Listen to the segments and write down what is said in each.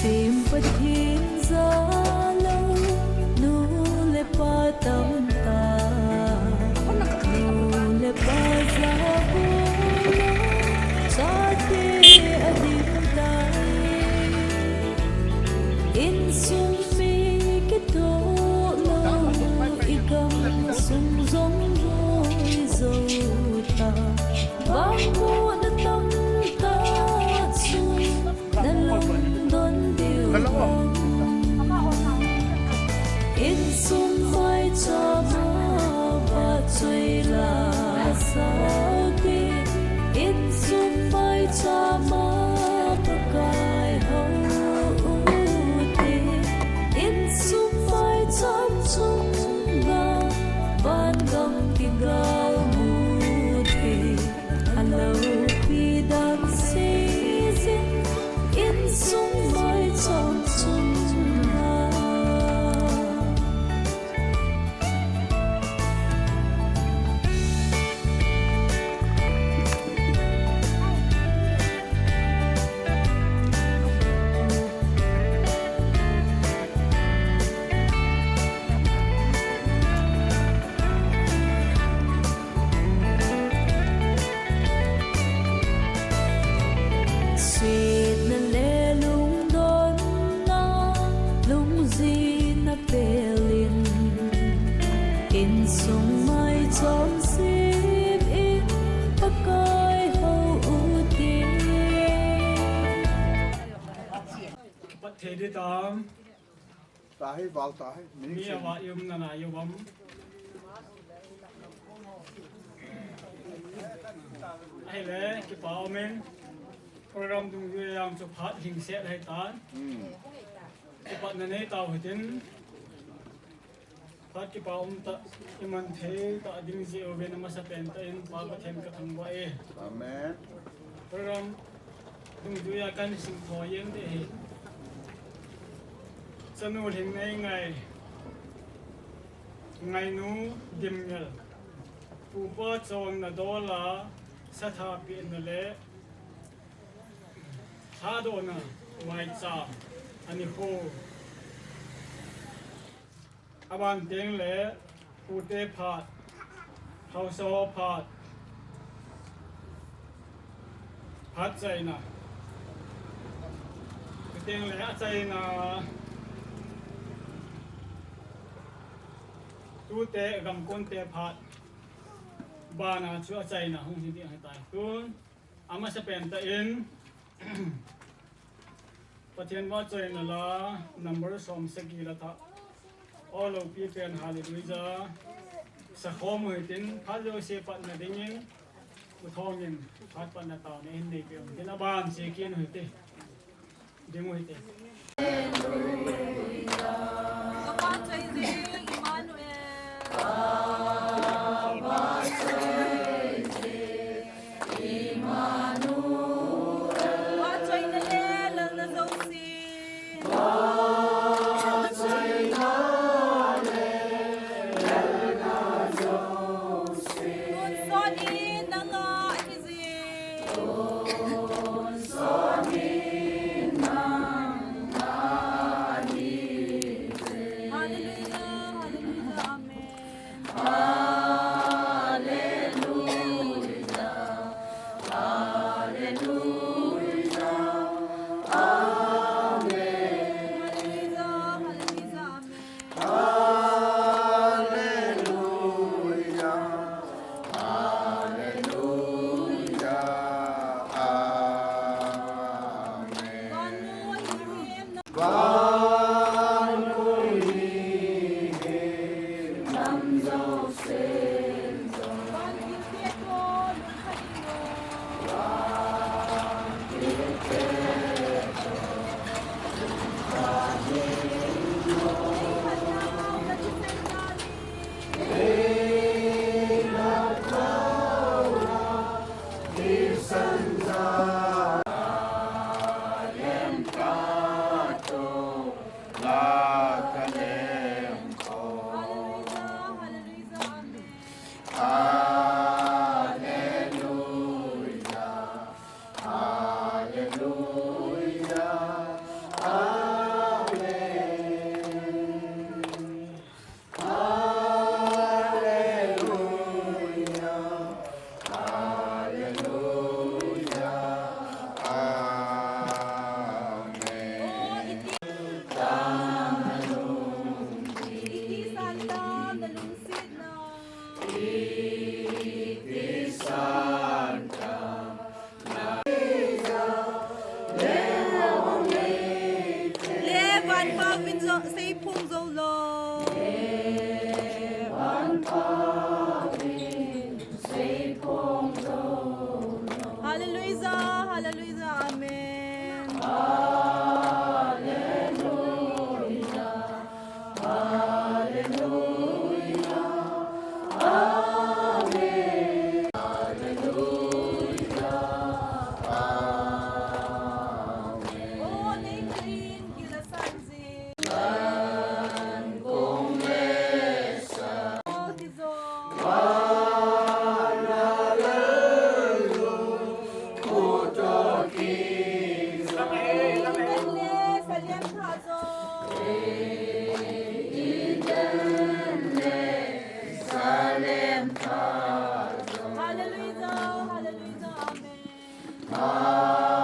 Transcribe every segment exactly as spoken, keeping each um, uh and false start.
Pathen ja lou, nu le pa tamtah, nu le pa ja bol lou, chate ading tai. Insung mi kitoh lou, igamsung jong boi jou ta. Vangbohna tamtah chun nalungdon diu ham? Insung maicham a vahchoi la sah ute, insung maicham a Pakai hou ute, insung maicham chunga vangam kigal mu ute. Aloupi dan seijin, insung maicham chunga. Setna le lungdonna, lungjinna pel in, insung maicham sem in, Pakai hou ute. Pat thei ding tam. Tahi, val tahi. Mi ava i umna na i um. Ahile, kipa umin. Program dungjuiya jong chu phat lhingset ahitan. Hmm. Kipatna nei tau hitin. Phat kipa umtah, iman thei tah ding jeh uvin amasapen tah in Pa Pathen kathangvah e. Amen. Program dungjuiya kahin simtho jeng ding ahi. Chanu Lhingneingai, Ngainu Dimngel, Pupa chonna dola, satha pehna le lhadohna vaicha anikho. Aban teng le, pute phat, haosa ho phat, phat chaina. Chuteng le achaina, tute gamkonte phat, bana chu achaina hung hi ding ahitai. Tun, amasapen tah in, Pathen vahchoina la, number som sagi la thah. O loupi pen Hallelujah. Sakhom u hitin, phat jouse patna dingin, U Thongin, phat patna taona ahin neipeh u hitin, aban che kit u hite. Ding u hite. Ka vahchoi jing, Emmanuel. Vahchoina le lalna jouse. Tonsot in nanga ahi jing. Hallelujah, hallelujah, amen. Hallelujah. Hallelujah. Amen. Hallelujah. Hallelujah. Amen. Hallelujah. Hallelujah. Amen. Hallelujah. Hallelujah. Hallelujah, amen. Hallelujah, hallelujah, amen.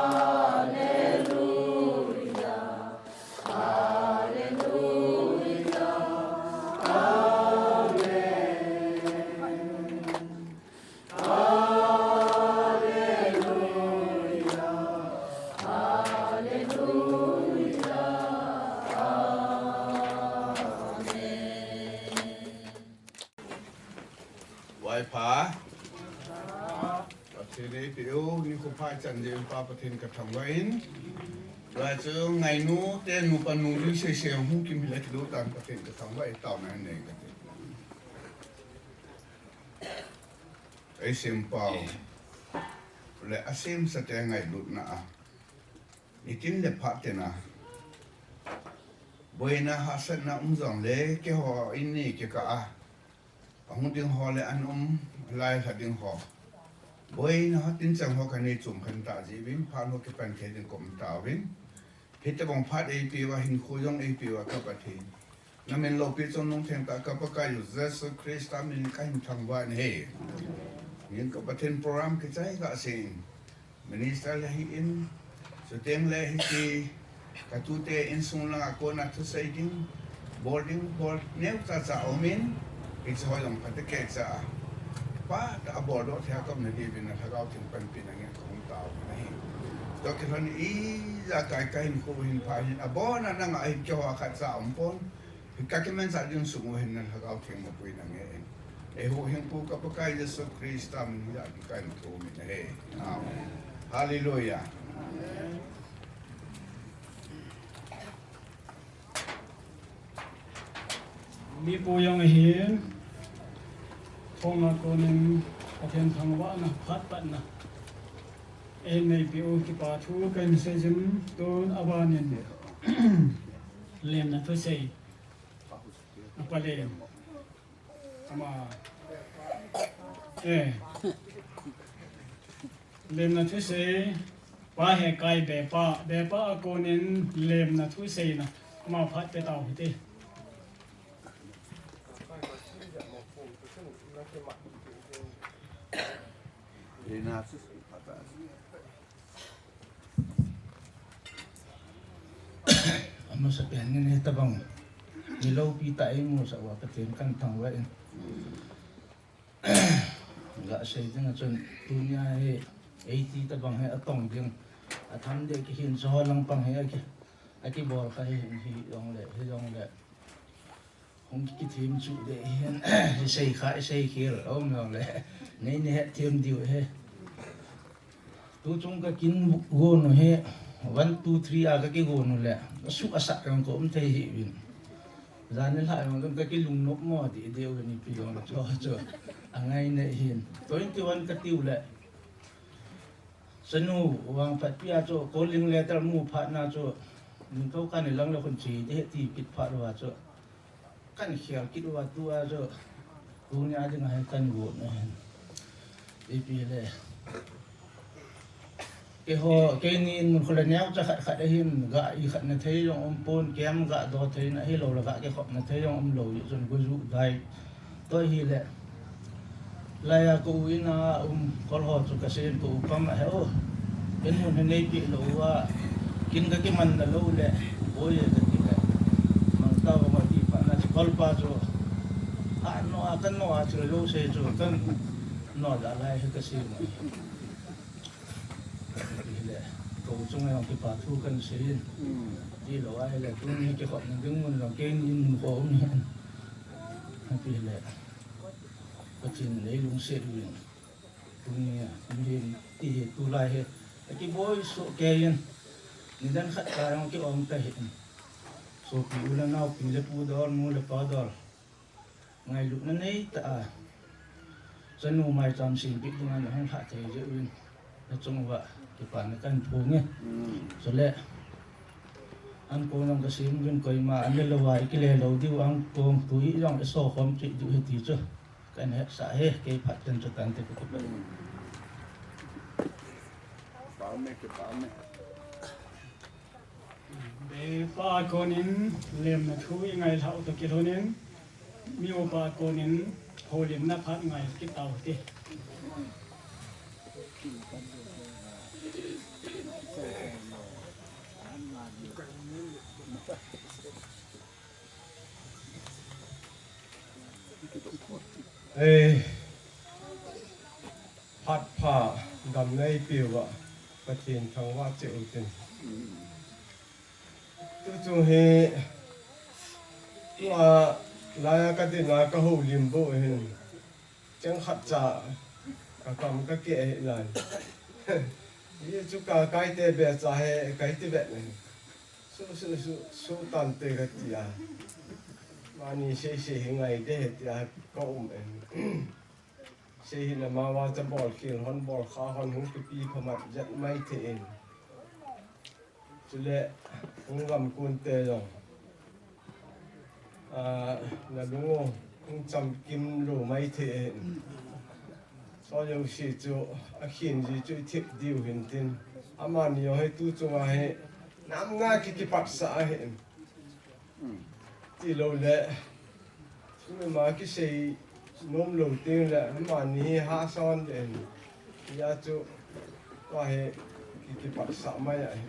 Vaipha. Pathen eipeu nikho pha chan jeh in Pa Pathen kathangvah in. Vachu ngainu te nupa nungjui sese hung kim hile kido tan Pathen kathangvah in taona nei kati. Eisempau le asemsa te ngailutna a, nitin le phat tina boina hahsatna um jongle keiho in nei kikah a, ahung ding ho le an um, lai lha ding ho, boina ho tin chang ho kanei chom khen tah jeh uvin phat ho kipan thei ding kaum tauvin. Hitobang phat eipeuva, hinkho jong eipeuva ka Pathen, namin loupi chungnung thengtah ka Pakai u Jesu Christa min kahin thangvah in ahi. Min ka Pathen program kichai kasei in, minister le ahin, chuteng le hiti katute insung langa kona thusei ding, bol ding, bol neocha cha aumin, hiche ho jong phatecha a, phat a boldoh thei a kaum nadiuvin na Lhagao Theng panpina ngen kahung taovin ahi. Toh kilhon ijakai kahinkho hin pha hin, abona nanga hin keiho khatcha aumpon, kakimanchah ding sung u hin na Lhagao Theng mapuina ngen. Eihuhhingpu ka Pakai Jesu Christa min hijeh a kahin thum in ahi. Amen. Hallelujah. Mipu jong ahin, thongna konin Pathen thangvahna, phat patna eineipeh u kipa thu kahin seijin, tun abanin lemna thusei, apa lem, ama, eh, lemna thusei, Pa Hekai Bepa, Bepa a konin lemna thuseina ama phat pe tau hite. Amasapen in hitobang niloupi tah eimusah uva Pathen kahin thangvah in. Gasei dinga chun tunia hi eighty tobang hi atong ding, atham deh kihin, chuho langpang hi aki, akibol kha hi, hijongle, hijongle hung kithem chuh deh hin, isei kha, isei khel aum jongle nei, nei hetthem diu ahi. Tuchung kakin gon u hi one, two, three a kakigon u le asuh asat jong kaum thei hih uvin. Jan nilhah jong kakilungnop mo deh deh uvin ipi jong chu, chu angaina hin. Twenty one katiu le chanu vangphatpi a chu calling letter mu phatna chu, ningtou kani lang le khun che ding ahi ti kit phat uva chu kahin khel kit uva tua chu tunia dinga hi kahin gon ahin. Ipi le, keiho, keinin kho le neocha khat khat ahin, ga ikhatna thei jong umpon, kem ga do theina ahilou le ga kikhopna thei jong umlou jeh chun gojuh dai. Toh hile, laiya ka u ina um kol ho chu kasei in, ka u pam ahi o, ken mun hi neipeh lou uva, kin kakimanna lou le, boi e kati le, mangtao ati phatna chu kolpa chu, a no a, ka no a chu lou sei chu, ka no da lai hi kasei mo. Hile, ka u chunga jong kipa thu kahin sei in. Tilou ahile, tuni kikhopna ding mun jong keinin mun kho um hin. Hile, Pathen in eilungset uvin. Tunia, mihem ti hi tulai hi, Kiboi soh kei in, nidan khat ka jong ki-om ta hih in. Sopi u le nao, pi le pu dol, nu le pa dol, ngailutna nei tah a, chanu maicham sempeh dinga nahung lhah thei jeh uvin, nachung uva kipana kahin phong e. Chule, ankong jong kasem uvin, koima an le lou a ikile lou diu, ankong tui jong iso khom cheh diu ahi ti chu kahin hetsah e. Kei phat chan chu tante ka kipah. Kipah me, kipah me. Beipa konin lemna thu ingailhah u toh kilhonin, mi upa konin houlimna phat ngai kit tau hite. Ei, phat pha damna eipeuva Pathen thangvah cheh utin. Tuchung hi, tua laiya kadinna kahoulim bou hin, cheng khatcha kakam kakeh ahi lai. Hichu kakaite becha hi kaiti vet ahi. Su, su, su, su tante kati a. Mani sei sei hi ngai de he tia kaum e. Sei hile amava cha bolkhel hon, bolkha hon hung kipi phamat jet maithei in. Chule hung gamkunte jong, ah, nalung u hung chamkim lou maithei in. Chujou se chu akhen ji chu ithip diu hintin. Amani jong hi tuchunga hi namna kikipatsah ahin. Tiloule, sum ima kisei nom lou tengle, amani hi hahsa hon ding ahi. Hijeh chun, tua hi ki, kipatsah mai ahi.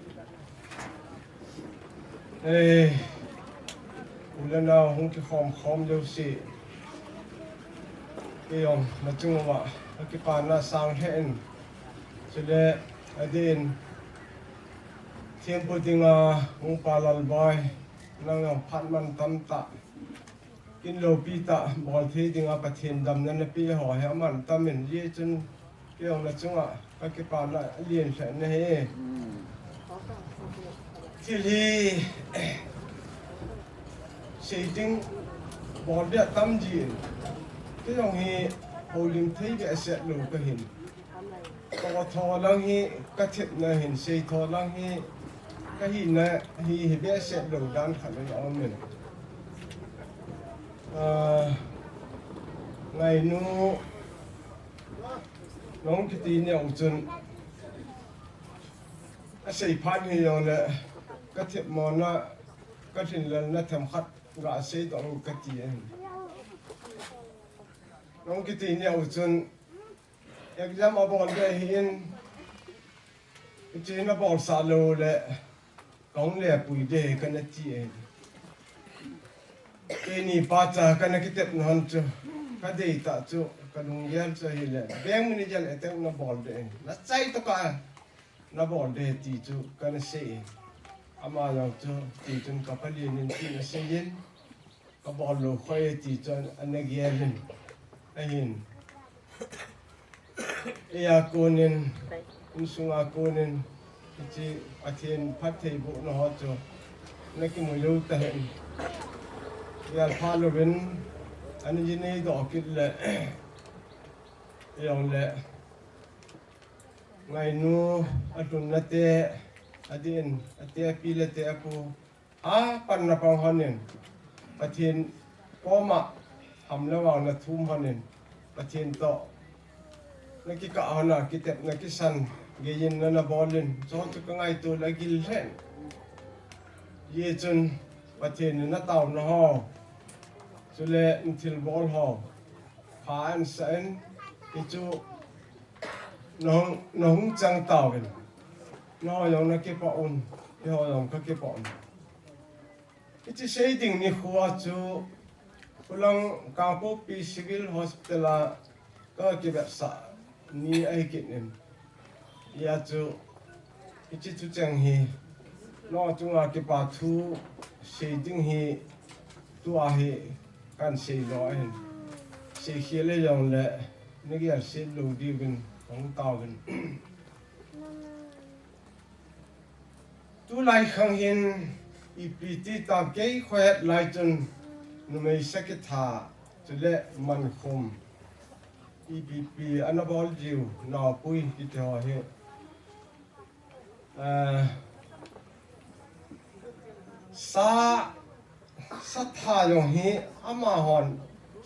Ei, u le nao hung kikhom khom jouse, kei jong nachung uva kakipana sang lheh in. Chule, adeh in, thempu dinga hung pa Lalbai, nang jong phat mantam tah, kin loupi tah bol thei dinga Pathen damna napeh ho hi amantam in, hijeh chun kei jong nachunga kakipana alen lheh in ahi. Thil hi sei ding bol beh atam jin, kei jong hi houlim thei behseh lou kahin. Toh tho lang hi kathepna ahin, sei tho lang hi kahina hi, hi behseh lou dan khat in aumin. Ah, Ngainu, nahung kiti neo chun, asei phat hijongle, kathepmona, kalhinlelna themkhat gasei doh in kati ahi. Nahung kiti neo chun, exam abol ding ahin, hiche nabolsah loule, kahung lepui ding ahi, kana ti ahi. Keini pacha kana kitepna hon chu, kadeitah chu, kalunggel chu ahile, bank manager attempt nabol ding ahi, nachai tokah nabol ding ahi ti chu kana sei in. Ama jong chu, tichun kapalen in tin asei in, kabol lou khoi e ti chu ana gel in. Ahin, eia konin, insunga konin, hiche Pathen phattheibohna ho chu nakimu jou tahih in. Gelpha louvin, ana ji neidoh kit le, hijongle, Ngainu alhunna te, adin, ate api le ate apu, apanna pang honin, Pathen koma ham le vang nathum honin, Pathen toh nakikah hon a, kitepna kisan, geijinna nabol in, chuchu kangaito le agil lheh in. Hijeh chun Pathen in nataona ho, chule nathilbol ho, pha ansah in, hichu nahung, nahung chang tauvin. Nangho jong nakipah un, keiho jong kakipah un. Hiche sei ding nikho a chu, khulang Kangpokpi Civil Hospital a kakivetsah ni ahi kit in. Hijeh chun, hiche thucheng hi, nangho chunga kipa thu sei ding hi, tua hi kahin sei lou ahin. Seikhel hijongle, nagel set lou diuvin, kahung tauvin. Tulai khang hin ipi ti tam kei khohet lai chun numei sakitha chule mankhum ipi pi ana bol jiu naopui kiti ho hi. Eh, sa, satha jong hi amahon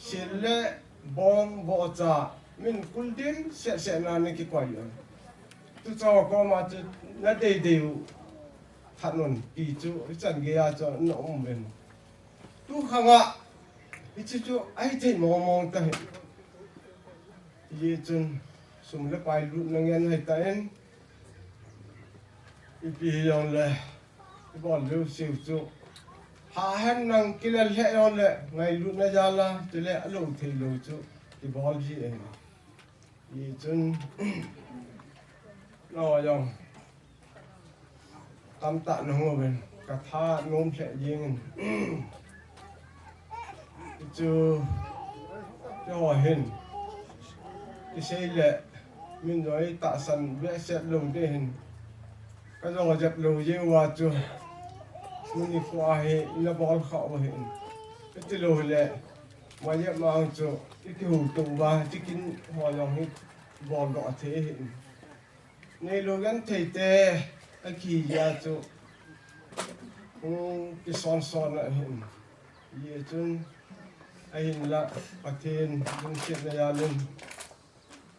sil le bong bocha min kuldim seh seh na ni kikoi u. Tu cho koma chu na dei dei u thanun ti chu ichan gei a chu na um uvin. Tu khanga hichi chu ahi thei mong mong ta hi. Hijeh chun sum le pai lutna ngen hei tan, ipi hijongle ibol leu siu chu, ha hen nang kilel lheh jongle ngailutna jal a, chule alou thei lou chu ibol ji ahi. Hichun, no jong tamtah nahung uvin, katha nom lheh jengin. Chu, chu ho hin, kisei le, min jong itahsan behseh lou ding hin, kajo jep lou jeh uva chu, tuni kho a hi ina bol kha u hin, iti lou hile, mai jep ma chu, ikihou tou uva, chicken ho jong hi bol doh thei hin. Neilou genthei te akija chu hung kisonson ahin. Hijeh chun ahinla Pathen lungsetna jalin,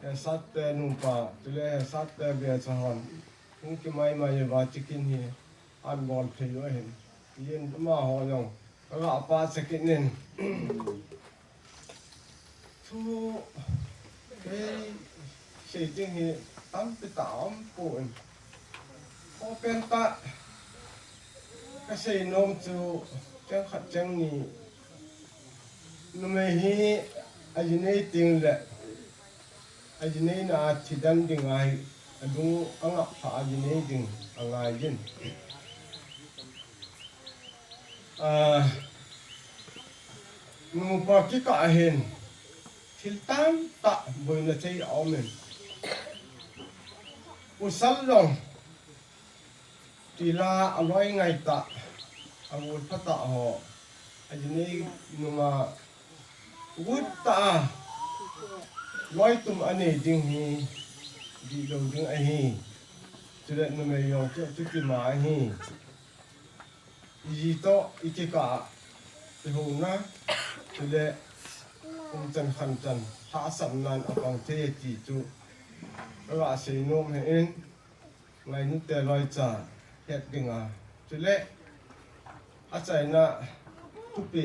Hesat te nupa, chule Hesat te becha hon hung kimaimai uva chicken hi anbol thei u ahin. Hijeh in amaho jong kaga pachat kit in. Thu, kei sei ding hi tampi tah aumpoi. Khopen tah kasei nom chu cheng khat cheng ni. Numei hi ajinei teng le, ajineina a thi den ding ahi, alung angap pha ajinei ding angai jin. Ah, nupa kikah hin thil tamtah boina thei aumin. Pasal jong tila aloi ngai tah, agol pha tah ho, ajinei nunga gut tah a loi tum anei ding hi dihlou ding ahi. Chule numei jong chu chutima ahi. Iji toh ikikah a ihouna, chule umchan khanchan lhahsamnan apang thei ti chu kaga sei nom ahin, ngainu te loicha het dinga. Chule achaina thupi,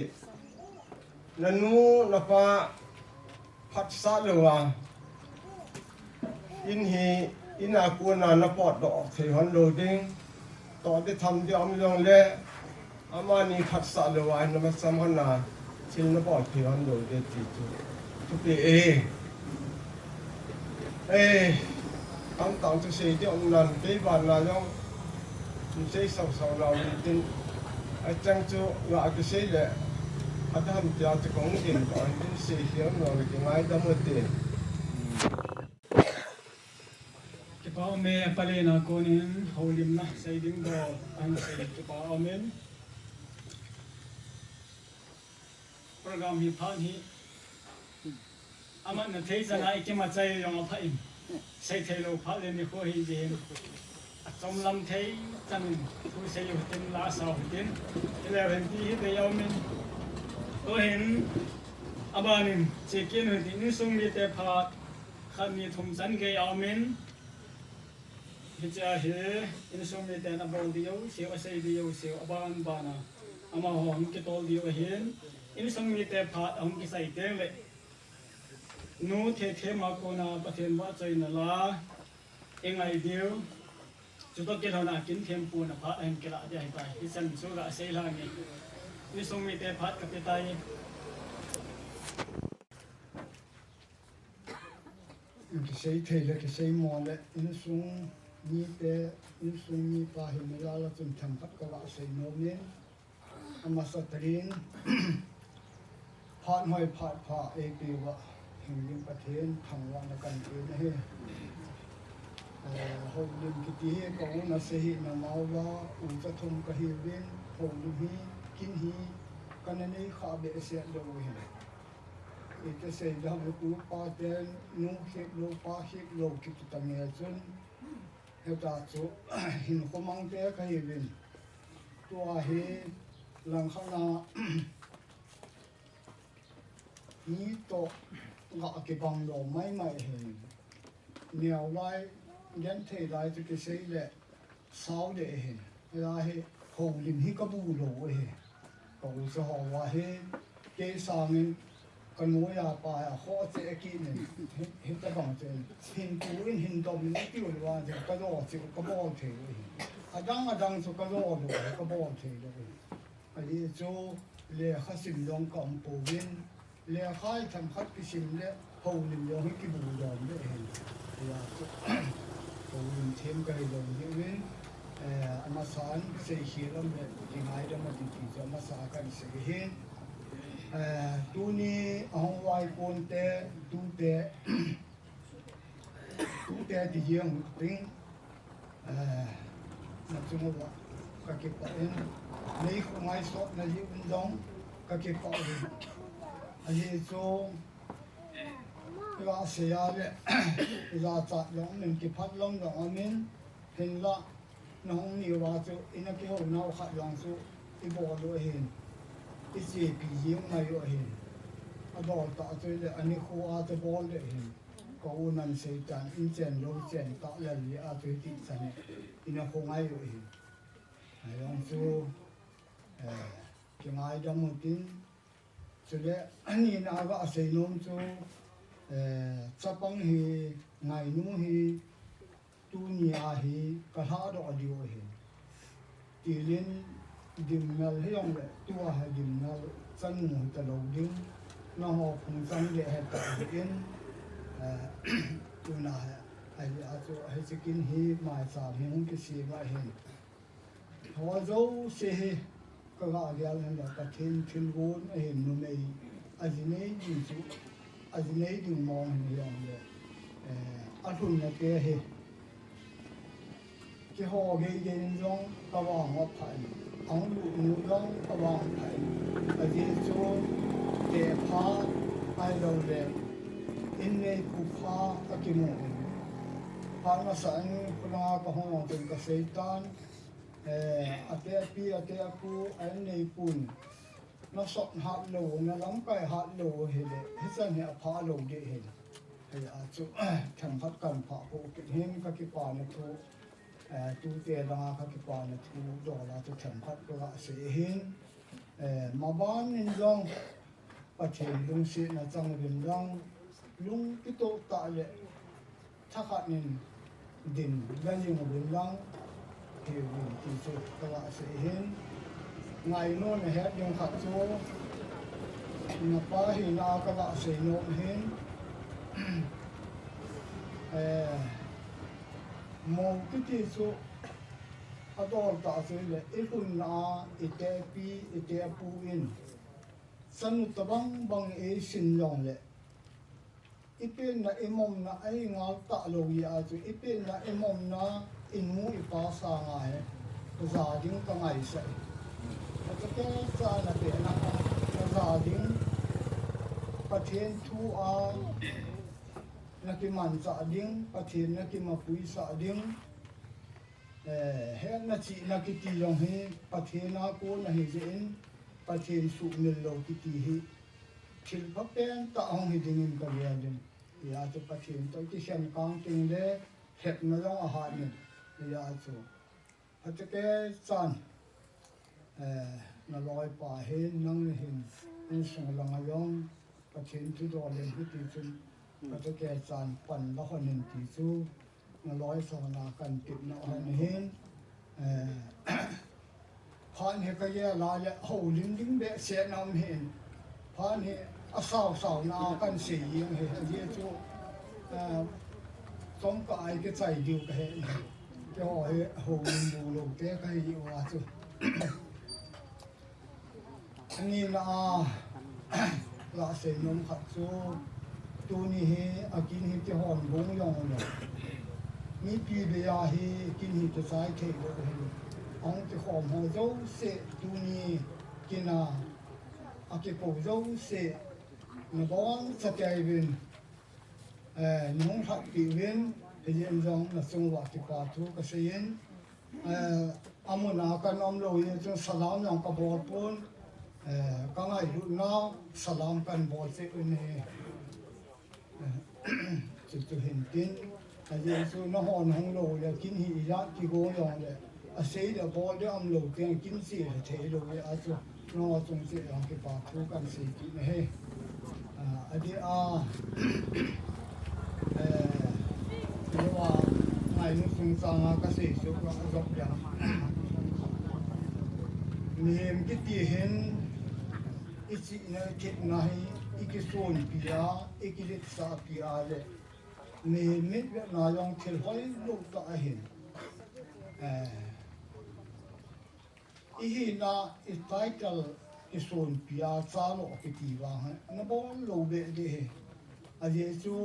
nanu napa phatsah louva in hi, in a kona napotdoh thei hon lou ding, toh ding tham ding um jongle, amani phatsah louva in namasang hon a thil nabol thei hon lou ding ti chu thupi e. Eh, tamtah chu sei ding um nan, kei vana jong sei sau sau nau intin, achang chu ga kisei le, atam tia chu kong ding ko intin sei hiam nau le kingaidam u te. Kipa ume, palena konin houlimna sei ding bol ahin sei kipa umin. Program hi phat hi amatna thei chana ikimachai jong apha in, sei theilou phat le nikho hi jeh in achomlam thei chanin thu sei u hitin, la sa u hitin, ileu hin ti hi bei aumin. Tuhin abanin chicken u hitin, insung mite phat khat ni thum chan gei aumin. Hichea hi insung miten abol diu, asei diu, aban bana amaho hung kitol diu ahin, insung mite phat ahung kisai teng le, nu Thethem a kona Pathen vahchoina la ingai diu, chutoh kilhona kin thempuna phat ahin kilah dia ahitai. Hichan chu ga sei lhang in, insung mite phat kape tai. Kisei thei le kisei mo le insung mite, insung mipa hi milal a chun themkhat kava sei nom in, amasa tah in phat hoi phat pha eipeuva hing ding Pathen thangvahna kahin pe ahi. Eh, houlim kiti hi ka u na sei hi na mau la, u cha thum ka hi vin, houlim hi, kin hi, ka na nei kha behseh lou hi. I te sei dam u pa te, nu khik lou, pa khik lou kiti ta nge chun, heta chu, hin khomang te ka hi vin. Tua hi, lang kha na, mi to ga kibang lou mai mai hi. Neo lai, gen thei lai chu kisei le, sao le hi. Lai hi, houlim hi ka bu lou hi. Ka u sa ho wa hi, kei sangin, ka nu ya pa ya, ho che ki nen, hi, hi ta bang che, hin tu in, hin dom in, ti u wa che, ka lo che, ka bol thei hi. Adang, adang chu ka lo lou, ka bol thei lou hi. Ahi chu lekha sim jong ka um pouvin, lekha hi themkhat kisim le houlim jong hi kibu jom le hin. Hia chu houlim them ka hi jong hi uvin, eh, amasan sei khel um le kingaidam a ti ti chu amasa kan sei hin. Eh, tuni ahung vai kon te, tute, tute ti hiang ting, eh, na chunga ka kipah in, nei khu ngai sot na hi un dong ka kipah in. Ahi chu, la se ya le, la cha long nen kipat long dong amin, hin la, na hung ni uva chu, ina kihou nau khat lang chu, i bol u ahin, i chepi jing ngai u ahin. A dol ta chu le, ani khu a te bol le hin. Ka u nan sei tan, in chen lo chen ta le li a chu ti chan, ina khu ngai u ahin. Ai long chu, eh, kingaidam u tin, chule, ani na ga sei nom chu, eh, chapang hi, ngainu hi, Tuni a hi ka lhah doh diu ahi. Tilin dimnal hi jong le, tua hi dimnal chanu hi ta lou ding, na ho phung chang le hi ta ding in, eh, tuna hi, ahi a chu, ahi chikin hi maicham hi hung kisem ahin. Ho jouse hi ka ga gel hen la Pathen thilgon ahin numei a ji nei ding chu, a ji nei ding mong hin jong le, eh, a lhunna te hi keiho gei gei in jong ka vang a pha in, a hung lut nu jong ka vang pha in, a ji chu te pha ai lo le in nei khu pha ka kimu in. Pha masa in khula ka hung jong tin ka sei tan, Eh, a te a pi, a te a pu, a in nei pun. Na sot hat lou, na lamkai hat lou hi le, hichan hi a pha lou ding hi. Hei a chu, themkhat kan pha po kit hin ka kipana thu, eh, tute langa ka kipana thu, dola chu themkhat ka ga sei hin. Eh, maban in jong, Pathen lungsetna chang uvin lang, lung kitoh tah le thakhat in din la jing uvin lang, hi uvin ti chu ka ga sei hin. Ngailutna het ding khat chu, na pa hina ka ga sei nom hin. Eh, mo kiti chu a dol tah chu le, i lhunna a, i te pi, i te pu in, Chanu tabang bang eisin jongle, i penna i momna ahi ngal talou jeh a chu, i penna i momna i nu i pa sanga hi ka ja ding ka ngaisah e. Ka chate chan a penna ka ja ding, Pathen thu a na kimanchah ding, Pathen na kimapuisah ding, Eh, hetna chihna kiti jong hi Pathen a kon ahi jeh in, Pathen suhmil lou kiti hi thil phapen tah hung hi dingin ka gel in. Hijeh chun Pathen toh kikhen kang teng le hetna jong ahat in. Hijeh chun phatecha chan, eh, na loipa hin nang hin insung langa jong Pathen thudol in hiti chun phatecha chan pan la hon in ti chu na loisona kan tipna hon hin, eh, phat hi ka gel a le houlim ding behseh na um hin, phat hi a sausau na kan sei jeng hi, ajeh chu, eh, chomkhat a i kichai diu ka he, keiho hi houlim bu lou te ka hi uva chu. Ani na a, la sei nom khat chu, tuni hi, a kin hi kihon bung jong le. Mipi beiya hi kin hi kichai thei lou hin. Ahung kikhom ho jouse tuni kin a, akikou jouse nabonchauvin, eh, nahung lhatpeh uvin, hijeh in jong nachung uva kipa thu kasei in, eh, amun a kanom lou hi chun salam jong kabol pon, eh, kangailut nau salam kahin bol cheh uvin ahi. Chuchu hintin, ajeh chu nahon hung lou le, kin hi ijat kigo jongle, asei le bol ding umlou teng kin chele thei lou le, achu nangho chung cheh jong kipa thu kahin sei kit ahi. Ah, adeh a, eh, lou a, ngainu chungchang a kasei chu ka jop ding. Mihem kiti hin, ichihna, ithepna hi, ikisonpi a, ikiletsahpi a le, mihem mitvetna jong thil hoilou tah ahin. Eh, ihina, i title kisonpi a, chalo kiti vang hi, nabol lou beh ding ahi. Ajeh chu,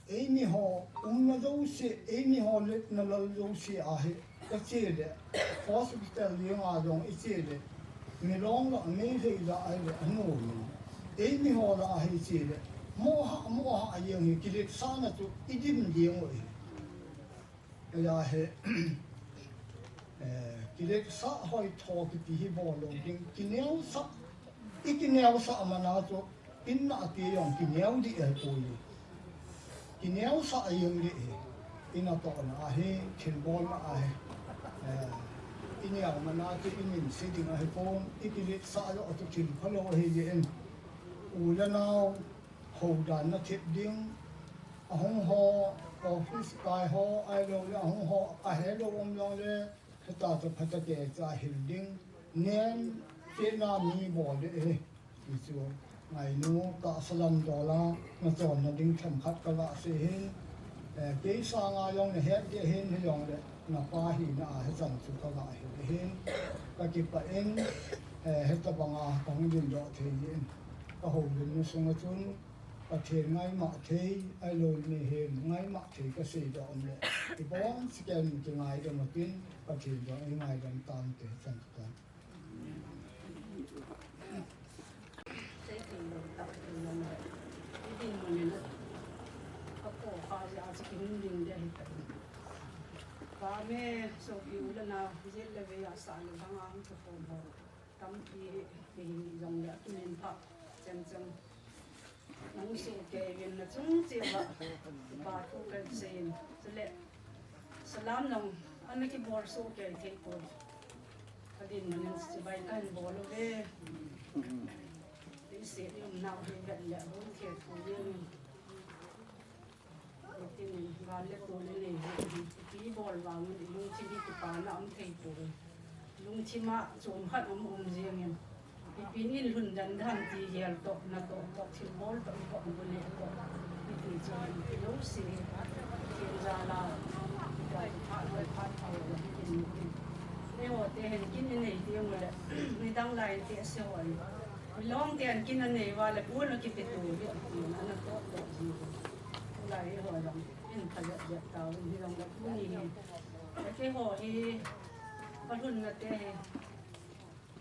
eimiho umna jouse, eimiho letna lal jouse ahi, kache le, hospital jeng a jong iche le, Milong lah, Meitei lah ahile anom in. Eimiho lah ahi che le, moha, moha jeng hi kiletsahna chu idim jeng u ahi. Hijeh a hi, eh, kiletsah hoitho kiti hi bol lou ding, kineosah, ikineosah man a chu, in nate jong kineo ding ahipoi. Kineosah jeng ding ahi. Inatohna ahi, thilbolna ahi. Eh, ineo man a chu iminse ding ahipon, ikiletsah joh a chu thil phalou ahi jeh in. U le nao, houdanna thep ding, ahung ho, office kai ho, ahilou le ahung ho, ahelou um jongle, hita chu phatah kei cha hil ding, nen, chena mi bol ding ahi. Hichu, ngainu tahsa lam dol a, nachonna ding themkhat kaga sei hin, eh, kei sanga jong nahet ding ahin, hijongle, napa hina a hichan chu kaga hil ahin, kakipah in, eh, hitabanga kahung dingdoh thei in, kahoulimna sunga chun, Pathen ngaimah thei, ahilou le mihem ngaimah thei kaseidoh um le, ibonchauva kingaidam utin, Pathen jong eingaidam tante, chan tan. Sei thei lou tah thei lou le, idinmun in, kapo kha jeh a chu kihung ding ding ahitai. Pa me, sopi u le nao, jet le vei a sah le bang a hung kikhom ho tampi hihi jongle, akiminphah chem chem. Nang sohkei uvin nachung cheh uva, kipa thu kasei in. Chule, salam jong ana kibol sohkei thei poi. Kadinmun in chibai kahin bol uve. Iset i umnau hi vet le, hung khe thu jeng in. Hitin in, gal le tol inei hi, ipi bol vangin ilungthim hi kipana um thei poi. Lungthim a chomkhat um um jeng in. Ipin in lhun dan dan ti gel toh, natoh toh, thilbol toh, itoh bu neh toh. Hiti chun, ipi jouse hi, Pathen jal a, iphat loi phat thou le, hitin in. Eiho te hin kin inei teng ule, nidang lai te ase ho in. Milong ten kin anei uva le, pon akipeto hi, tin, ana toh toh ji. Tulai eiho jong in pha jep jep tauvin, hijongle tuni hi. Keiho hi, kalhunna te hi,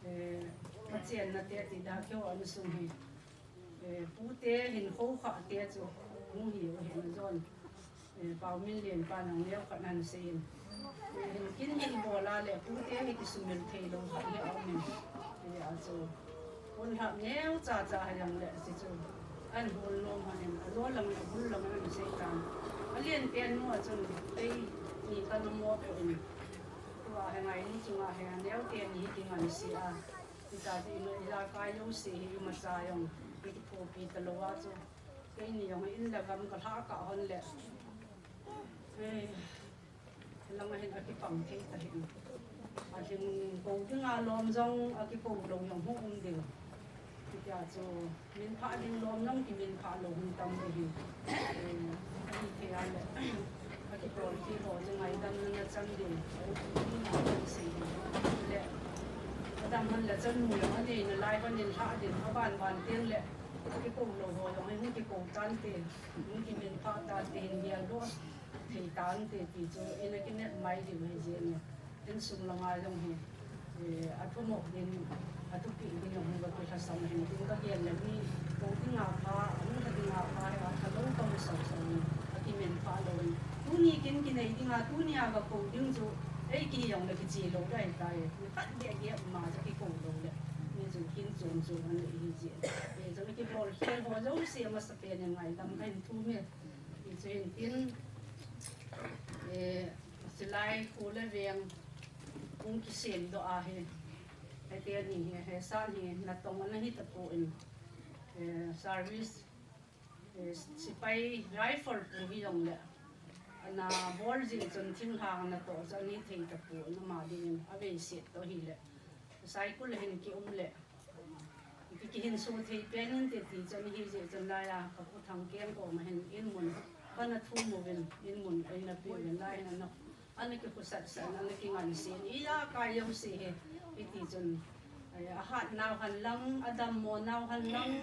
eh, kachenna te ti da keiho insung hi. Eh, pute hin khoukhah te chu, hung hi u hin ajon. Eh, Paominlen pa nang neokhat ahin seiyin. Eh, hin kin hi ibol a le, pute hi kisumil thei lou khat hi aum in. Eh, achu. Pon lhah neocha cha hijongle, achu chu. Ahin hol nom hon in, alo lang le, abul lang in ahin sei tan. Alen pen nu a chun, kei ni kana mo poi. Tua hi ngainu chunga hi, aneo teni hi kingansea. Hitia chu ima ijakai jouse hi imacha jong, ikithopi talou a chu. Keini jong in le gam kalhah kah hon le. Eh, lang a hin akipang thei tahih. Alhing kou dinga lom jong akikou lou jong hung um ding. Hitia chu minphah ding lom jong kiminphah lou hung tam ding hi. Eh, ahithei a le. Akitol thei ho chu ngaidamna nachan ding. Sei ding. Le. Adam hon le chanu jong anei nalai hon in lhah ding. Aban ban teng le. Akikou lou ho jong hung kikou tante. Hung kiminphah tante hin geldoh. thei tante ti chu ina kinep mai diu ahi jeh in. Insung langa jong hi, eh, athumop ding, athupeh ding jong hi va kilhasam ahin, tin kagel le mi kou dinga pha, hung lha dinga pha hi athalou kama sausau in, akimen pha lou in. Tuni kin kinei dinga, tuni a va kou ding chu, ei kihi jong le kiche lou ding ahi tai. Nikhat beh gei ma chu kikou lou le, mi chu kin chom chom an le hi jeh. Eh, chu kibol khel ho jouse amasapen in ngaidam kahin thum e. Hichu hin tin, eh, Silai kho le veng hung kisemdoh ahi. Hiti ani hi, hiche san hi natong ana hi tapon, eh, service, eh, sepai rifle pu hi jong le, ana bol jing chun thinglhang natoh chu ana hi thei tapon, ama dingin aveiset toh hile. Saikul hin kium le, ki, kihinso thei pen inte ti chun hi jeh chun laiya, ka pu Thangkeng koma hin in mun kana thum uvin, in mun eina pe uvin, lai hin ana, ana kikhosat sah, ana kingansei in, iya kai jouse hi, hiti chun, eh, ahat nau hen lang, adammo nau hen lang,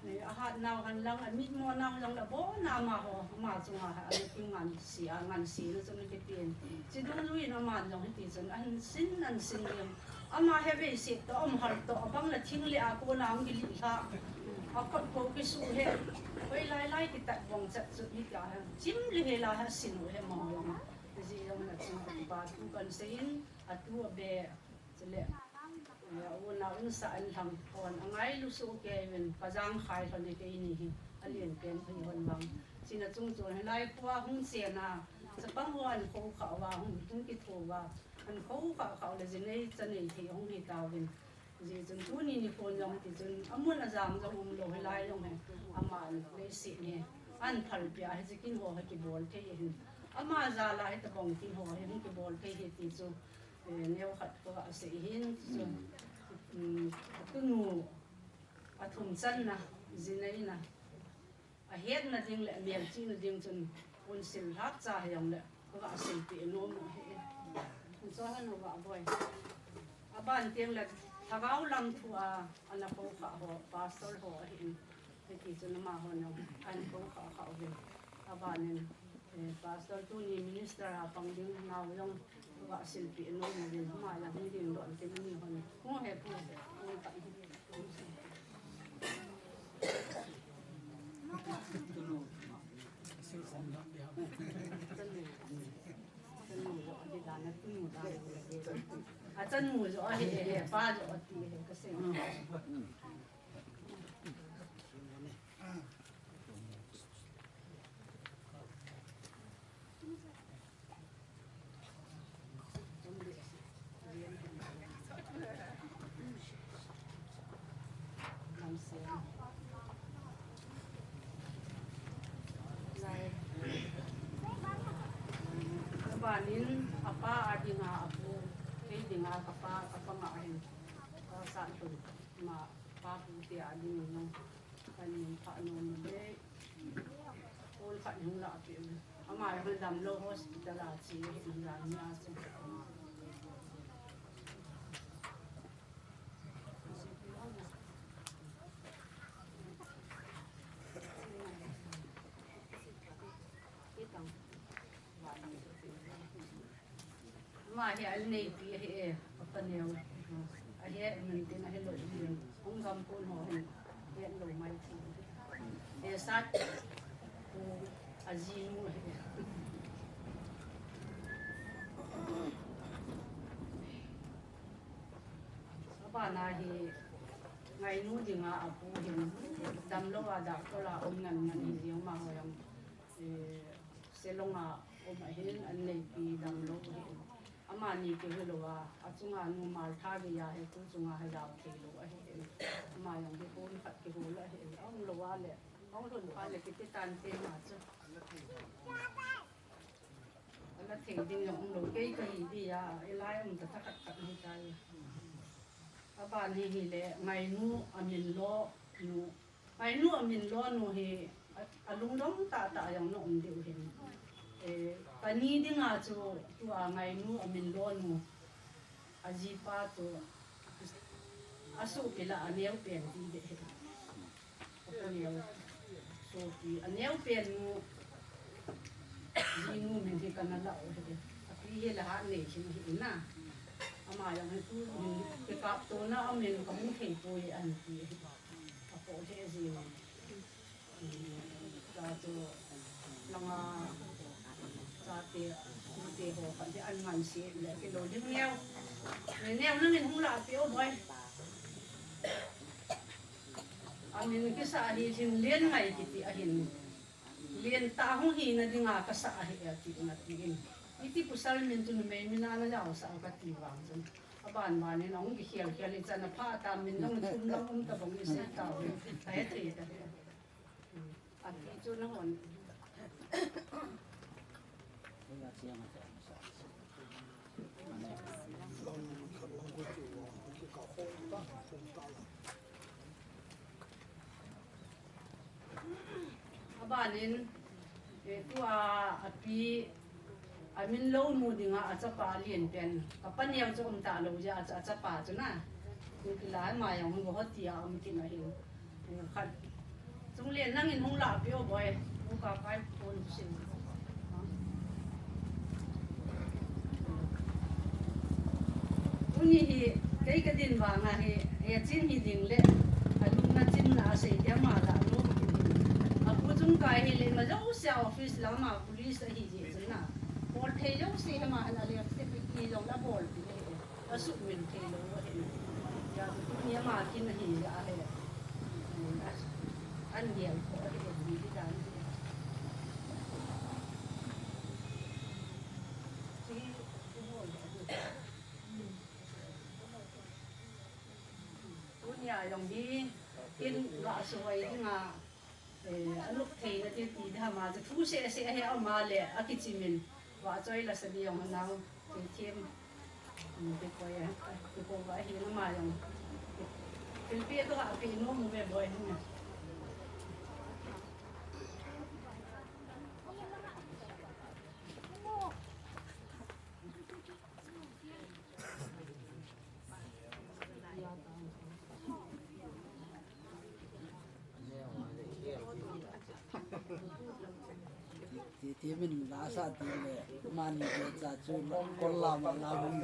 eh, ahat nau hen lang, amit mo nau hen lang, abon a amaho, ama chunga ana kingansei a, ngansei na chun ana kipen. Chi dungjui in aman jong hiti chun, ahin sin, ahin sin jeng. Ama hi veiset toh, um hal toh, abang le thing le a kona hung kilih lha. Akhut kou kisu he. Hoilai lai kitat bong chat chu hitia hi. Chim le hel a hi asin u hi mong jong. Hijeh jong na chu kipa thu kahin sei in, atu abeh. Chule, eh, u nao in sa an lhang kon angailu soh kei uvin, kajang khai lhon e keini hi. Alen pen phei hon vang. China chung chun hilai khoa hung chen a, chapang ho ahin khoukhah uva, hung, hung kitho uva. Ahin khoukhah khah u le jinei chanei thei hung hi tauvin. Hijeh chun tuni nikhon jong ti chun amun ajang jong umlou hilai jong hi. Aman leiset hi ahin phalpeh a, hiche kin ho hi kibol thei ahin. Ama jal a hitabang kin ho hi hung kibol thei ahi ti chu, eh, neokhat kaga sei ahin chu. Um, atunu athum channa, jinei na. Ahetna ding le amelchihna ding chun, hun sil lhah cha hijongle, kaga seipeh nom u ahi. Chu hanu ga boi. Aban teng le, lhagao lam thu a, ana khoukhah ho, pastor ho ahin. Hiti chun amahon jong, ahin khoukhah khah uvin. Aban in, eh, pastor tuni minister a pang ding nao jong, kaga silpeh nom uvin, ama jong hung ding don tin ani hon. Hung he pu, hung ta. Achanu joh ahi, he, pa joh ati, he, kasei. Abanin, apa a dinga apu, kei dinga kapa, kapa nga hin, ka sa tun, ma, pa pu te a ding nung, kan ning pha nung nung le, Paul khat hung lah peh u. Ama jong damlou hospital a che ahi, hung jam nia chu. Ama hi an neipi ahi e, apa neo. Ahi e, min tin ahi lou din. Hung gam kon ho hin. Hetlo mai ti. E sat. Ko ajinu ahi e. Abana hi ngainu dinga apu hin. Damlou a doctor a um ngan ngan hi jeng ma ho jong. Eh, Shillong a um ahin, an neipi damlou ahin. Amani kihilou a, achunga nu Martha geiya hi, tu chunga hi jao theilou ahin. Ama jong hi kon khat kihol ahin. Aumlou a le, aum lhon pha le kiti tante ma chu. Ana thei ding jong umlou, kei kahi dia, elai um ta tha khat khat hitai. Aban hi hile, ngainu, amin lo, nu, Ngainu amin lo nu hi, a, alungdong tahtah jong na um diu hin. Eh, kani dinga chu tua ngainu amin lo nu, ajipa chu, asopi lah a aneo pen ti deh hi. Aneo, sopi, aneo pen nu, Jinu min hi kana la u hi. Api hi la ha nei hin hi na. Ama jong hi tu min kikaptona amin kahung thei poi ahin ti hi. Apo he jinu. Cha chu langa chate, tute ho khat hi an ngansi le kilou ding neo. Neo nangin hung lahpeh o boi. Amin kisa hi Lhinglian ngai kiti ahin. Lien tah hung hina dinga kasa ahi e ati nati in. Iti pasal min chu numei min a najaosah kati vang chun. Aban ban in ahung kikhel khel in chan apha ta min dong thum lang um tabang isei tauvin. Kahe thei ta. Api chu nahon. Abanin, eh, tua api, amin lou mu dinga achapa Lien pen. Apa neo chu um talou jeh a, achapa chu na. Ni kila mai ang go hoti a um kin ahi. Eh, khat. Chungle nangin hung lahpeh o boi. Hung ka kai pon sin. Tuni hi, kei kadin vanga hi, he chin hi ding le, alungna chinna asei tia ama la lom kin hi. Apu chung kai hi le, ima jouse a office lama police ahi jeh chun na. Bol thei jouse hi ama hin ale, se pi ki jong la bol pi hi. Asuk min thei lou ahi. Ya, tuni ama kin ahi ja ahi. An gel ko ahi, di di dan. Ti, ti bol ahi. Tunia jong hi, kin ga suhoi dinga, eh, anop theina ti ti dama, chu thu seh seh hi ama le, akichimin, vahchoi la sa di jong nau, thil them, um, ti koi, eh, ti ko va hi nama jong. Thilpeh to ha pi nom uve boi hi. Ti, ti, ti min la sa ti le, mani le cha chu lo, kol la ma la bung.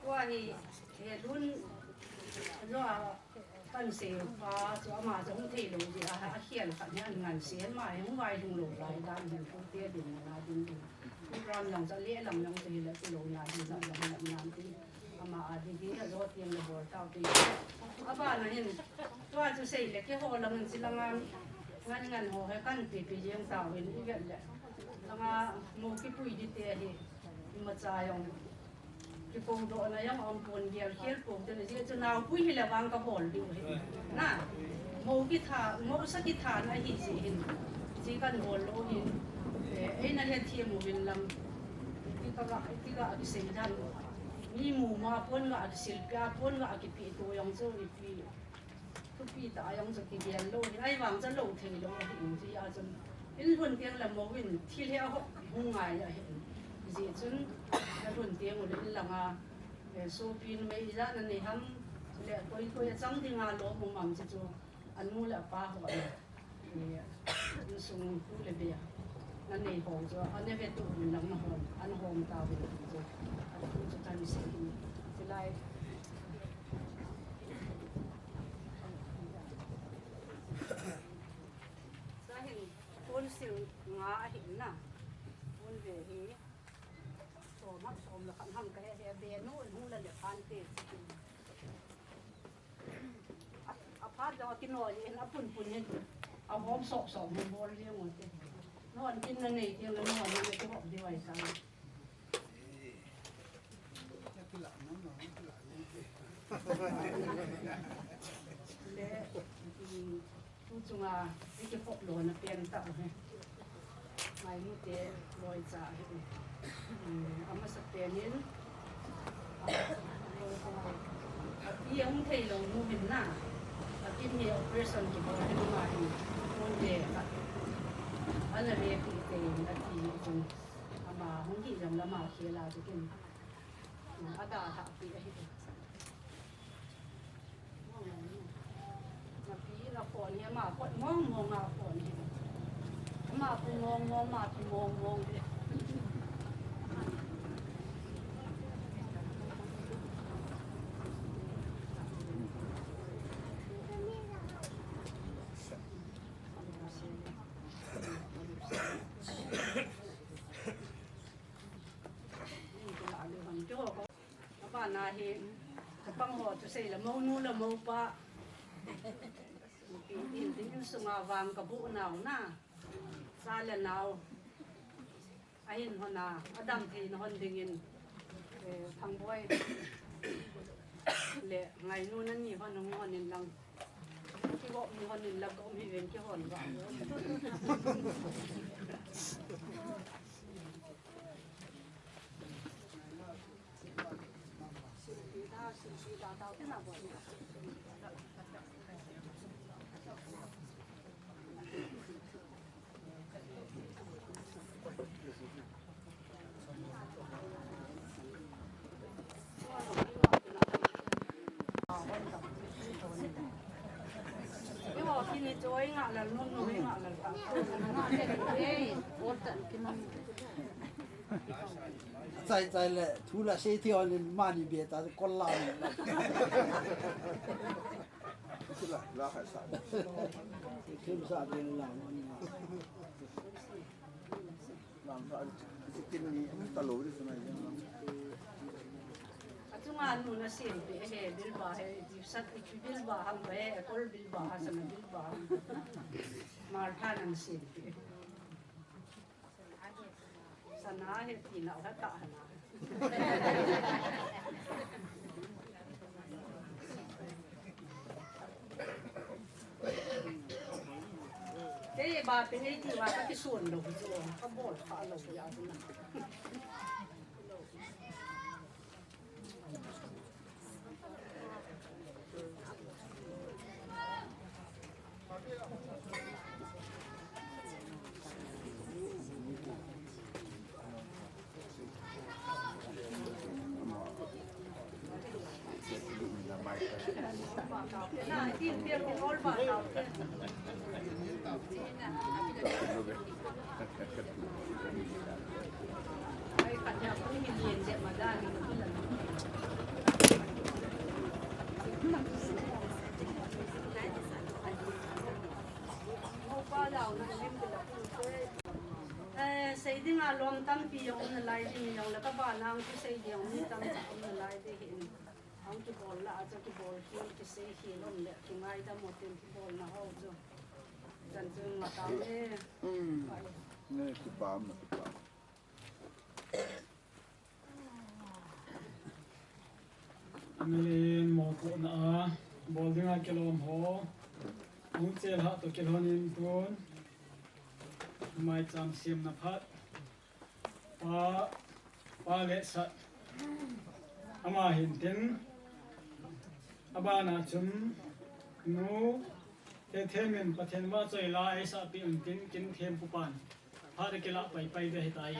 Tua hi, he lun, lo a, Kan seipa chu ama chu hung thei lou jeh a, akhel khat hi an ngansi, ama hi hung vailhung lou lai dan hin, tute din, na din din. Program jong chu le lam jong chu hi le chu lou na din, jong jong lam nan tin. Ama a din hi, ajo tiang le bol tau tin. Abana hin, tua chu sei le keiho lang in chi langa, ngan ngan ho hi kan pi pi jeng tauvin, i vet le. Langa mo kipui di te hi, imacha jong. Kipoudohna jong aum pon, gel khel pou te, ajeh chu naopui hile vang kabol diu ahi. Na, mo kitha, mo sa kitha na ahi jeh hin. Chi kan bol lou hin. Eh, eina hethem uvin lang. Ti ka ga, ti ga kisei dan. Mi muma pon ga kisil pia pon ga kipi to jong chu ipi. Thupi tah a jong chu kigel lou hin, ahivang chu lou thei lou ahin, hijeh a chun, in lhun teng le mo in thil hi ahop hung ngai ahin, hijeh chun, na lhun teng ule in langa, eh, sopi numei ijat nanei ham, chule koi koi achang dinga lom um am chu chu, anu le apa ho, eh, insung pu le bea nanei ho chu, ana vetup uvin lang nahom, ana hom tauvin chu, atu chu kahin sei in, chulai. Sahin, pon sil nga ahin na. Pon ve hi. Som hak som la khat ham kahe he, be nu hung la le phan te. A, aphat jong akinoi in, apun pun in. Ahom sop sop hung bol jeng u te. Non kin nanei teng le non nanei kihop diu ahi sa. Le, um, tu chunga, i kihop lona pen tah u hi. Ngaimute loicha hi. Um, amasapen in, api ahung thei lou nu hin na. Api hi operation kibol hin ama hin. Mun le khat. Ana ve pi te in ati chun. Ama hung hi jong lama khel a chu kin. Ada tha pi ahi. Ama pot mong mong a pot ni. Ama pu mong mong, ama pu mong mong. Abana hi, chapang ho chu sei le monu le mopa. Tin, tin, tin, insunga vang kabu nau na. Cha le nau. Ahin hon a, adam thei na hon dingin, eh, Thangboi le Ngainu nani hon hung hon in lang. Kigop ni hon in lang, gop hi ven kihon va. Chai chai le, thu la sei thi on in mani be ta, kol la ni la. Sila, la khai sa. Thim sa be la. Lam sa, chicken ni, ta lo ri sa na. Achunga nu na sin pe he, bil ba he, sat bil ba hang ba he, kol bil ba ha, sana bil ba hang. Martha nang sin pe. Sana he tina ha ta hana. Te ba pe nei ti wa ka kisun lo chu ka bol kha lo ya na. Eh, sei dinga lom tampi jong um nalai ding, jong le ka ba nang ki sei ding mi tampi um nalai ding hin. Hung kibol la, achu kibol ki, kisei ki lom le, kingaidam u tin kibolna ho chu. Chan chu nga ta e. Mm. Ne, kipah, kipah. Amen. Mopohna a bol dinga kilom ho. Hung chel ha to kilhon in tun. Maicham siamna phat. Pa, pa le sat. Ama hin tin. Abana chun nu te themin Pathen vahchoi la eisah pi un tin kin thempu pan. Phat a kila pai pai de hitai.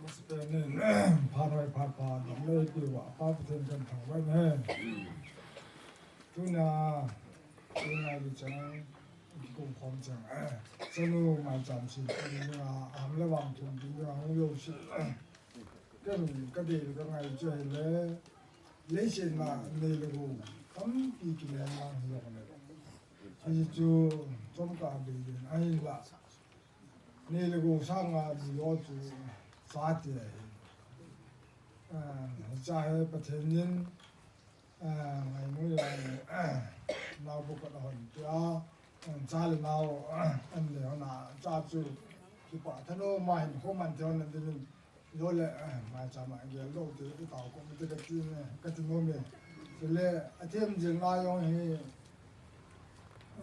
Masapen in, phat hoi phat pha, dam le pi wa, Pa Pathen kan thangvah in. Tuna, tuna di chang, kikum khom chang, chanu maicham si, tuna, ham le vang tum, tuna, hung yo si. Ka lung, ka dei, ka ngai chu hile, leiset a nei le gou tampi kilen lang hi jong le. Hichu chomkhat bei in ahi la. Nei le gou sanga di ho chu chate ahi. Ah, cha he Pathen in, ah, ngainu le, ah, nao bu ka hon tia, ah, cha le nao, ah, an le hon a, cha chu kipah thanom a hin khoman te hon a dingin. Lo le, eh, maicham a gel lo te, i tao ko te ka ti ne, ka ti nom e. Chule, a them jing lai jong hi,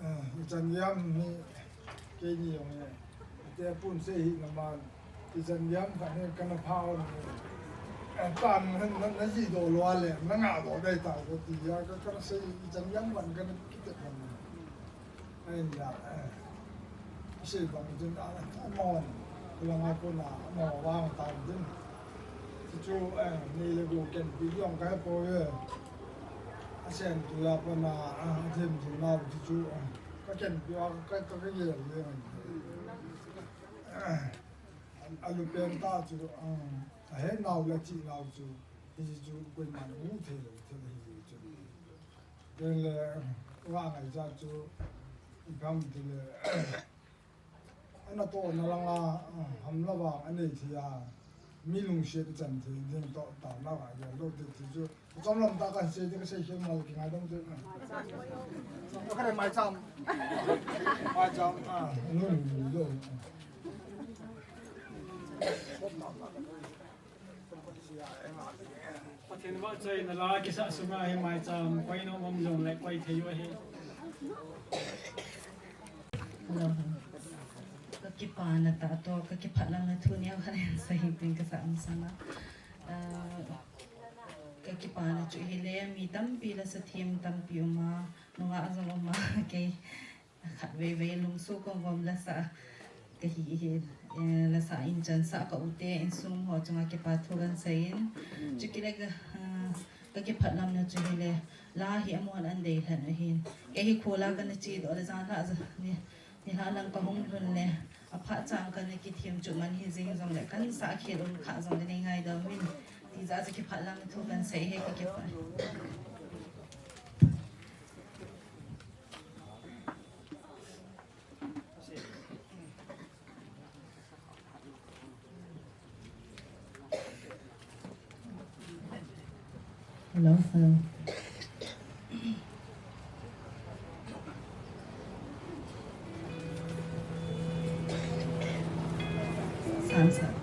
eh, i chan jam hi, keini jong hi, ate pun sei hi na man, i chan jam khat hi ka na pha on hi. Eh, pan na, na, na ji do lo le, na nga do dai tao ko ti ya, ka, ka na sei i chan jam man ka na kite man. Ahin la, eh, sei bang tin a, amahon, kulanga kona, amaho vang tan tin. Chu, eh, nei le gou kenpi jong ka he poi e. A sen tu la pa na, ah, a them jing nau ti chu, eh, ka kenpi a ka, ka, ka gel le ngai. Eh, a lu pen ta chu, ah, a he nau le chi nau chu, hi chu koiman mu thei lo, thei lo hi chu. Then le, eh, wa ngai cha chu, i kam ti le, Ana tohna langa, ah, hamla vang anei thei a, mi lungset ichan thei ding toh taona vang gel lou te ti chu. Chomlam tah kahin sei te kasei khel mal kingaidam te. Ka re maicham. Maicham, ah, lung lou. Pathen vahchoina la kisah sunga hi maicham koi nom um jongle koi thei u ahi. Hello. Ka kipana tah toh, ka kiphatlamna thu neo khat hin sei ding kasa um sanga. Ah, ka kipana chu hile, mi tampi la sa thim tampi um a, nungah jong um a, kei khatvei vei lungsuh kong vom la sa ka hi hi, eh, la sa in chan sa ka u te insung ho chunga kipa thu kan sei in. Chu kile ka, ah, ka kiphatlamna chu hile, la hi amun an dei lhan u hin. Kei hi khola kana che doh le jan la ja ni, ni la lang ka hung lhun le, aphat chang kana kithem chu man hi jing jongle kan sa khel um kha jongle nei ngaidam in. Ti ja chu kiphatlamna thu kan sei hi ka kipah. Hello, hello. Sam, sam.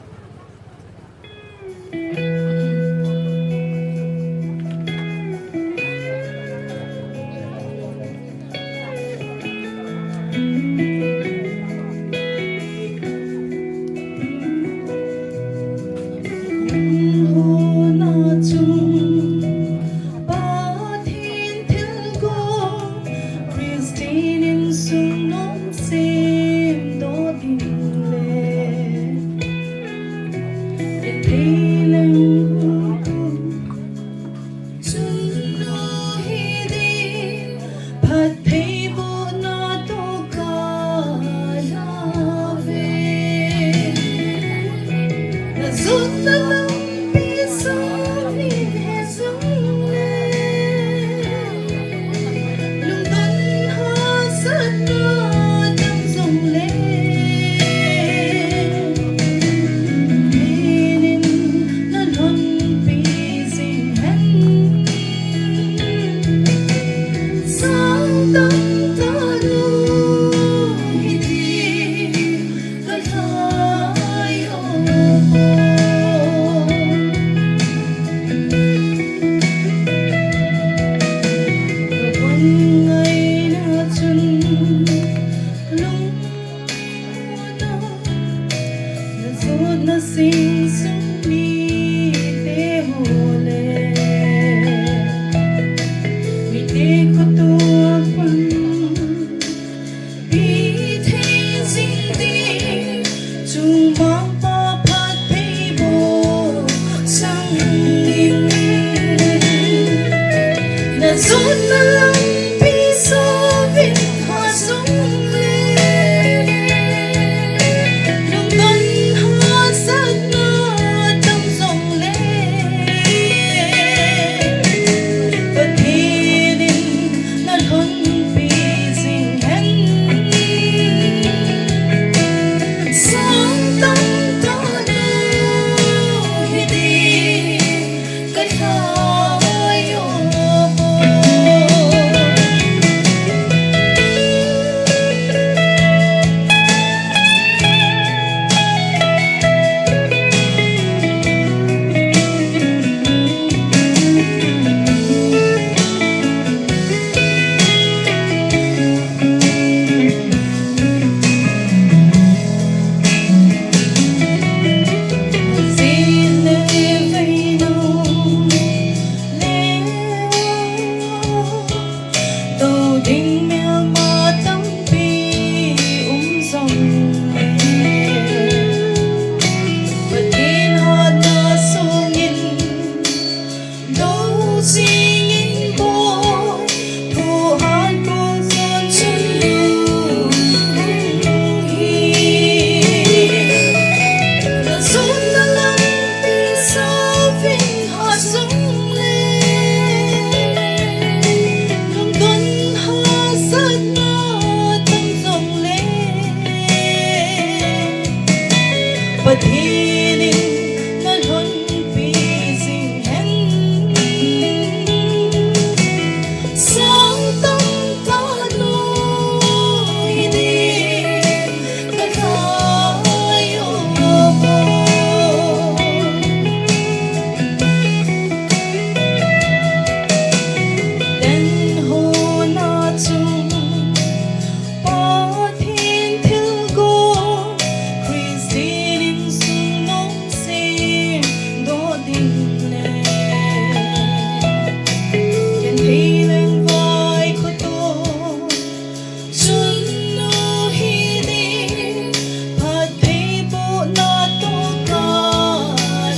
Chun nu hi ding, phattheibohna toh ka la ve. Na jotna lampi sung ni he jong le, lungdon hahsatna tam jong le. Pathen in na lhonpi jing hen. Sang tam tah nu hi ti ka lhai o. Ka von ngaina chun lung Na jotna sing sung mite ho le, mite khoto a pang, pi thei jing ding, chungmang pa phattheiboh chang in. Na jotna lampi sung vin ha jong le, lungdon hahsatna tam jong le, Pathen in na lhonpi jing hen. Sang tam tah nu hi ti ka lhai o. Singing boy, Puhan Pulson Chun Lung Hi. Zun na lam pi sa vin ha zong le, lungdon ha sat na tam zong le, Pathen in na lhon pi zing hen. Sang tam ta lui ding ka thai o. Den ho na chung Pathen thilgon, Christian insung nong sem doh ding le, genthei lengvai khoto, chun nu hi ding, phatthei bohna toh ka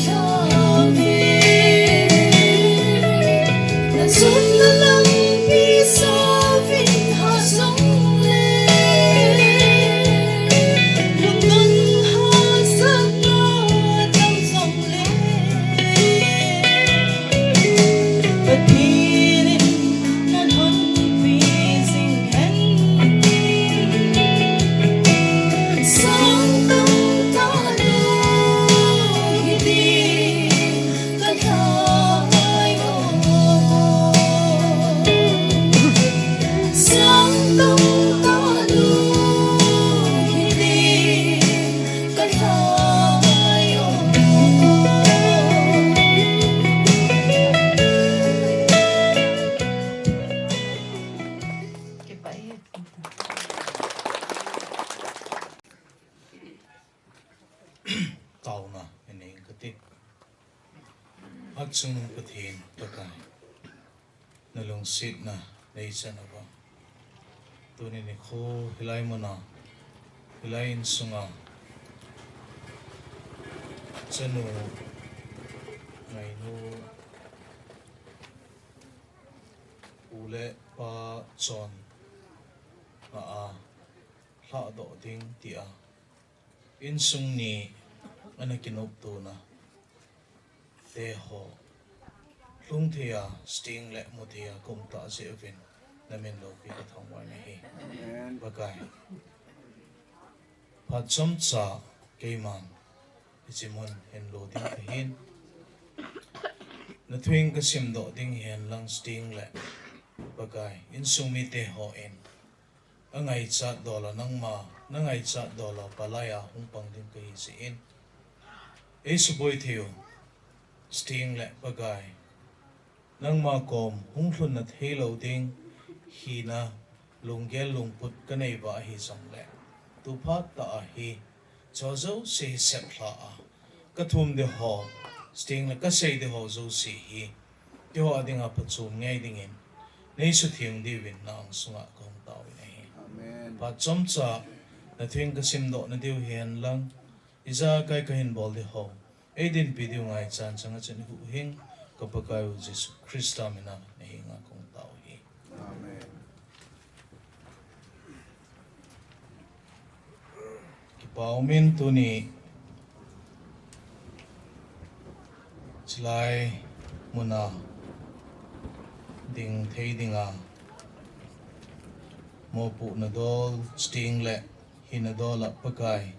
lhave. Na zonna lampi sa vin ha zong le, lungdon hahsatna tam zong le, Pathen in na lhonpi zing hen. Sang tam ta lou hi ding ka thai o. Sang tam ta lou hi ding ka thai o. Kipah e. Taona inei kati. Hatchungnung Pathen Pakai, na lungsetna neichan uva, tuni nikho hilai muna, hilai insunga, chanu, ngainu, u le pa chon a, a lhahdoh ding tia, insung ni ana kinoptona teho lhung thei a, sting le mu thei a ka um tah jeh uvin, na min loupi ka thangvah in ahi. Amen. Pakai, phat chomcha keiman hiche mun hin lo ding kahin, na thu in ka simdoh ding hihen lang, sting le Pakai, insung mite hon angaichat dola nangma, na ngaichat dola palai a hung pang ding kahi jeh in, ei suboi thei u, sting le Pakai, nangma kom hung lhunna thei lou ding hina lunggel lungput ka nei uva ahi jongle, tu phat tah a hi, chu jouse hi seplha a, ka thum ding ho, sting le ka sei ding ho jouse hi, keiho a dinga phachom ngei dingin, nei sutheng diuvin na angsunga ka hung tao in ahi. Amen. Phat chomcha, na thu in ka simdoh na diu hihen lang, ijakai ka hin bol ding ho, ei dinpi diu ngaichan chang a chun i huhhing, ka Pakai u Jesu Christa mina na henga ka hung tao hi. Amen. Kipa umin tuni chilai muna ding thei dinga mopohna dol, sting le hina dol a Pakai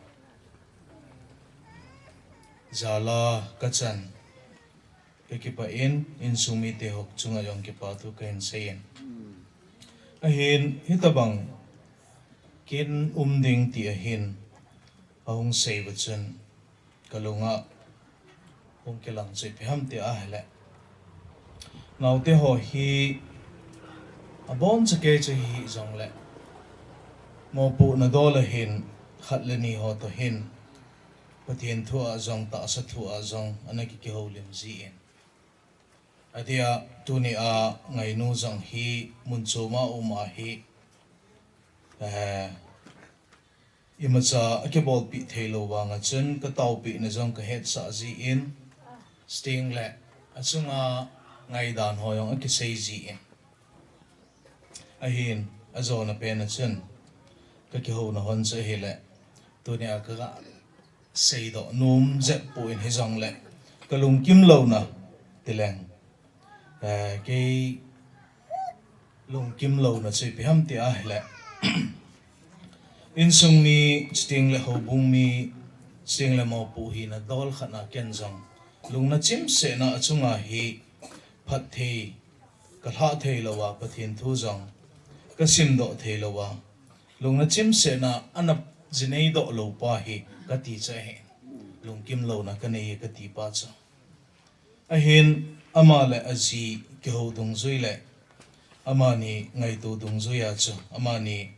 jal a ka chan. Ka kipah in, insung mite ho chunga jong kipa thu ka hin sei in. Ahin, hitabang kin um ding ti ahin, ahung sei uva chun, ka lunga hung kilang chu ipi ham ti ahile, naote ho hi aboncha kei chu hi jongle, mopohna dol a hin, khat le ni ho toh hin, Pathen thu a jong, tahsa thu a jong, ana ki, kihoulim jin. Adia, tuni a ngainu jong hi, mun chom a um ahi, eh, imacha akibolpeh thei lou vang a chun, ka taopehna jong ka hetsah jin, sting le, achunga, ngaidan ho jong akisei jin. Ahin, ajona pen a chun, ka kihouna hon chu ahile, tunia ka ga seidoh nom jep poi hijongle, ka lungkim louna tileng, eh, kei lungkim louna chu ipi ham ti ahile, insung mi, chuteng le houbung mi, chuteng le mopo hina dol khat na ken jong, lungna chimsetna achunga hi phatthei, ka lhah thei louva, Pathen thu jong ka simdoh thei louva, lungna chimsetna ana jinei doh lou pa hi kati chu ahi. Lungkim louna kanei e kati pa chu. Ahin ama le aji kihou dungjui le amani ngaito dungjuia chu, amani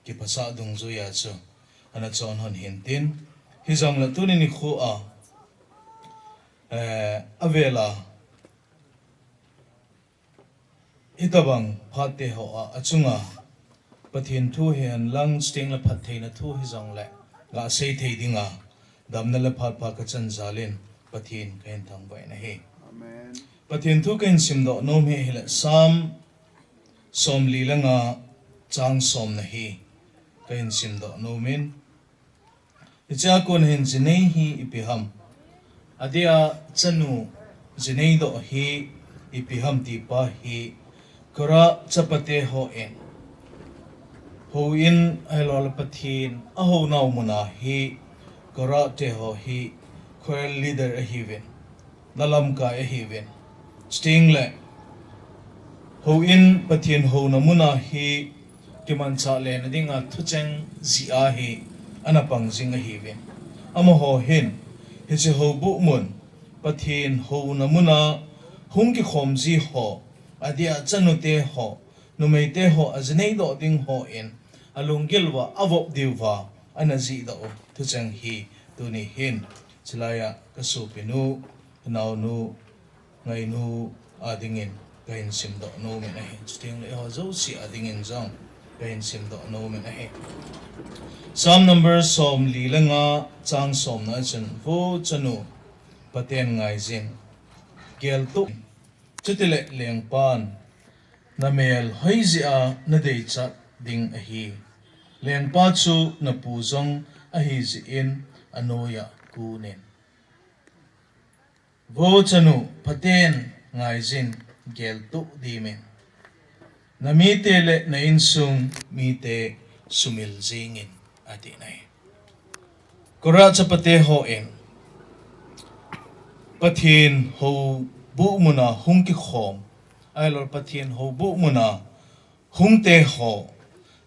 kiphasah dungjuia chu ana chon hon hintin, hijongle tuni nikho a, eh, avela hitobang phat te ho a, achunga Pathen thu hihen lang, chuteng le phattheina thu hijongle, ga sei thei dinga, damna le phat pha ka chan jalin, Pathen kahin thangvah in ahi. Amen. Pathen thu kahin simdoh nom hi ahile, Psalm somli le nga chang somna hi kahin simdoh nomin, Hichea kon hin jinei hi ipi ham? Adeh a chanu jinei doh hi ipi ham ti pa hi Korah chapate hon houin ahilouleh Pathen ahounau muna hi Korah te ho hi choir leader ahiuvin. Na lamkai ahiuvin. Chuteng le, houin Pathen houna muna hi kimanchah lena dinga thucheng jih a hi ana pang jing ahiuvin. Amaho hin, hiche houbuh mun, Pathen houna muna hung kikhom ji ho, adeh a chanute ho, numeite ho, ajinei doh ding hon, alunggil uva, avop diuva, ana jih doh u thucheng hi, tuni hin, chulai a ka sopinu, naonu, ngainu adingin kahin simdoh nomin ahi. Chuteng le eiho jouse adingin jong kahin simdoh nomin ahi. Psalm number somli le nga chang somna a chun, Vo chanu, phaten ngaijin, geltoh, chutile lengpan, na mel hoi jeh a na deichat ding ahi. Lengpa chu na pu jong ahi jeh in anoiya kunin. Vo chanu, phaten ngaijin, geltoh dimin. Na mite le na insung mite sumil jingin, ati nai. Korah chapate hon, Pathen houbuh muna hung kikhom, ahilouleh Pathen houbuh muna hungte ho,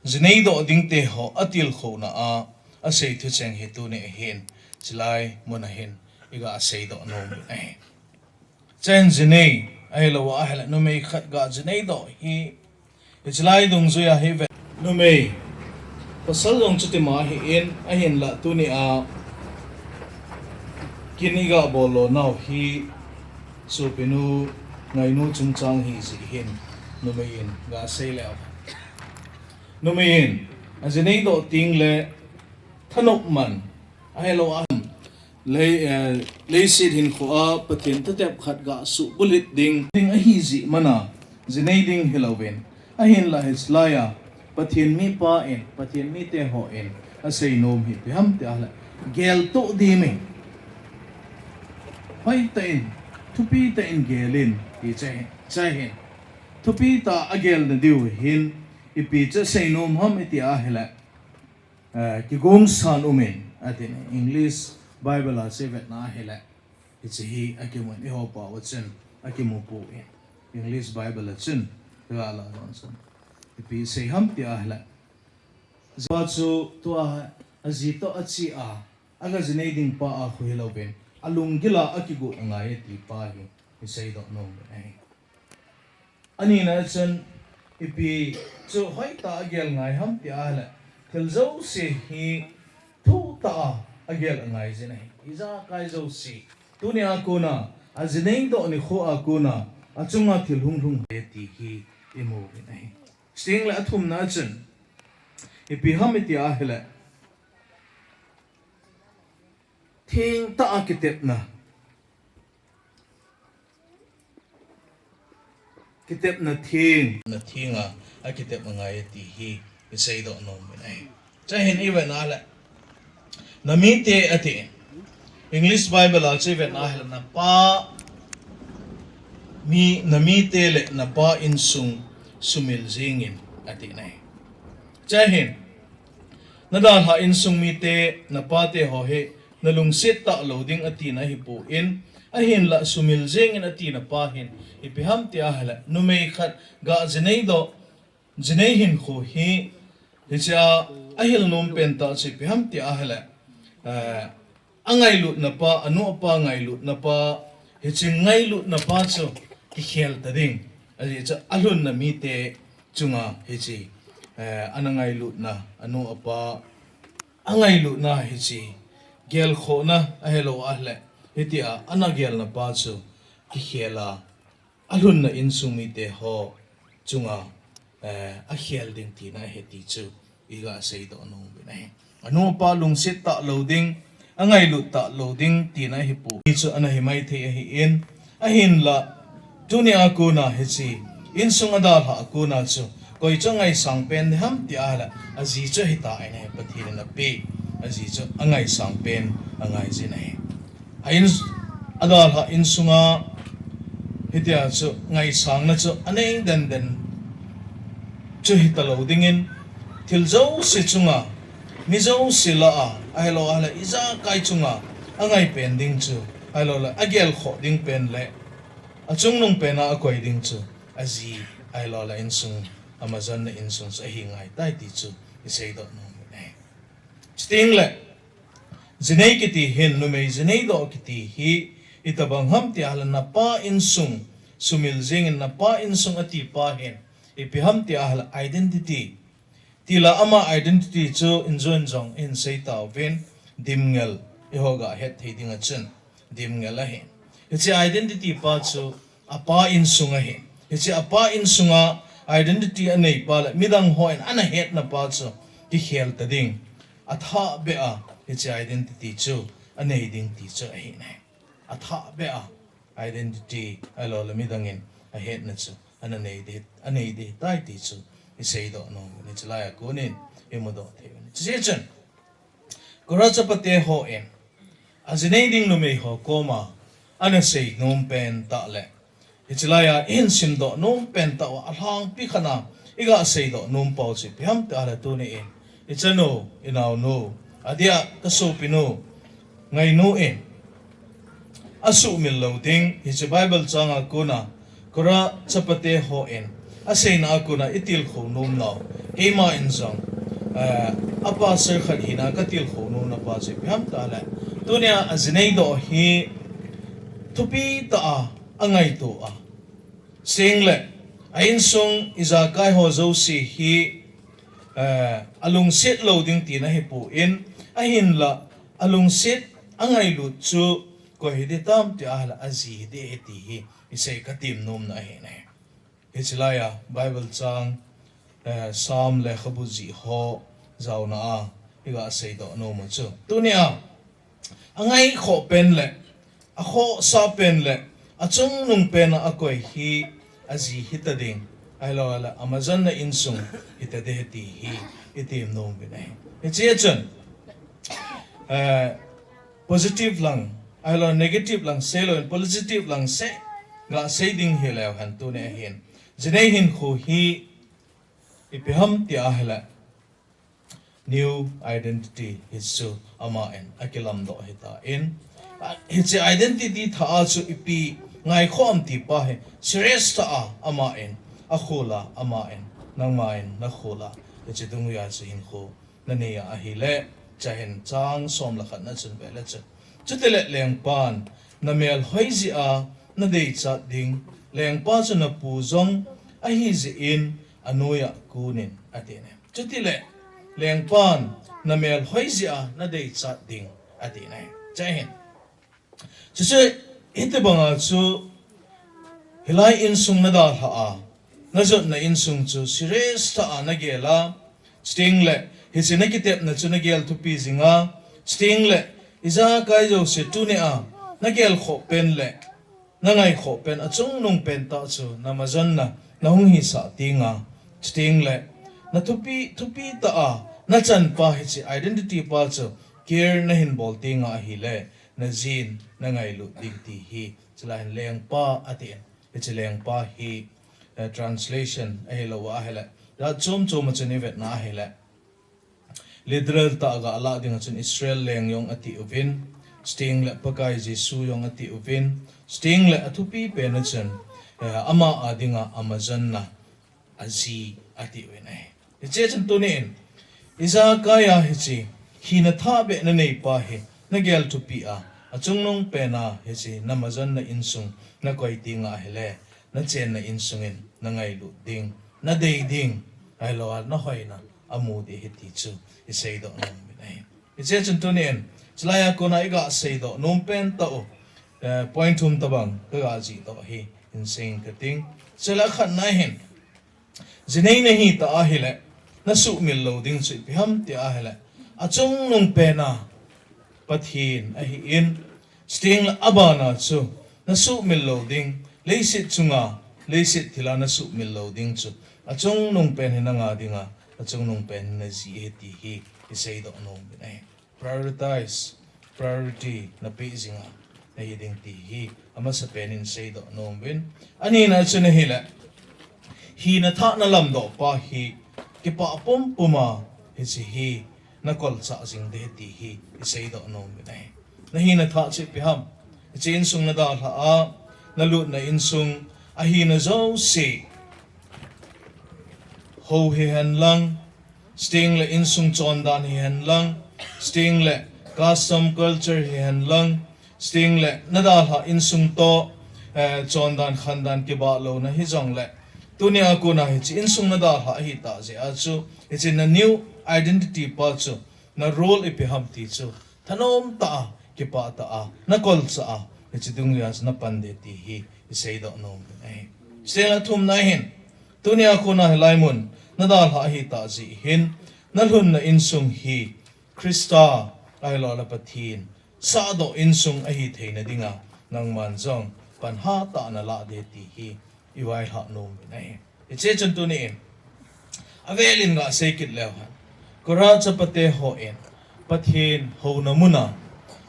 jinei doh dingte ho, atilkhouna a, asei thucheng hi tuni ahin, chulai muna hin, iga seidoh nomin ahi. Chen jinei, ahilouleh, ahile, numei khat ga jinei doh hi, hichelai dungjuia hi ve. Numei, pasal jong chutima ahin, ahinla tunia, kin iga bol lonau hi, sopinu, ngainu chungchang hi jeh hin, numei in, ga sei leu. Numei in, ajinei doh teng le, thanop man, ahilou a, Lei, eh, leiset hinkhoa Pathen thutep khat ga subulhit ding, ding ahi jeh mana, jinei ding hilouvin. Ahinla hichelai a, Pathen mipa in, Pathen mite hon, asei nom hi ipi ham ti ahile, geltoh dimin. Hoitah in, thupi tah in gelin, ti chu ahi, chu ahin. Thupi tah a gelna diu hin, ipi chu asei nom ham iti ahile, Eh, kigongsan umin, atin English Bible a chu ivetna ahile, hiche hi akimun, eiho pao a chun, akimu poi. English Bible a chun, iga la don chun. Ipi sei ham ti ahile. Jehova chu tua aji toh ache a, aga jinei ding pa a khu hilouvin, alunggil a akigot angai e ti pa hi, isei doh nom ahi. Anina chun ipi chu hoitah a gel ngai ham ti ahile, thil jouse hi thuhtah a gel angai jin ahi. Ijakai jouse, tunia kona, ajinei doh nikho a kona, achunga thil hunglhung e ti hi imu uvin ahi. Chuteng le athumna chun, ipi ham iti ahile, thengtah a kitepna. kitepna theng, na thenga, akitep angai ti hi, iseidoh nom in ahi. Chahin ivet na le, namite ati. English Bible a chu ivet na le, napa, mi, namite le napa insung sumil jingin ati nai. Chahin, nadalha insung mite, napate ho hi, nalungset talou ding ati na hipon, ahinla sumil jingin ati napa hin, ipi ham ti ahile, numei khat ga jinei doh, jinei hinkho hi, hichea ahil nom pen tah chu ipi ham ti ahile, eh, angailutna pa, anu apa ngailutna pa, hiche ngailutna pa chu kikhel ta ding. Ajeh chu alhunna mite chunga hiche, eh, ana ngailutna, anu apa angailutna hiche gelkhohna ahilou ahile, hitia ana gelna pa chu kikhel a, alhunna insung mite ho chunga, eh, akhel ding tina ahi ti chu iga seidoh nom in ahi. Anu apa lungset talou ding, angailut talou ding tina ahipon, hichu ana hi maithei ahin, ahinla, tunia kona hiche insung adalha a kona chu koi chu angaisang pen ding ham ti ahile, aji chu ahitai nai, Pathen in apeh aji chu angaisang pen angaijin ahi. A in, adalha insunga hitia chu ngaisangna chu anei denden chu hitalou dingin, thil jouse chunga, mi jouse lah a, ahilou ahile ijakai chunga angai pen ding chu, ahilou le agelkhoh ding pen le achungnung pena akoi ding chu aji, ahilou le insung, amajanna insung chu ahi ngaitai ti chu iseidoh nom in ahi. Chuteng le, jinei kiti hin, numei jinei doh kiti hi, itobang ham ti ahile napa insung sumil jingin, napa insung ati pa hin, ipi ham ti ahile identity. Tila ama identity chu injong injong in seitauvin, dimngel, eiho ga het thei dinga chun dimngel ahi. Hiche identity pa chu apa insung ahi. Hiche apa insunga identity anei pa le midang hon ana hetna pa chu kikhel ta ding. Athah beh a hiche identity chu anei ding ti chu ahi nai. Athah beh a identity ahilou le midangin ahetna chu ana nei ding, anei ding tai ti chu iseidoh nom in, hiche laiya konin imudoh thei u ahi. Chuche chun, Kora chapate hon ajinei ding numei ho koma ana sei nom pen tah le, hiche laiya ihin simdoh nom pen tah uva alhangpi khat a iga seidoh nom pau chu ipi ham ti ahile, tuni in ichanu, inaonu, adia kasopinu, ngainu in asuhmil lou ding, hiche Bible changa kona Kora chapate hon aseina a kona itilkhou nom nau, keima in jong, eh, a pastor khat hina katilkhou nomna pa chu ipi ham ti ahile, tunia ajinei doh hi thupi tah a angaito a, chuteng le a insung ijakai ho jouse hi, eh, alungset lou ding tina ahipon, ahinla alungset angailut chu koi hiding ham ti ahile, aji hiding ahi ti hi isei katem nomna ahi nai. Hiche laiya Bible chang, eh, Psalm lekhabu jih ho jaona a iga seidoh nom u chu, tunia angaikhoh pen le, akhohsah pen le, achungnung pena akoi hi aji hita ding, ahilou le amajanna insung hita ding ahi ti hi item nom in ahi. Hiche chun, eh, positive lang, ahilou negative lang seilouvin, positive lang seh ga sei ding hileu hen, tunia hin jinei hinkho hi ipi ham ti ahile, new identity hichu aman akilamdoh ahitan, a, hiche identity thah a chu ipi ngaikhoh am ti pa hi serious tah a aman akhol a, aman, nangman nakhol a, hiche dungjui a chu hinkho nanei a ahile, chuin chang som le khat na chun vele chun, chutile lengpan namel hoi jeh a nadeichat ding, lengpa chu napu jong ahi jeh in anoiya kunin, ati nai. Chutile lengpan namel hoi jeh a nadeichat ding, ati nai. Chuin, chuche, hitobanga chu hilai insung nadalha a, najotna insung chu serious tah a nagel a, chuteng le hiche nakitepna chu nagel thupi jing a, chuteng le ijakai jouse tunia nagelkhoh pen le na ngaikhoh pen, achungnung pen tah chu na majonna na hung hisah tinga, chuting le na thupi, thupi tah a na chanpa hiche identity pa chu care na hin bol tinga ahile, na jin na ngailut ding ti hi, chulai hin lengpa atin. Hiche lengpa hi, eh, translation ahilou ahile, jat chom chom a chun i vetna ahile, literal tah a ga lah ding a chun Israel leng jong ati uvin, chuting le Pakai Jesu jong ati uvin, chuting le athupi pen a chun, eh, ama a dinga amajonna aji ati uvin ahi. Hiche chun tunin, ijakai a hiche, hina thah beh na neipa hi, na gel thupi a, achungnung pen a hiche, na majonna insung, na koi tinga ahile, na chenna insung in, na ngailut ding, na dei ding, ahilou a, na hoina, amu ding ahi ti chu, i seidoh nom uvin ahi. Hiche chun tunin, chulai a kona i ga seidoh nom pen tah u, eh, point thum tabang, ka ga jih doh hi, in seiyin kating. Chule khatna hin, jinei na hi tah ahile, na suhmil lou ding chu ipi ham ti ahile, achungnung pen a Pathen ahin, chuting le abana chu na suhmil lou ding, leiset chunga, leiset thil a na suhmil lou ding chu, achungnung pen hi nanga dinga, achungnung pen hi na ji ahi ti hi, i seidoh nom uvin ahi. Prioritize, priority na pe jinga, na hi ding ti hi, amasa pen in seidoh nom uvin. Anina chun ahile, hina thah na lamdoh pa hi, kipah pumpum a, hiche hi, na kolchah jing ding ahi ti hi, i seidoh nom uvin ahi. Na hina thah chu ipi ham. Hiche insung na dalhah a, na lutna insung, ahina jouse, hou hihen lang, chuting le insung chondan hihen lang, chuting le custom culture hihen lang, chuting le na dalhah insung toh, eh, chondan khandan kibah louna hijong le, tunia kona hiche insung na dalhah ahi tah jeh a chu, hiche na new identity pa chu, na role ipi ham ti chu, thanom tah a, kipah tah a, na kolchah a, hiche dungjui a chu na pan ding ti hi, i seidoh nom uvin ahi. Chuting le thumna hin, tunia kona hilai mun, na dalhah ahi tah jeh hin, na lhunna insung hi, Christa, ahilou le Pathen, sahdoh insung ahi theina dinga, nangman jong, pan hatah a na lah ding ti hi, i vaihlah nom uvin ahi. Hiche chun tunin, avel in ga sei kit leu hen. Korah chapate hon, Pathen houna muna,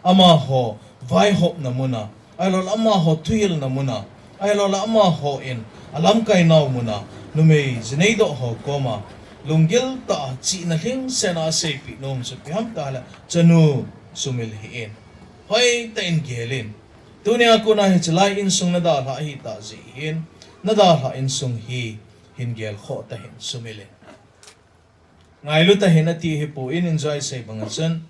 amaho vaihopna muna, ahilou le amaho thuhilna muna, ahilou le amahon alamkai nau muna, numei jineidoh ho koma, lunggil tah a chihna lhingset a aseipeh nom chu ipi ham ti le, chanu sumil hih in. Hoitah in gel in. Tunia kona hiche lai insung na dalhah ahi tah jeh hin, na dalhah insung hi hin gelkhoh tah in sumil in. Ngailu tah in ati hi poi, in enjoy sei bang a chun.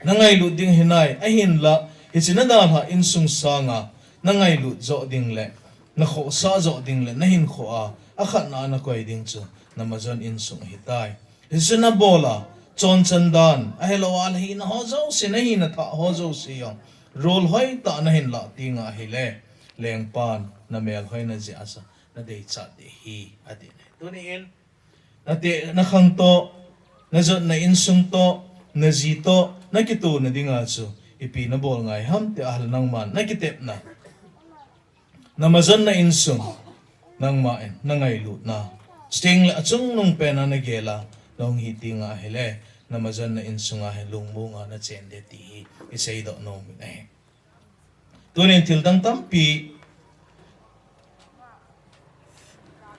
Na ngailut ding hinai, ahinla, hiche na dalhah insung sanga, na ngailut joh ding le, na khohsah joh ding le, na hinkhoa, akhatna a na koi ding chu, na majon insung ahitai. Hiche na bol a, chonchan dan, ahilou a, hina ho jouse, na hina thah ho jouse jong, role hoitah na hin lah tinga ahile, lengpan, na melhoina jeh a chu, na deichat ding ahi, ati. Tunin, na te, na khang toh, na jotna insung toh, na ji toh, na kitona dinga chu, ipi na bol ngai ham ti ahile nangman, na kitepna. Na majonna insung, nangman, na ngailutna. Chuting le achungnung pen a na gel a, na hung hi tinga ahile, na majonna insung a hin lungmong a na chen ding ti hi, i seidoh nom uvin ahi. Tunin thil dang tampi,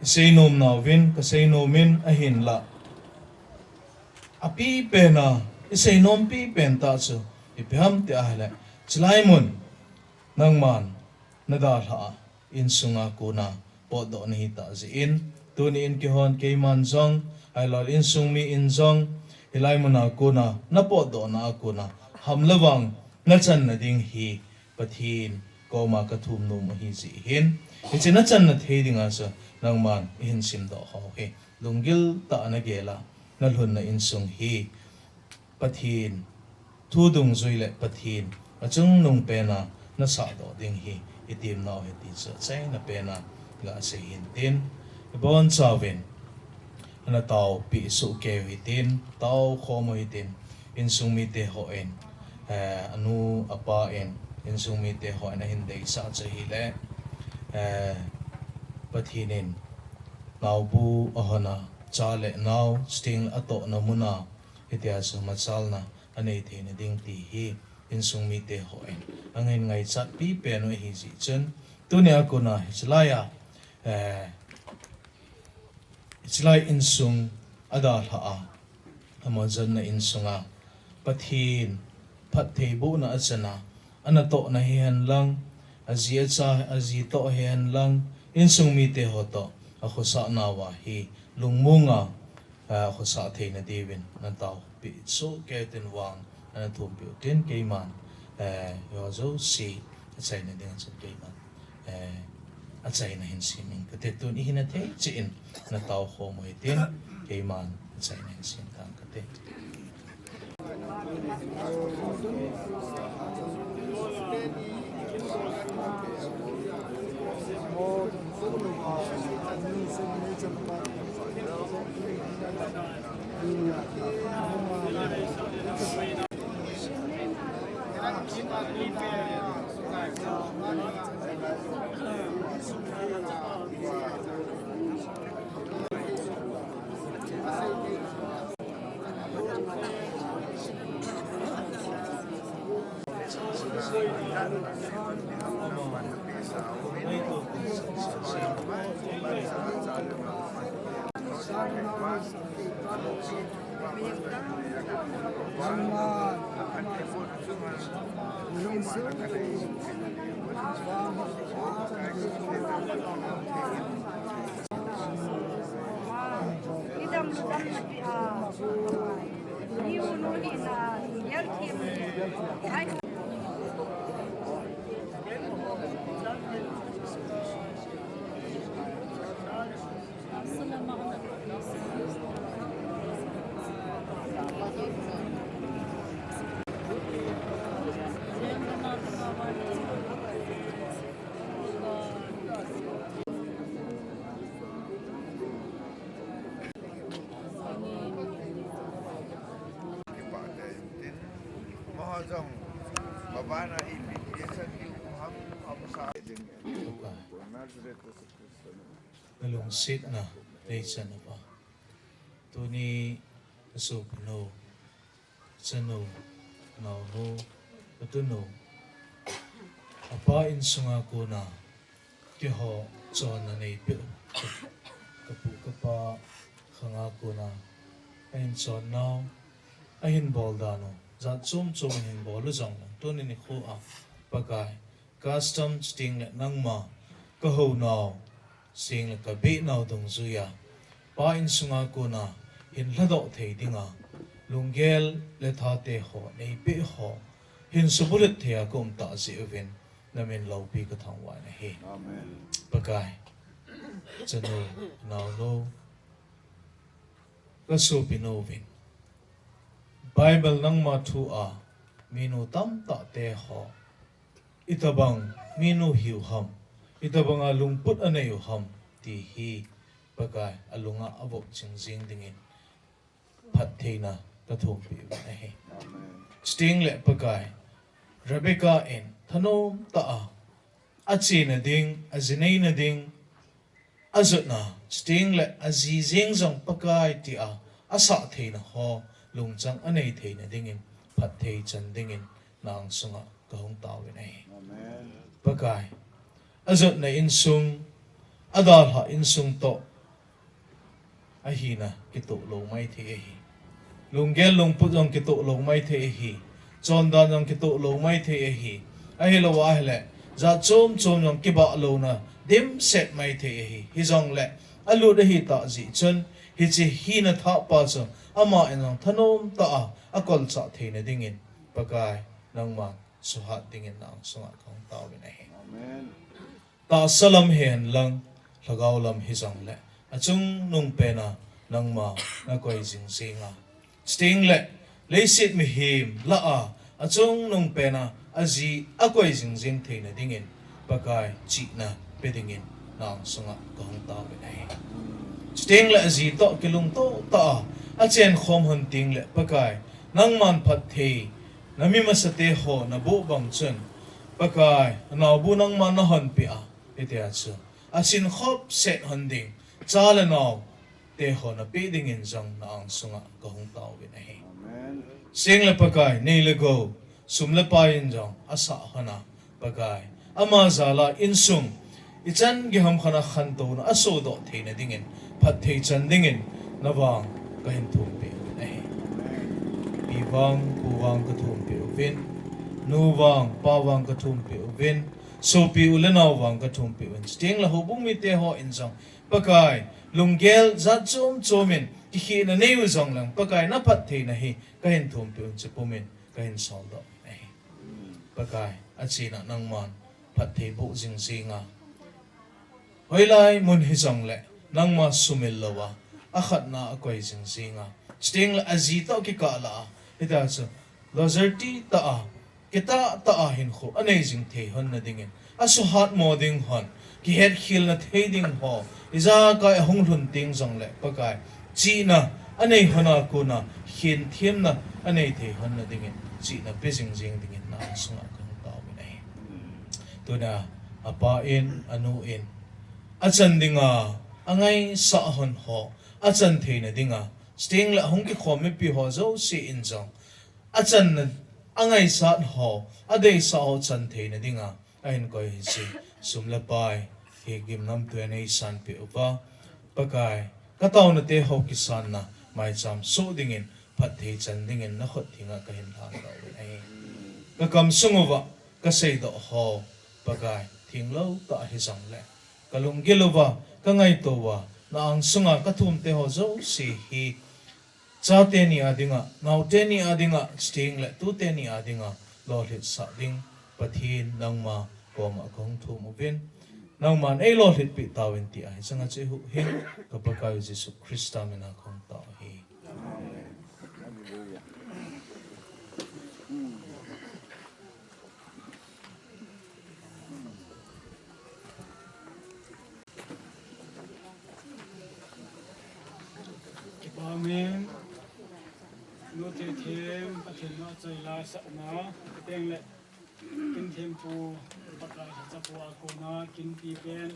i seinom nauvin, ka seinom in ahinla. Apipen a, i seinom pipen tah chu, ipi ham ti ahile. Chulai mun, nangman, na dalhah a, insunga kona, potdoh na hitah jeh in, tunin keihon keiman jong, ahilou le insung mi in jong, hilai muna kona, na potdohna a kona, ham le vang, na channa ding hi, Pathen koma ka thum nom ahi jeh hin, hiche na channa thei dinga chu, nangman, i hin simdoh ho hi, lunggil tah a na gel a, na lhunna insung hi, Pathen, thu dungjui le Pathen, achungnung pen a na sahdoh ding hi i temnau ahi ti chu achaina pen a ga sei hin tin, i bonchauvin, ana taopeh soh kei u hitin, taokhom u hitin, insung mite hon, eh, anu, apa in, insung mite hon ahin deisah chu ahile, Eh, Pathen in naobu ahon a, cha le nao, Sting atohna mun a, hitia chu machalna anei theina ding ti hi insung mite hon angainchat pipen u ahi jeh chun, tunia kon a hiche lai a, eh, hiche lai insung adalhah a, amaho jonna insung a Pathen phattheibohna achan a, anatohna hihen lang, aji acha, aji toh hihen lang, insung mite ho toh akhosah nauva hi lungmong a, ah, khosah theina diuvin natao peh soh kei tin vang, ana thumpeh u tin keiman, eh, hiho jouse achaina ding a chun keiman, eh, achaina hin sem inge kati. Tun ihina thei cheh in natao khom u hitin, keiman achaina hin sem tange kati. Nalungsetna neichan uva, tuni kasopinu, chanu, naonu, katunu, apa insunga kona keiho chonna neipeh u, kapu kapa khanga kona ahin chonnau, ahin bol dan u, jat chom chom ahin bol u jongleng, tuni nikho a Pakai, custom Sting le nangma kahounau, Sting le kabehnau dungjuiya, pa insunga kona hin lhadoh thei dinga lunggel le thate ho neipeh ho hin subulhit theiya kaum tah jeh uvin, namin loupi kathangvah in ahi. Amen. Pakai, chanu, naonu, kasopinu uvin, Bible nangma thu a minu tamtah te ho itobang minu hiu ham, itobanga lungput anei u ham, ti hi Pakai alunga avop jing jing dingin phattheina kathumpeh uvin ahi. Sting le Pakai, Rebecca in thanom tah a achena ding, ajineina ding, ajotna, Sting le aji jeng jong Pakai tia asah theina ho lungchang anei theina dingin, phatthei chan dingin, na angsunga kahung taovin ahi. Amen. Pakai, ajotna insung, adalhah insung toh ahina kitoh lou maithei ahi. Lunggel lungput jong kitoh lou maithei ahi. Chondan jong kitoh lou maithei ahi. Ahilou ahile, jat chom chom jong kibah louna dimset maithei ahi. Hijongle, alut ahitah jeh chun, hiche hina thahpa chu, ama in jong thanom tah a, akolchah theina dingin, Pakai, nangman suhat dingin na angsunga kahung taovin ahi. Amen. Tahsa lam hihen lang, lhagao lam hijongle, achungnung pena nangma nakoi jing jeng a, Sting le leiset mihem lah a achungnung pena aji akoi jing jeng theina dingin, Pakai, chihna pe dingin na angsunga kahung taovin ahi. Sting le aji toh kilungto tah a achen khom hon tengle, Pakai, nangman phatthei, nami masate ho naboh bang chun, Pakai, anaobu nangman nahonpeh a, Hitia chu asin khop set hon ding cha le nao te ho napeh dingin jong na angsunga kahung taovin ahi. Amen. Seng le Pakai, nei le gou, sum le pai in jong asah hon a, Pakai, ama jal a insung ichan gei ham khat a khantouna asodoh theina dingin, phatthei chan dingin navang kahin thumpeh uvin ahi. Pi vang, pu vang kathumpeh uvin, nu vang, pa vang kathumpeh uvin, sopi u le nao vang kathumpeh uvin. Chuteng le houbung mite hon jong, Pakai, lunggel jat chom chom in kikhehna nei u jongleng, Pakai, na phattheina hi kahin thumpeh uvin, chupum in kahin soldoh uvin ahi. Pakai, achena nangman phatthei boh jing jing a, hoilai mun hijongle nangma sumil louva, akhatna a akoi jing jing a, chuteng le aji toh kikah lah a, hitia chu loyalty tah a, kitah tah a hinkho anei jing thei hon na dingin, asuhat mo ding hon, kihetkhelna thei ding ho ijakai ahung lhun teng jongle, Pakai, chihna anei hon a kona khenthemna anei thei hon na dingin chihna pe jing jing dingin na angsunga kahung taovin ahi. Tunia apa in, anu in, achan dinga angaisah hon ho achan theina dinga, chuteng le ahung kikhom mipi ho jouse in jong achanna, angaisah ho, adeisah ho chan theina dinga ahin koi hi chu, sum le pai hi gimnamtui a nei sanpeh uva, Pakai, kataona te ho kisanna maicham soh dingin, phatthei chan dingin na khut thenga kahin lhan taovin ahi. Kakam sung uva kaseidoh ho, Pakai, thenglou tah hijongle, kalunggil uva, kangaito uva, na angsunga kathum te ho jouse hi, chate ni a dinga, naote ni a dinga, chuteng le tute ni a dinga lolhitsah ding Pathen nangma koma kahung thum uvin, nangman eilolhitpeh tauvin tia hichanga chu eihuhhing, ka Pakai u Jesu Christa mina kahung tao ahi. Kipa umin, nu Themthem, Pathen na choi la sahna, chuteng le, kin thempu, Pakai lhachapu a kona, kin pipen,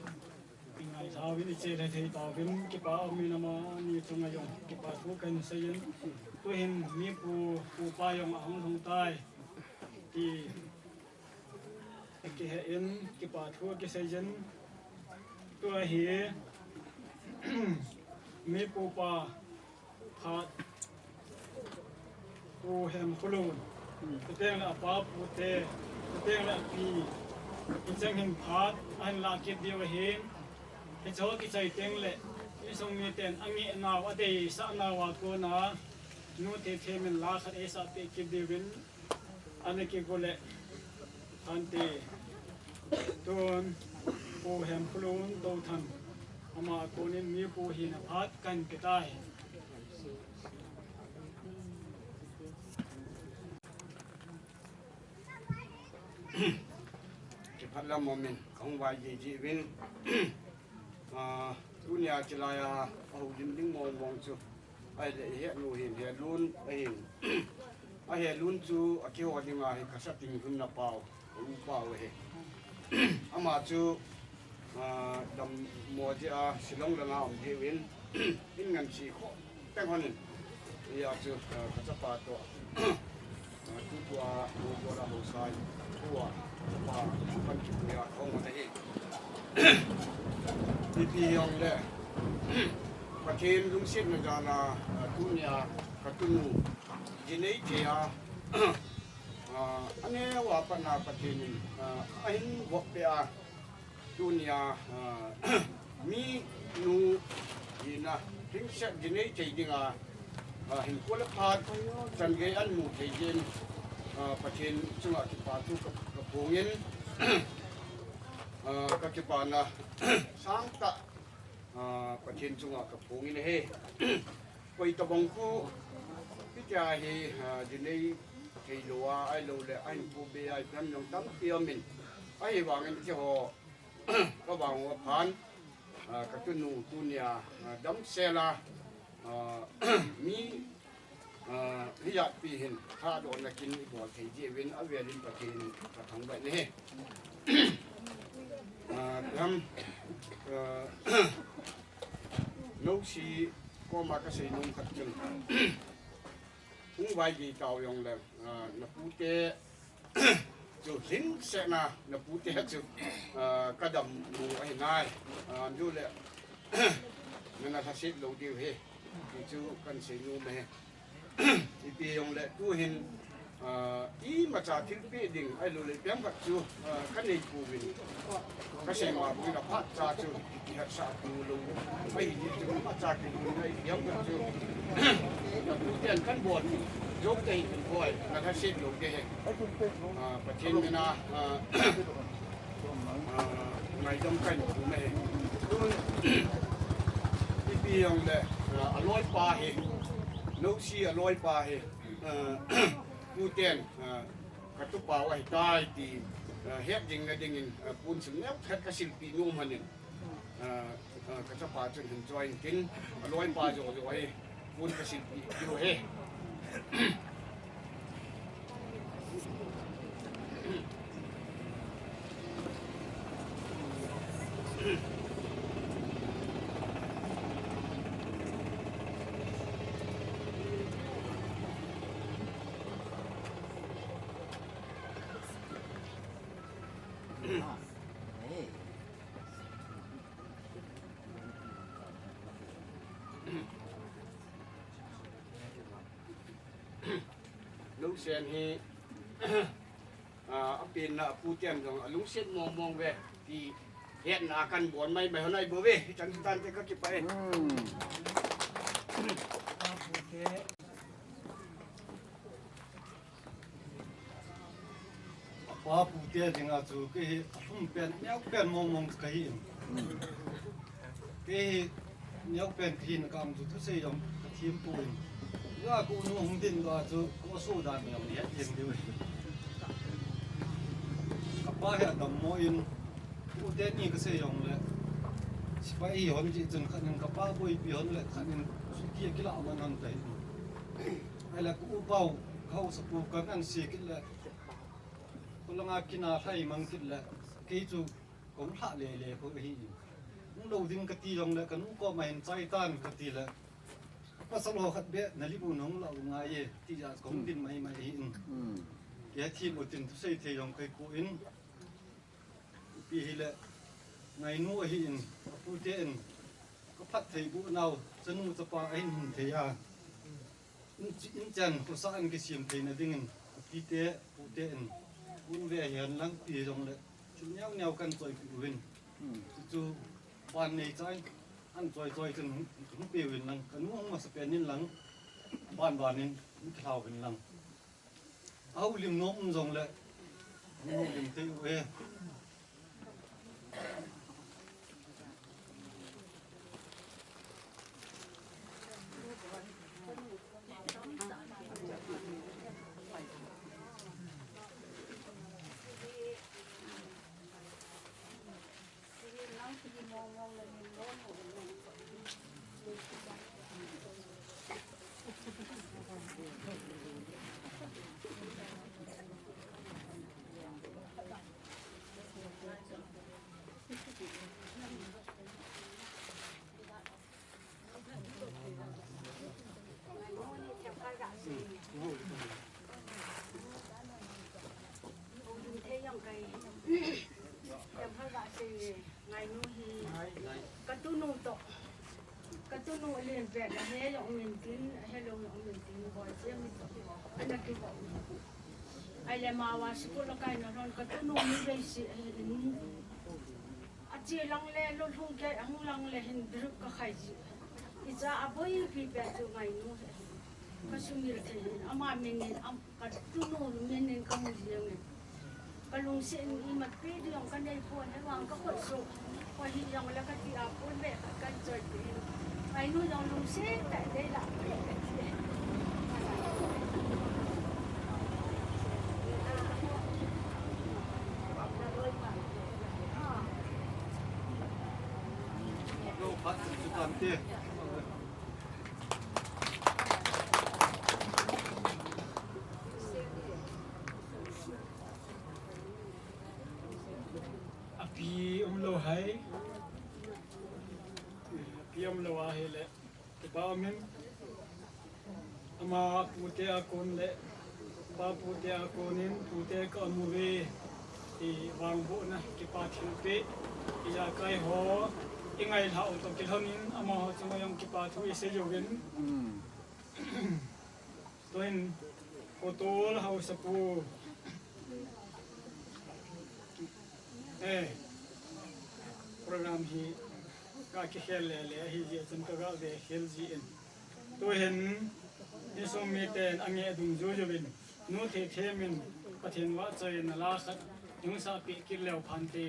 i ngailhau in i chelha thei tauvin, kipa umin amani chunga jong, kipa thu kahin seiyin, tuhin mi pu, pupa jong ahung lhung tai, ti, Kihe in, kipa thu kiseiyin. Tua hi, mi pupa phat, Pu Hemkholun. Chuteng le apa pute, chuteng le api. Hicheng hin phat, ahin lah kit diu ahin. Hiche ho kichai teng le, insung miten angeh nau, adeisah nau a kona, nu Themthem in la khat eisah peh kit diuvin. Ana kigo le, ante, tun, Pu Hemkholun Touthang, ama a konin mi pu hina phat kahin pe tai. Kiphat lam momin, kahung vai jiji uvin, ah, tunia chilai a, ahung dim ding mong mong chu. Ahile, ihet nu hin, Helun, ahin. A Helun chu, akiho dinga hi, kasa ting hun na pau, u pau ahi. Ama chu, ah, dammo jeh a, Shillong langa um diuvin, in ngan si kho, teng honin. Hia chu, ah, kachapa toh. Ah, tutua, tutua la ho sai, tua, pa, pan ki tua, hong na hi. Ipi jong le, Pathen lungsetna jal a, ah, tunia, ka tunu, jinei thei a, ah, aneo a pat na Pathen in, ah, ahin vop peh a, tunia, ah, mi nu hina, hingset jinei thei dinga, ah, hinkho le phat, chan gei ahin mu thei jeh in, ah, Pathen chunga kipa thu ka, ka phongin, ah, ka kipana sangtah, ah, Pathen chunga ka phongin ahi. Koi tabang khu, hitia hi, ah, jinei thei lou a, ahilou le, ahin pu be a, ipi ham jong tampi aumin. Ahivangin hiche ho, ka vang uva phan, ah, ka tunu tunia, ah, damsel a, ah, mi, ah, hijat pi hin, thahdohna kin i bol thei jeh uvin, avel in Pathen in ka thangvah in ahi. Ah, gam, ah, Nosi koma kasei nom khat chun. Hung vaigei tau jongle, ah, napute chu lhingsetna, napute chu, ah, kadam mu ahi nai. Ah, jule, nana lhaset lou diu ahi. Ti chu kahin sei nom ahi. Ipi jongle tuhin, ah, imacha thilpeh ding, ahilouleh ipi ham khat chu, ah, kanei pouvin. Kasei ma bangin aphat cha chu, kihatsah tou lou. Ahi, ti chu imacha kilungna ipi ham khat chu. Tuten kahin bol jou tei in boi, na lhaset lou ding ahi. Ah, Pathen mina, ah, ah, ngaidam kahin pe ahi. Tun, ipi jongle, ah, aloipa hi, Nosi aloipa hi, ah, tuten, ah, katupau ahitai ti, ah, het ding na dingin, ah, pon sung neo khat kasilpeh nom lhonin. Ah, ah, kachapa chun hin join tin, aloipa joh joh hi, pon kasilpeh diu ahi. Nosen hi, ah, apenna aputen jong alungset mong mong uve ti hetna kahin bol mai mai lhon ahi bouve. Hichan chu tante, kakipah e. Apa pute dinga chu kei hi alhum pen, neo pen mong mong chu kahi in. Kei hi neo pen kahin, ka um chu thusei jong kathem poi. Ka unu hung ding doh a chu ka soh dan jong het jeng diu ahi. Kapa hi adammo in, pute ni kasei jongle, sepai hihon jeh chun khat in kapa boipi hon le khat in chuti akilah man hon kahi. Ahile ka upa u, ka haosapu kan anse kit le, kolanga kin a lhai mang kit le, kei chu kahung lhah lele kho ahi in. Hung lou ding kati jongle, kanu koma hin chai tan kati le, pasal ho khat beh nalim u nahung lah u ngai e, tia kahung din mai mai ahi in. Kihethem utin, thusei thei jong kahipoi. Ipi hile, ngainu ahi in, apute in, kaphattheiboh nau, chanu chapa ahin hung thei a. In, inchen khosah in kisem theina dingin, apite, apute in, pon ve hihen lang, ipi hijongle, thil neo neo kahin choipeh uvin. Chuchu ban neichan, ahin choi choi chun hung, hung peuvin lang, kanu hung masapen in lang, ban ban in hung kilhauvin lang. Ahoulim nom um jongle, hung houlim thei uve. Ngainu hi katunu toh, katunu len pet ahe jong um intin, ahelou jong um intin, boi chem in toh ana kibol. Ahile ama school akai na lhon katunu mi bei si ahin. Ache lang le, lolhung kei ahung lang le hin drip kakhai ji. Icha aboipi pet chu ngainu hi. Kasumil thei hin, ama min in, am, katunu min in kamu jeng in. Kalungset in imapi ding jong kanei pon, ahivang kakhut sung, koi hijongle kati a pon ve khat kahin choipeh in. Ngainu jong lungset tah in deilah peh kati. Api umlou Hile, kipa umin, ama pute a kon le, pa pute a konin, pute ka amu ve, ti vangbohna, kipa thilpeh, ijakai ho, ingailhah u toh kilhonin, amaho chunga jong kipa thu isei uvin. Tuhin, Pu Tol Haosapu. Eh, program hi ka kikhel lele ahi jeh chun ka ga ve khel jin. Tuhin, insung miten angeh dungjuiyu vin, nu Theithem in Pathen vahchoina la khat hung sapeh kit leu phante.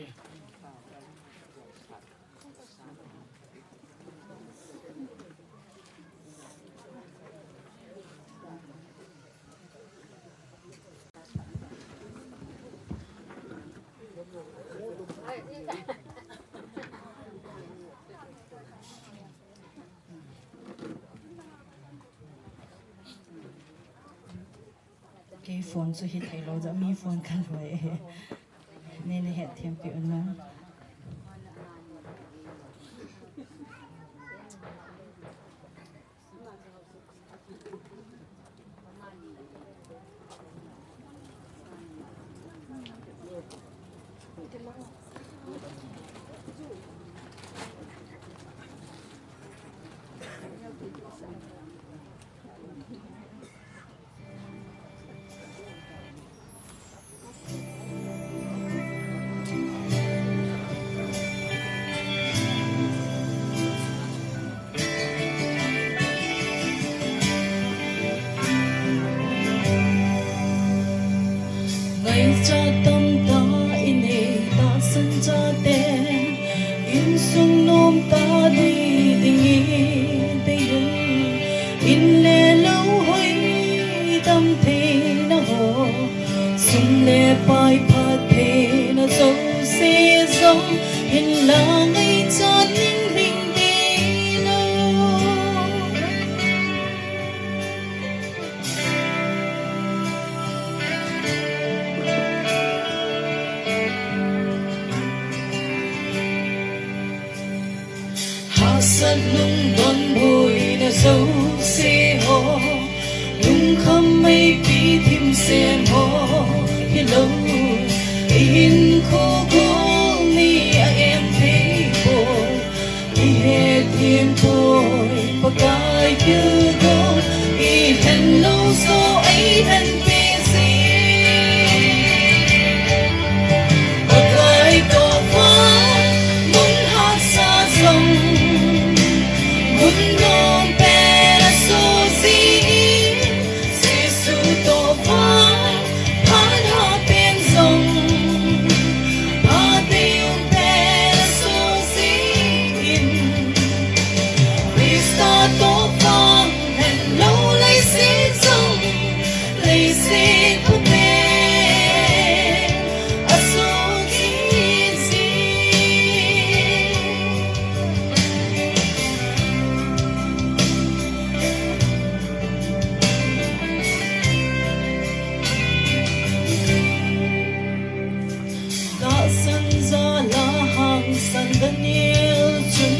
Kei phone chu hithei lou jeh a mi phone kalhoi e. Neina hetthem peh un lang. Ngaicha tamtah inei tahsan chate, insung nomtah nei ding idei un, in le lou hoi dam theina ho, sum le pai phat theina jouse jong, hinla ngaicha ning hing ding lou. Hahsat lungdon boina jouse ho, lungkham meipi thim sem ho hilou, ihinkho gol ni a-em thei poi. Ihet thim poi, Pakai thilgon, ilhen lou joh eilhen peh jin. Pakai toh vang mun hahsa jong, mun nom pen asoh jin. Jesu toh vang phat hahpen jong, phat ding pen asoh jin. Christa toh vang lhen lou leiset jong, leiset phaten asoh jin jin. Tahsan jal a hangsan Daniel chun,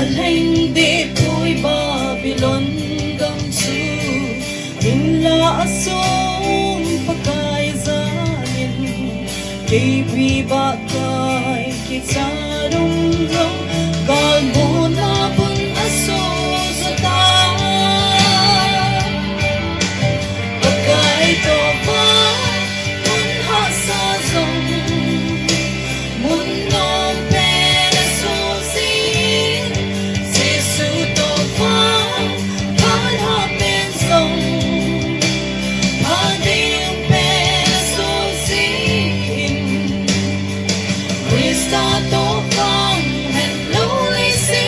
alheng deh poi Babylon gam chu, hinla asung Pakai jalin, keipi bah kai kicha dungjuiyin, galmona bun asoh jo tai. Pakai toh vang mun hahsa jong, mun nom pen asoh jin. Jesu toh vang phat hahpen jong, phat ding pen asoh jin. Christa toh vang lhen lou leiset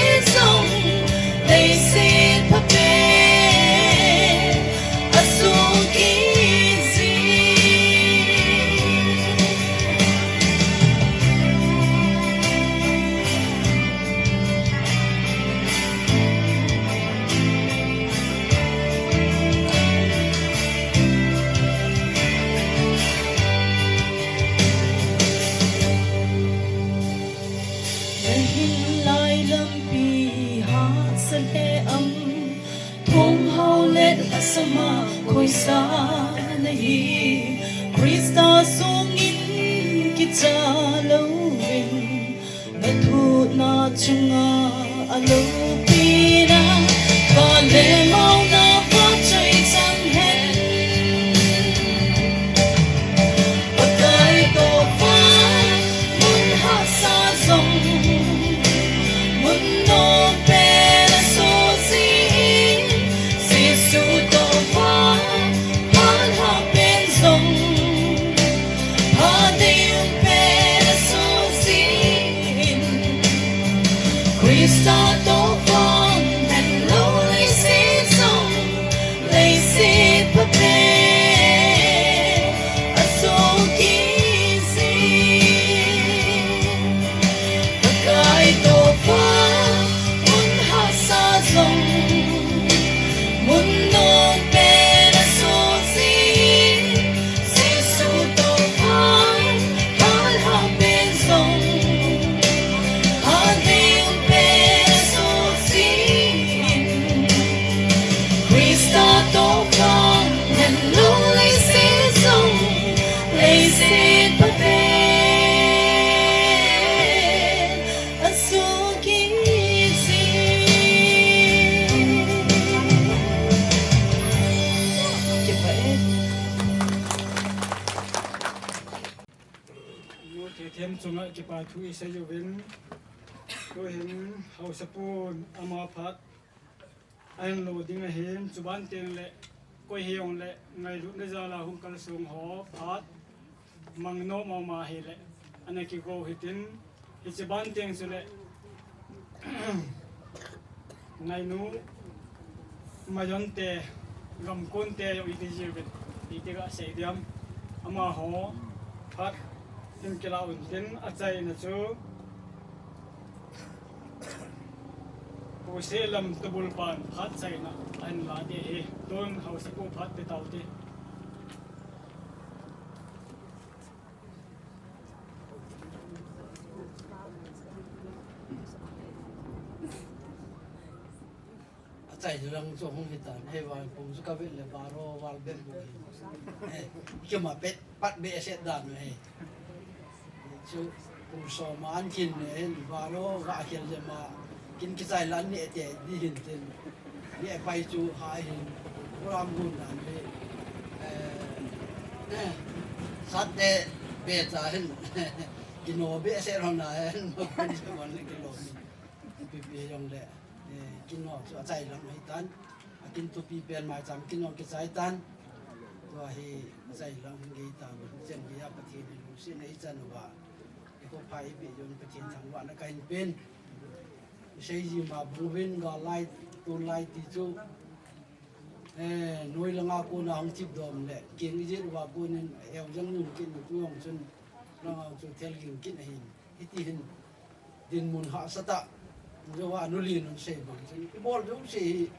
Sa le am, thong hao le lhasam a khoisa nahi, Krista sungin kicha louvin, na thuhna chunga a loupina, ka le mauna va choi chang hen. Pakai toh vang mun hahsa jong, mun nom pen a soh jin, Jesu toh vang phat lha pen jong, phat deium pen a soh jin, Krista toh vang lhenlou leiset jong, leiset pha pen a soh kit jin. Pakai toh vang mun hahsa jong, mun nom pen a soh jin, Jesu toh vang phat lha pen jong, phat deium pen a soh jin, Krista toh vang lhenlou leiset jong, leiset pha pen a soh kit jin. Kipah e. Nu Thithem chunga kipa thu isei uvin, tuhin haosapu ama phat ahin lo ding ahin, chuban teng le koi hijongle ngailutna jal a hung kalsong ho phat mang nom mama hile ana kigo hitin, hiche ban teng chule Ngainu, Majon te, Gamkon te jong iti jiuvin, iti gasei diam. Amaho phat hin kila untin, achaina chu Pu Selam Tubul pan phat chaina ahin la ding ahi. Tun haosapu phat pe taute. Achai lang chu hung hitan, hei vang kum chu kavet le baro val bep bu hi. Eh, keima pet, pat behseh dan u hi. Chu kum som a an kin ne hin, baro ga khel le ma, kin kichai lan ne te di hin tin. Ni e pai chu ha hin, program gun dan hi. Eh, sat te be cha hin. Kino behseh ron na hin, ma kun se mon le kilo. Pi pi jong le. Eh, kin ho chu achai lang ahi tan. Akin thupi pen maicham kin ho kichai tan. Tua hi achai lang hin gei tan. Chen gei a Pathen in lungset nei chan uva. Ikho phai ipi jong Pathen thangvahna kahin pen. Isei ji ma bang uvin ga lai, tun lai ti chu. Eh, noi langa kona hung chip dom le. King ijin uva konin, eu jang nun kin, nu jong chun. Langa chu thel ging kin ahin. Hiti hin. Dinmun hahsa tah, joh a nu lin un sei bang chun, ibol jouse hi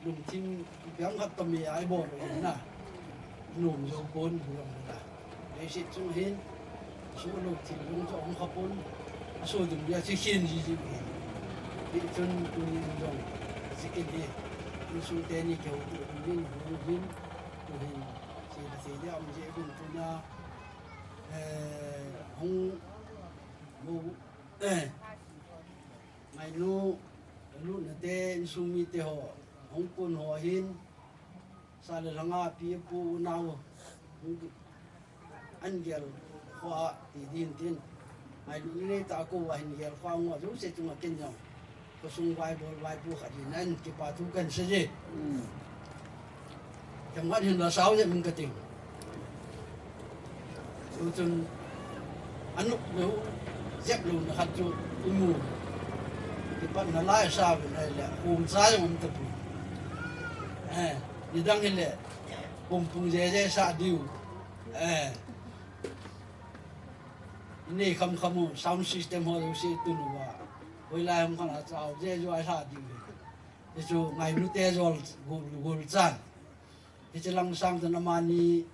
lungthim ipi ham khat tami a ibol u ahin na. Nom jou pon, nom na. Leiset chung hin, asuh lou thil jong chu um kha pon, asoh ding dia chu khen ji ji u ahin. Hichun tuni in jong, sikin hi, insung teni keu tu hin, hin, hin, tu hin, sei da sei dia um ji gun tuna, eh, hung, mo, Eh, ngainu, lutna te, insung mite ho, hung pun ho hin, sa le lhanga pi pu nau, hung ki-, an gel kho a ti din tin. Ngailutna nei ta ko a hin gel kho a ngo, jouse chunga ken jong. Khosung vaibol vaipo khat hin an kipa thu kan sei e. Hmm. Kei ngat hin la sao jep in kati. Tuchun anop lou, jep louna khat chu imu. Kipatna lai sa uvin ahile, kum cha jong um tapoi. Eh, nidang hile, kum pung jeje sa diu. Eh. Inei kham kham u, sound system ho jouse tun uva. Hoilai ham khat a chao jeje a sa diu. Hichu ngailute jol gul, gul chan. Hiche lang sang chun amani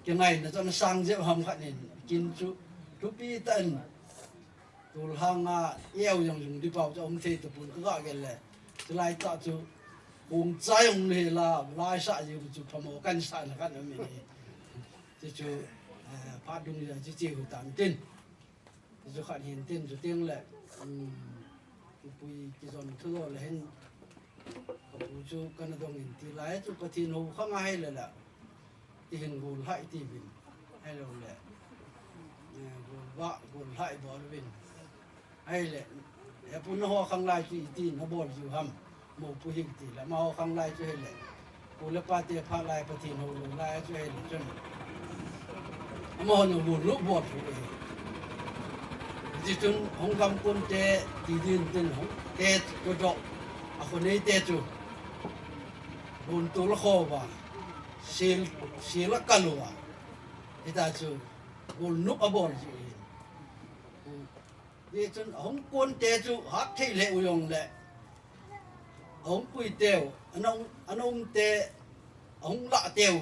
kingaina chun asang jep ham khat in kin chu thupi tah in. Tulhang a eu jong jung dipau chu um thei tapon ka ga gel le. Chulai tah chu, kong chai ong le la, lai sa ji chu phamo kan sa na kan mi ni. Chu chu, eh, pha dung ja chu chi hu tan tin. Chu khat hin tin chu ting le, um, kipui kijon thu lo le hin, ka pu chu kana dong in ti lai chu Pathen ho khang a hai le la. Ti hin gol hai ti vin. Hai lo le. Eh, gol ba, gol hai bol vin. Hai le. He pu na ho khang lai chu iti na bol ju ham. Mo pu hin ti le. Ma ho khang lai chu hai le. Pu le pa te pha lai Pathen ho lo lai chu hai le chun. Ama ho no gol lo bol chu e. Ti chun hung gam kun te ti din tin hung. Te ko do. A ko nei te chu. Bun tul kho ba. Sil, sil a kalu a. Hita chu, gol nup a bol chu hin. Ti chun, a hung kun te chu, hat thei le u jong le. A hung pui te u, a nong, a nong te, a hung la te u,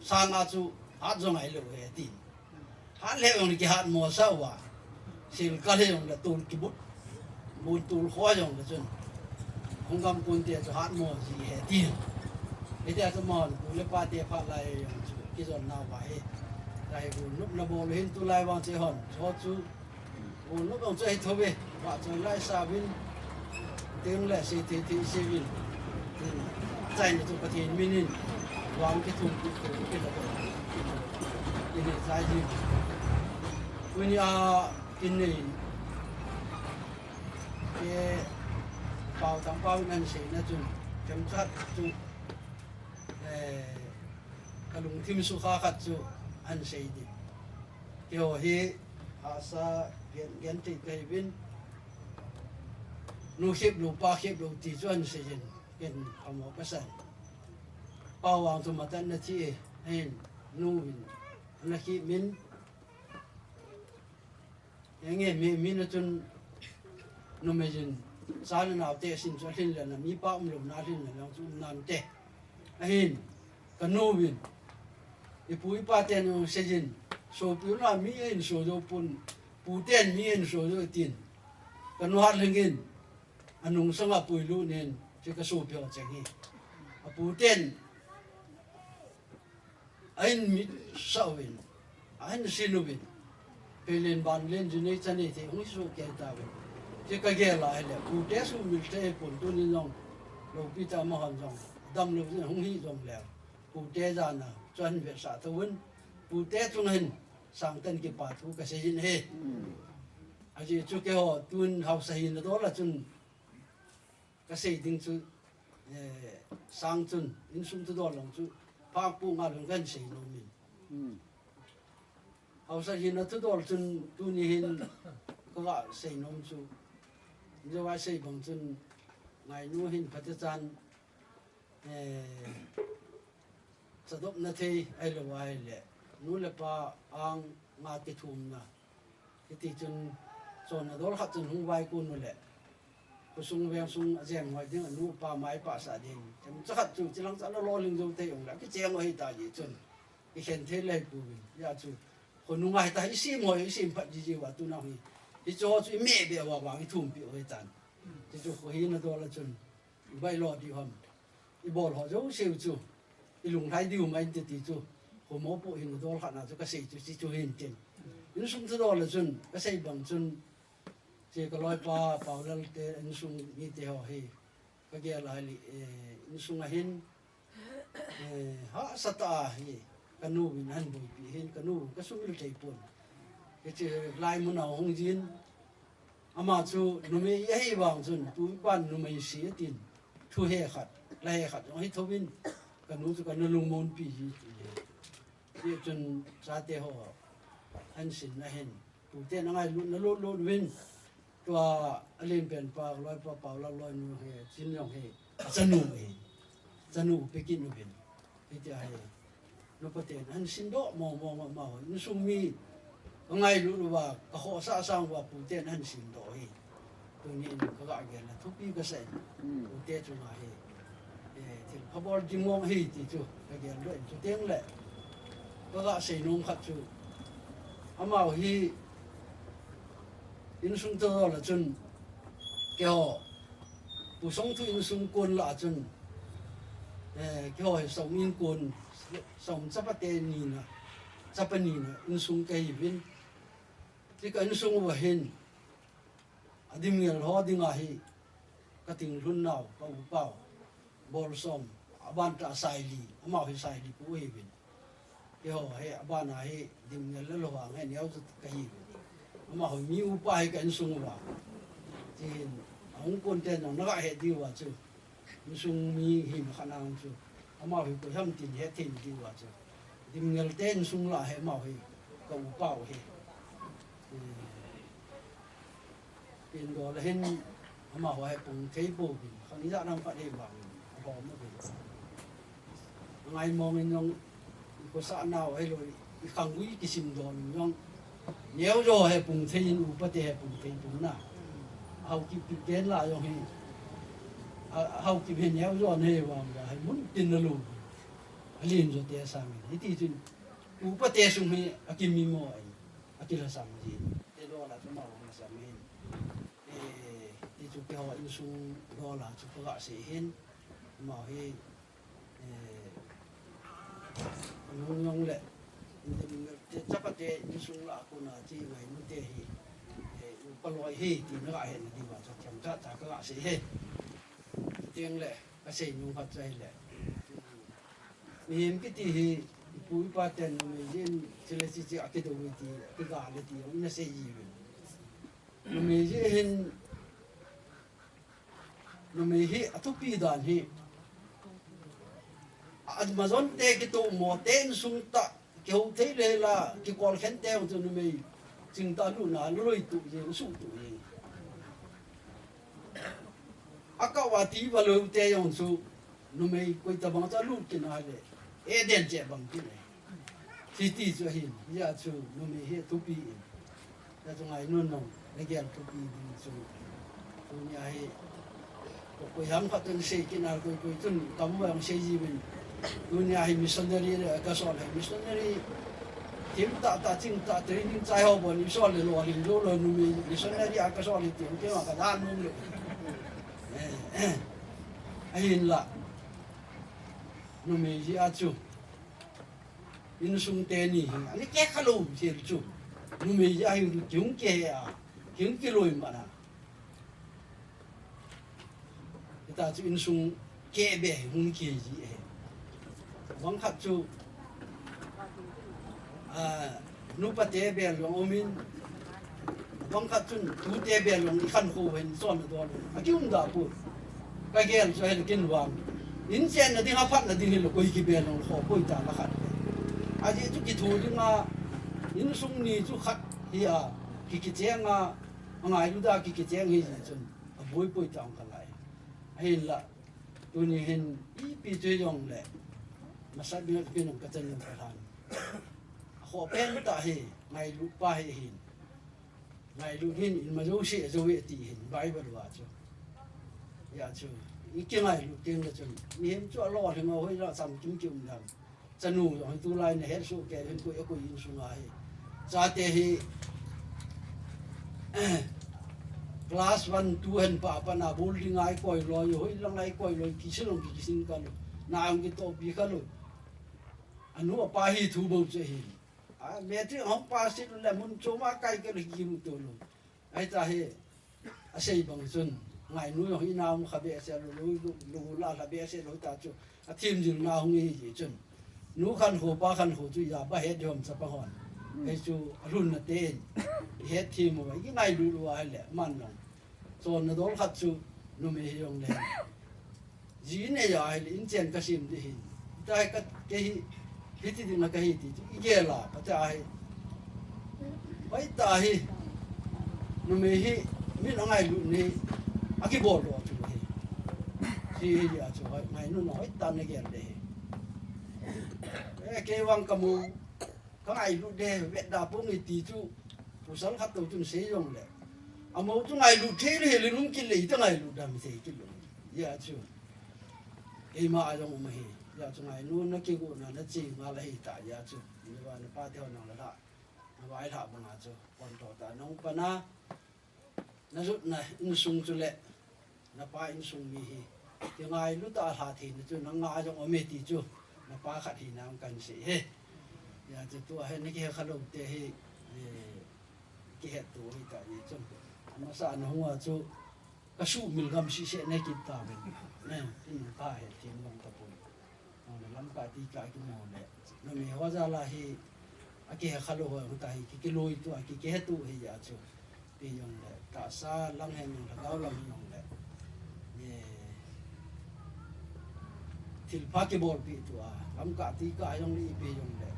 sang a chu, hat jong ai le u he ti. Hat le u jong le kihat mo sa u a. Sil kal he jong le tul kibut. Bun tul kho jong le chun. Hung gam kun te chu hat mo ji he ti. He ti a chu mo, pu le pa te pha lai jong chu. Kijon na ba he. Lai bu nup na bol hin tu lai vang che hon. Cho chu. Bu nup jong chu he tho ve. Ba chu lai sa vin. Ting le si ti ti si vin. Chai na chu Pathen min in. Vang ki thum ki thum ki thum. Ki ni chai ji. Ku ni a Kin nei, ke pau tam pau nan sei na chun, kem chat chu, eh, ka lungthim sukha khat chu an sei di. Ke ho hi, asa gen, gen ti kai vin, nu khip lo, pa khip lo ti chu an sei jin, ken kamo ka san. Pau ang chu matan na chi, hin, nu vin, na khip min, Enge mi, mi na chun numei jin, sa le nao te sin chu a lhin le na, mi pa um lo na lhin le na chu um nan te. Ahin, ka nu vin, i pu i pa ten jong sei jin, sopi u na mi in so jo pun, pu ten mi in so jo tin. Ka nu hat lhing in, a nung sanga pui lu nin, chu ka sopi ho cheng hi. A pu ten, A in mit sa uvin, a in sin uvin. Pelen ban len jin nei chan nei thei hung hi su kei ta uvin. Che ka gel a hile, pute sumil thei pon tunin jong, lopi ta ma hon jong, dam lo jin hung hi jong le. Pute jan a, chuan vetsah tho un. Pute chung hin, sang tan kipa thu ka sei jin ahi. Ajeh chu keiho, tun hausa hina dol a chun, Ka sei ding chu, eh, sang chun, insung thudol lang chu, phak pu nga lang kan sei nom in. Hmm. Hausa hina thudol chun, tuni hin, ka ga sei nom chu. Injo va sei bang chun, ngainu hin phatechan, eh, Chadopna thei ahilou ahile, nu le pa ang nga kithumna. Hiti chun chonna dol khat chun hung vaikun u le, khosung vengsung a jeng hoi ding, anu pa mai pahsah ding. Chemcha khat chu chilang cha lolhing jou thei ong le, kicheng u hita ji chun. Kikhen thei lei pu vin. Hia chu, khonunga hita i sim hoi, i sim phat jiji uva tuna hi. Hichu ho chu i meh beh uva vang i thumpi u hitan. Hichu kho hina dol a chun, i bailo diu ham. I bol ho jouse u chu, i lunglhai diu mai inte ti chu, khomo pu hin dol khat na chu ka sei chu, chi chu hin tin. Insung thudol a chun, ka sei bang chun, che ka loipa, Paulal te, insung mite ho hi, ka gel a li, eh, insung a hin, eh, hahsa tah a hi, ka nu vin ahin boipi hin, ka nu ka sumil thei pon. Hiche lai mun a hung jin, Ama chu numei ahi vang chun, tu pan numei si atin, thu he khat, la he khat, jong hi thovin, ka nu chu ka na lungmonpi ji ti he. Ti chun chate ho, an sin na hin, tute na ngailut na lut lut vin, tua a len pen pa, loipa Paulal loinu he, chin jong he, a chanu he, chanu pe kit nu vin. Hiti ahi. Nupa ten ahin sindoh mong mong mah mah ho. Insung mi ka ngailut uva, ka khohsah sang uva pu ten ahin sindoh hi. Tuni in ka ga gel na thupi ka sa in. Hmm. Pute chunga hi. Eh, thil phabol ding mong hi ti chu ka gel doh in chuteng le. Ka ga sei nom khat chu. Amau hi insung thudol a chun keiho Pu Songthu insung kon lah a chun, eh, keiho hi Som insung kon, Som chapa teni na, chapa ni na insung kahiuvin. Ti ka insung uva hin, adimngel ho dinga hi, ka tinglhun nau, ka upau, Bolsom, aban tah Saili, amaho hi Saili pu ahiuvin. Keiho hi, abana hi, dimngel le lou vang hi, neo chu kahiuvin. Amaho mi upa hi ka insung uva. Tin, ahung kon ten jong, naga he diu va chu. Insung mi hi ma kha nang chu. Amaho hi koiham tin he thei diu va chu. Dimngel te insung lah hi amaho hi ka upau hi. Eh, Pindol a hin amaho hi pung thei pouvin. Khang ijat ham khat hi vang. Alhom uvin. Ngai mong in jong i khosah nau ahilou, i khanggui kisim don in jong. Neo jo hi pung thei in upa te hi pung thei pung na. Haokip kip den lah jong hi. A, Haokip hi neo jo nei vang va hi mun tin na lu. Alen jo te sang in. Hiti chun upa te sung hi akimi mo ai. Akilhasam ji. Te dola chu amaho lhasam hin. Eh, ti chu keiho insung dola chu ka ga sei hin. Amaho hi, eh, nung nung le, te chapa te insung lah a kona chi ngainu te hi, eh, upa loi hi, ti naga he na diu va chu themcha cha ka ga sei hi. Tin le, ka sei nung khat chu ahile. Mihem kiti hi, ipu ipa ten numei jin, chule chichi akidou ti, akiga le ti, ina sei jiuvin. Numei jin hin, numei hi athupi dan hi. Amajon te kitoh mo te insung tah, kihou thei le la, kikol khen te chu numei. Chingtah luna, luloi tu jing, su tu jing. Akah uva ti va lou te jong chu numei koi tabang chu alut kit na le. Eden che bang kit le. Hiti chu ahin, hia chu numei hi thupi in. Hia chu ngainun nong, nagel thupi ding chu. Tunia hi, ko, koiham khat chun sei kit na koi koi chun kam va jong sei jiuvin. Tunia hi missionary le ka sol hi missionary. Thim tah tah ching tah training chai ho bon i sol le lo ling lo lo numei missionary a ka sol hi ti, ti ma ka dan nung le. Eh, eh. Ahinla. Numei jia chu. Insung teni hi. Ani ke kha lou jel chu. Numei jia hi kiung ke a. Kiung kiloi mana. Hita chu insung keh be hung keh ji e. Bang khat chu, ah, nupa te bel jong um in, bang khat chun tute bel jong i khankho hen chon na don. A kium da pu. Ka gel chu hel kin vang. In chen na ding a phat na ding hi lo koi kibel jong kho koi ta la khat. A ji chu kithu ding a insung ni chu khat hi a ki kicheng a, a ngailu da ki kicheng hi ji chun. A boi poi tang ka lai. Ahinla, tuni hin ipi chu jong le, masat ding a pi nung ka chan nung ka lhan. A kho pen ta hi, ngailut pa hi hin. Ngailut hin, in ma jo si, jo e ti hin, Bible va chu. Ya chu, i ki ngailut ting le chun. Mihem chu a lo hin a hoi la sam kim kim dang. Chanu jong hi tulai na het suh kei hin koi a koi insunga hi. Chate hi class one, two hen pa pa na bul ding ai koi loi, hoi lang ai koi loi, kisin long kisin ka lo. Na ang kitopi ka lo. Anu apa hi thu bo che hi. A, matric hong pass it le mun choma kai ka lo ki mu to lo. Ai ta hi. Asei bang chun, ngainu jong hi na um kha behseh lou, lou, lou, lou la la behseh lou ta chu, a thim jil na hung hi ji chun. Nu khankho pa khankho chu ya ba het jom sa pa hon. Hei chu a lhun na te in, i het thim u, i ngailu lu a le, man long. Chon na dol khat chu, numei hi jong le. Ji nei a hi le in chen ka sim di hin. Hitai ka, kei hi, hiti ding a ka hi ti chu. I gel a, ka ta hi. Hoi ta hi. Numei hi, min a ngailut ni. A kibol lo chu hi. Hi hi a chu hoi, ngainun a hoi ta na gel de hi. Eh, kei vang ka mu. Ka ngailut de, vet da pung i ti chu, pasal khat to chun sei jong le. Amo chu ngailut thei le, le lung kit le, ita ngailut dam sei kit lo. Ya chu. Keima a jong um hi. Ya chu ngainu na kigu na na chi nga la hi ta ya chu. Ni va na pa te ho nang la la. Na vai la bang a chu. Kon to ta nong pa na. Na jut na insung chu le. napa insung mi hi kingailu tah a lha theina chu nanga jong um e ti chu napa khat hina kahin sei e. Hijeh chun tua hi nakihe khalou te hi, eh, kihetto hi tah ni chun. Amasa a nahung a chu kasuhmil gam sese nakit tauvin. Eh, in kahe thim gam tapon. Hon lam kati kati mo le. Numei ho jal a hi akihe khalou ho tah hi ki, kiloi tua ki, kihetto hi a chu. Ipi jong le, tahsa lang hen jong le, lhagao lang jong le. Ye. Thilpha kibolpi tua, lam kati kati jong le, ipi jong le.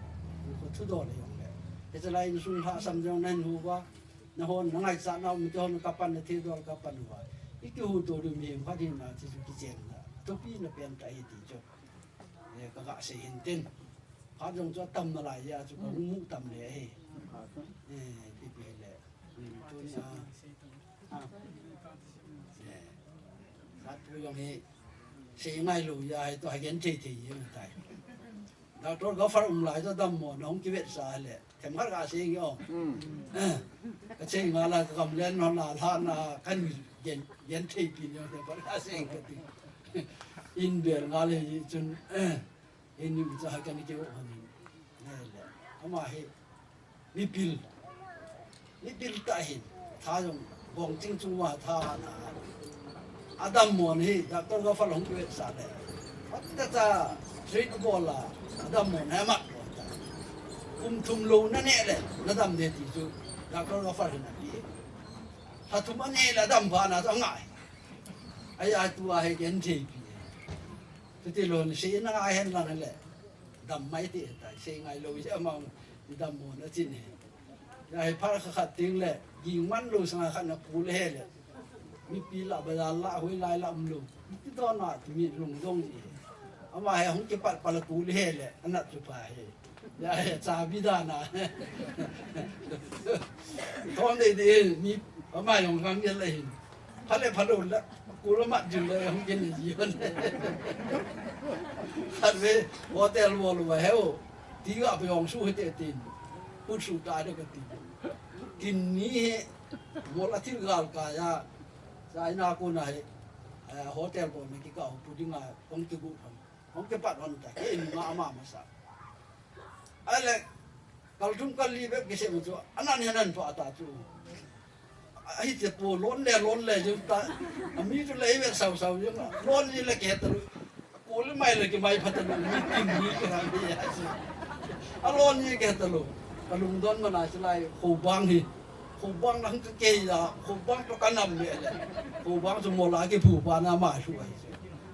Ko thudol jong le. Hiche lai insung lhasam jong nahin hu uva. Nahon, nangaichat nau, mi kihon kapan, nathidol kapan uva. Ikihuhto diu mihem khat hina, chu chu kichenna. Thupina pen tah hi ti chu. Eh, kaga sei hin tin. Phat jong chu atam nalai a chu kahung mu tam le hi. Eh, ipi ipi le. Hmm, tuni a. Ah. Eh. Khat pu jong hi. Sei ngailou a hi tua hi genthei thei jeng tai. Doctor Gafar um lai chu dammo, nahung kivetsah le. Themkhat kasei nge o. Hmm. Eh. Kasei ngal a kagamlen hon a lhana kahin gen, gentheipi nge o, themkhat kasei nge kati. In bel ngal le chun. Eh. Hin ni cha ha kan ke ho ni. Ne le. Ama hi mipil. Mipil tah hin. Tha jong gong ching chung uva tha na. Adammo hi Doctor Gafar hung kivetsah le. Ot ta ta treat bol a. Adammo hi amat bol ta. Kum thum lou na ne le. Nadam de ti chu. Doctor Gafar hin ati. Lha thum ane le adam pha na chu angai. Ahi a tua hi gentheipi. Chuti lou, sei na ngai hen lang le. Dam mai ti tai, sei ngailou jeh a mang, dammo na chin hi. Ahi phat khat khat teng le, ging man lou sanga khat na kul he le. Mipi lah, bazar lah, hoilai lah umlou. Ti don a, ti mi lungdong ji. Ama hi hung kipat pal a kul he le, anat chu pha hi. Ya, ya, chabi dan a. Thom dei dei, mi, ama jong ngam ya le hin. Pha le pha lou le, kul a mat jing le, hung ken ji hon. Khat ve, hotel bol uva he o. Ti ga pe jong su he te tin. Put su ta de ka ti. Kin ni he, mol a thil gal ka ya. Sa ina ko na he. Eh, hotel bol na ki ka ho pu ding a, kong ti gu phan. Hung kipat hon ta, kei nunga ama masa. Ahile, kal thum kal li bep kisei mu chu, anan hi anan pha ta chu. Ahi te po, lon le, lon le, jong ta, ami chu le, ive sau sau, jong, lon ni le ke ta lu, ko le mai le ke mai pha ta lu, mi tin ni ke ha ni ya si. A lon ni ke ta lu, ka lungdon mana si lai, ho bang hi, ho bang nang ke ke ya, ho bang to ka nam le le, ho bang chu mo la ke phu pa na ma su ai.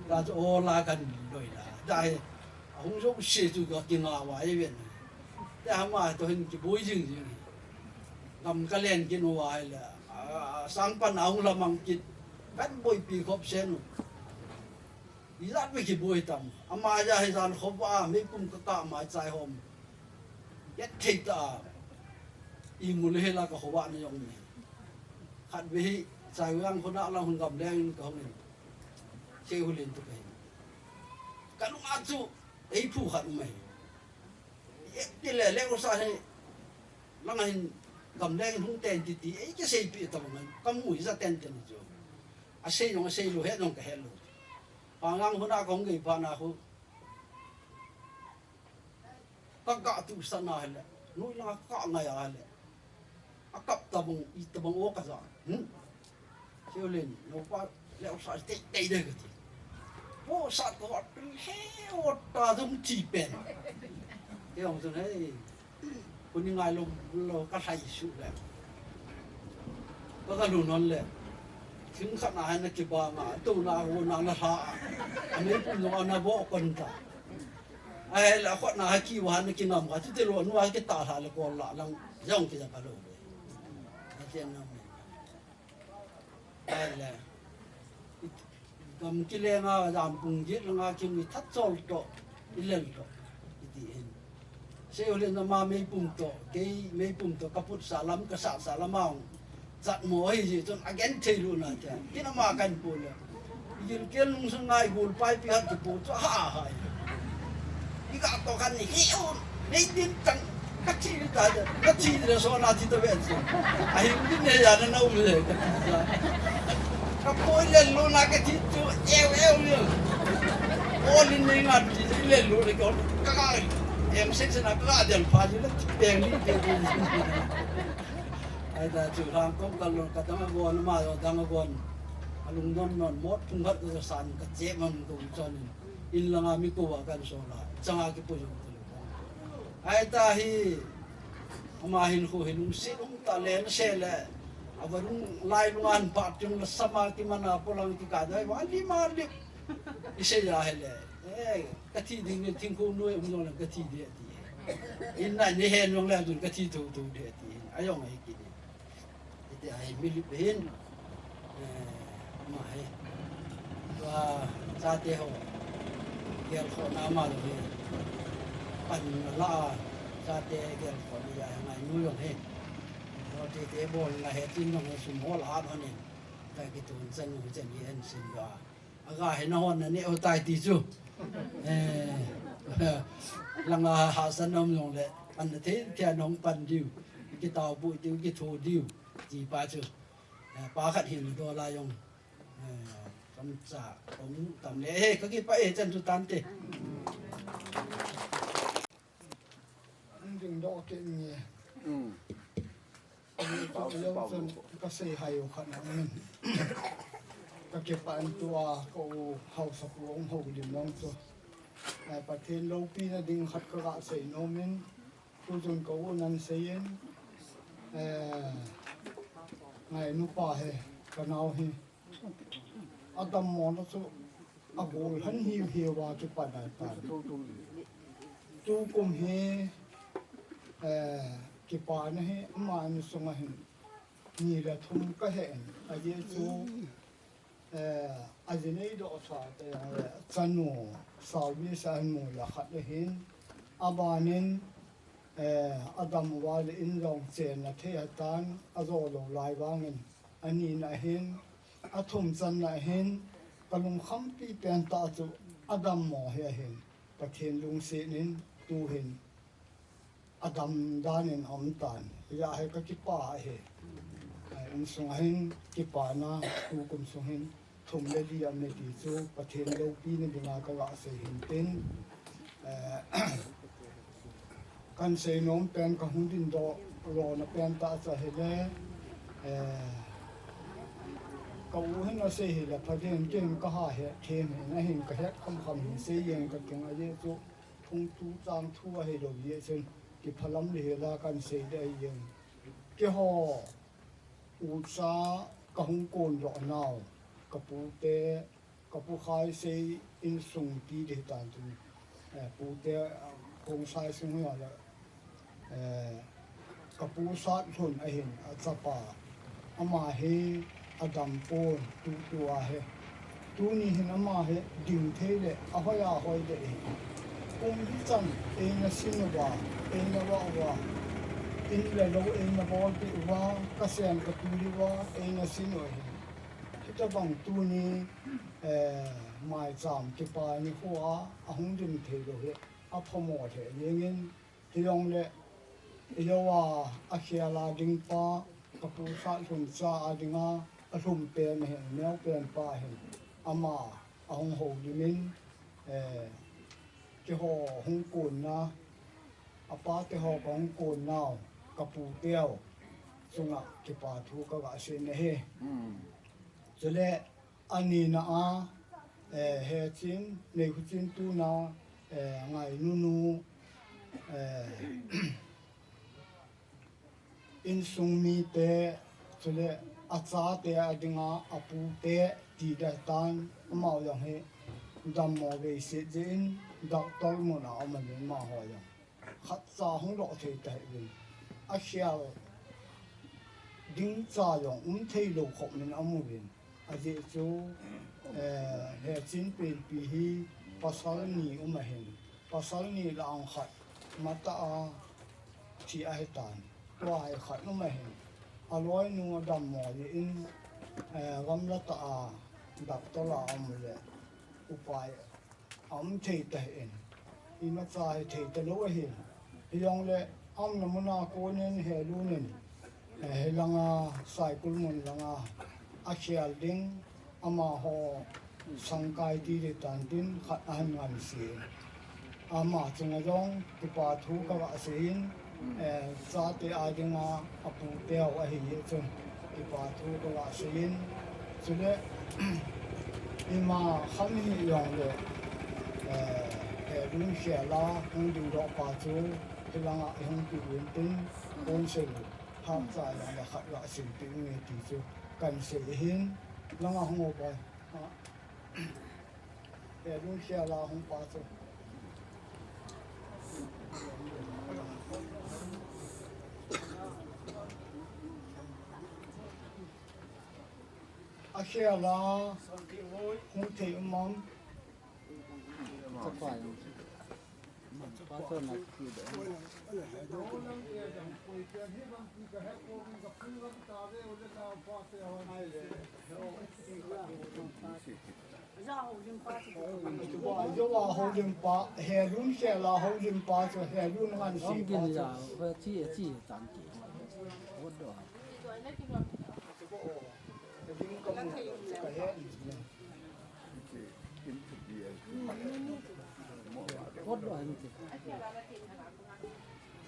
Ta chu o la kan loi la, ta hi, Ahung jouse chu ka kinga uva ahi ven. Te ama to hin kiboi jing jing. Gam ka len kin uva ahile. A, a, sang pan ahung lamang kit. Kan boipi khop sen u. Ijat mi kiboi tam. Ama ja hi jan khop a, mi pum ka ka mai chai hom. Yet thei ta. I mu le hela ka khop a ni jong ni. Khat ve hi chai vang khona lang hun gam leng in ka hung in. Sei hu len tu ka hin. Ka nung a chu. Ei phu khat um ahi. Ei ti le, le u sa hi, lang a hin gam leng in hung ten ti ti, ei kiseipi tabang, ka mu hi ja ten ten chu. A sei jong, a sei lou, he jong ka he lou. Pangang huna ka hung gei pa na khu. Ka ga tu sa na he le, nui lang ka ngai a le. A kap tabang, i tabang o ka ja. Hmm? Siulin, no pa, le sa tei tei de ka ti. Po sa ko he o ta jong chi pen. Ke ong sun he. Kuni ngai lo lo ka sai su le. Ka ka lu non le. Thim khat na hai na ki ba ma, tu na hu na na ha. Ani pu no na bo kon ta. Ai la khot na ha ki wa na ki nam ka ti te lo nu ha ki ta ha le ko la lang. Jong ki ja ka lo. Ka ti na. Ai le. Gam kilenga, jam pung git langa kim i that chol to, i lel to, i ti hin. Sei u le na ma meipum to, kei meipum to, ka put sa lam, ka sa sa lam ang. Chat mo hi ji chun, a gen thei lu na tia. Kin ama kan pu le. I gil kel nung sun ngai gul pai pi hat ki pu chu, ha ha. I ga to kan hi un. Nei din tang, ka thi ta, ka thi le so na thi ta ve. A hin din ne ya na na u le, ka thi ta. Ka poi le lo na ka thi chu eu eu ni. O ni ni nga ti le lo le ko ka ka. Em se se na ka del pa ni le peng ni te ni. Ai ta chu rang ko ka lo ka ta ma go na ma lo ta ma go. A lung non non mo thung hat ko san ka che man ko chon. In langa mi ko wa kan so la. Changa ki pu jong tu. Ai ta hi. Ama hin khu hin um si um ta le na se le. Ava rung lai lunga an pa tiung la sama ki mana polang ki ka dai wa li ma li. I se ya he le. Eh, ka thi ding ni thing khu nu um jong le ka thi de ti. In na ni he jong le jun ka thi tu tu de ti. Ayong ai ki ni. Iti ai mi li hin. Eh, ma he. Tua chate ho. Gel kho na ma lo he. Pan la chate gel kho ni ya ngai nu jong he. Lo ti te bol na he tin jong he sum hol a ba ni. Ka ki tun chan u chan ni en sin ba. Aga he na hon na ne o tai ti chu. Eh, langa ha san om jong le. Pan na the thia nong pan diu. Ki tau bu diu, ki tho diu. Ti pa chu. Eh, pa khat hin do la jong. Eh, kam cha, kam tam le. Eh, ka ki pa eh chan chu tan te. An ding doh kit nge. Mm. Ani chu pau, a leo pau chun ka sei hai u khat na min. Ka kipah in tua ka u hausa pu hung houlim lang chu. Ai, Pathen loupina ding khat ka ga sei nom in. Tu chun ka u nan sei in. Eh, ngai nu pa he ka nau hi. A dammona chu a gol han hiu hiu a chu pan a tan. Tukum hi, eh, kipana hi ama insunga hin ni le thum ka he in. Ajeh chu, eh, a ji nei doh sa te jong le chanu service a hin mu le khat le hin. A ban in, eh, a dam uva le in jong chenna thei a tan, a jo lou lai vangin. A nina hin, a thum channa hin, ka lungkhampi pen tah chu a dammo hi ahin, Pathen lungset in tu hin a dam dan in a um tan. Hijeh a hi ka kipah ahi. Ai, insung a hin kipana, tukum sung hin thum le li a um e ti chu Pathen loupina dinga ka ga sei hin tin. Eh, kan sei nom pen ka hung din doh lona pen tah chu ahile, eh, ka u hin a sei hile pha den, kei hin ka ha het them hin, ahin ka het kham kham hin sei jeng ka ting ajeh chu phung tu chang thu ahi lou jeh chun kiphalam le hila kan sei ding ahi jeng. Keiho ucha ka hung kon doh nau, ka pu te, ka pu Khaisei insung ti ding tan tu, eh, pu te, eh, Khongsai sung hi a le, eh, ka pu Satlhun ahin a chapa, ama hi a dam pon tu tu a hi. Tuni hin ama hi ding thei le a hoi a hoi de hi. Kum hi chan eina sin uva, eina va uva, in le lou eina bol pi uva, ka sen ka tu uva, eina sin u hi. Hitabang tuni, eh, maicham kipa nikho a, a hung ding thei lou hi, a phamo thei jeng in, hijongle, ijou a, a khel a ding pa, ka pu Satlhun cha a dinga, a lhum pen hin, neo pen pa hin, ama, a hung houlim in, eh, keiho hung konna, a pa teho ka hung konnau, ka pu teu, chunga kipa thu ka ga sei na hi. Mm. Chule, a nina a, eh, Hechin, Neikhuchin tuna, eh, Ngainunu, eh, insung mite, chule a chate a dinga a pute ti ding tan, amau jong hi dammo vei set jeh in doctor mun a um in amaho jong khatcha hung doh thei ta hi uvin. A khel ding cha jong um thei lou khop in a um uvin. Ajeh chu, eh, Hechin penpi hi pasal ni um ahin. Pasal ni lah a khat mata a thi ahi tan. Tua hi khat um ahin. A loinu a dammo jeh in, eh, gamla tah a doctor a um le upai a um thei ta hin. Imacha hi thei ta lou ahin. Hijongle a umna mun a kon in he lun in, eh, hilanga Saikul mun langa a khel ding, Amaho sangkai ti ding tan tin khat ahin ngansi. Ama chunga jong kipa thu ka ga seiyin, eh, chate a dinga apute ho ahi chun kipa thu ka ga seiyin. Chule ima kham hi jong le, eh, he lun khela hung ding doh pa chu hilanga hung pi win tin council hapsa jong le khat ga sim pi nge ti chu kan sei hin langa hung o pai. He lun khela hung pa chu. A khela hung thei um am. Joa houlimpa, he lun khela houlimpa chu, he lun ngansi pa chu.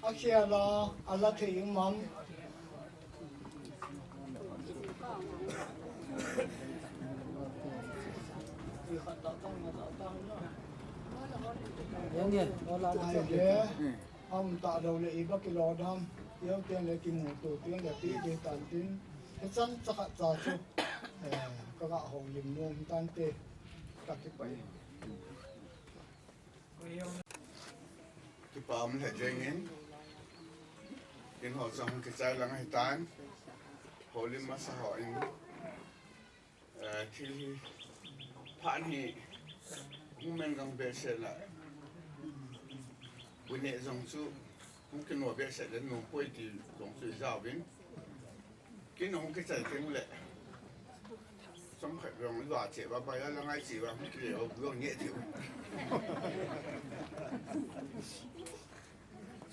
A khela, a la thei um am. Ai le, am ta lo le i ba kilo dam. Yo ten le kimu tu ten le pi de tan tin. He chan cha khat cha chu. Eh, ka ga houlim nom tan te. Ka kipai. Kipa um lheh jengin, kin ho chang kichai lang ahitan, houlim masa ho in, eh, thil hi phat hi hung men gang behseh la, bu neh jong chu hung kino behseh le nom poi ti jong chu i jaovin. Kin hung kichai teng le. Chomkhat jong lua che ba ba ya la ngai che ba hung kile o jong nge thei.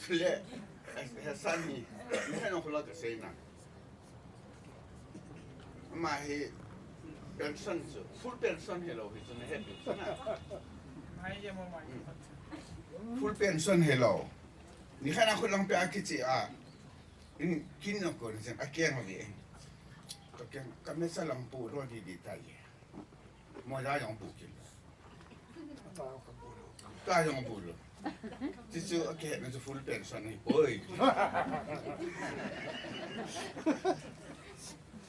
Chule, he san hi, ni he no khula ka sei na. Ama hi pension chu, full pension hi lo hi chu na he chu na. Full pension hi lo. Ni khana khulang pe a kichi a. In kin no ko ni sen a keng ve. Ka keng ka me sa lang pu ro di di ta ye. Mo ja jong pu kin. Ta jong pu lo. Ti chu a ke na chu full pension ni poi.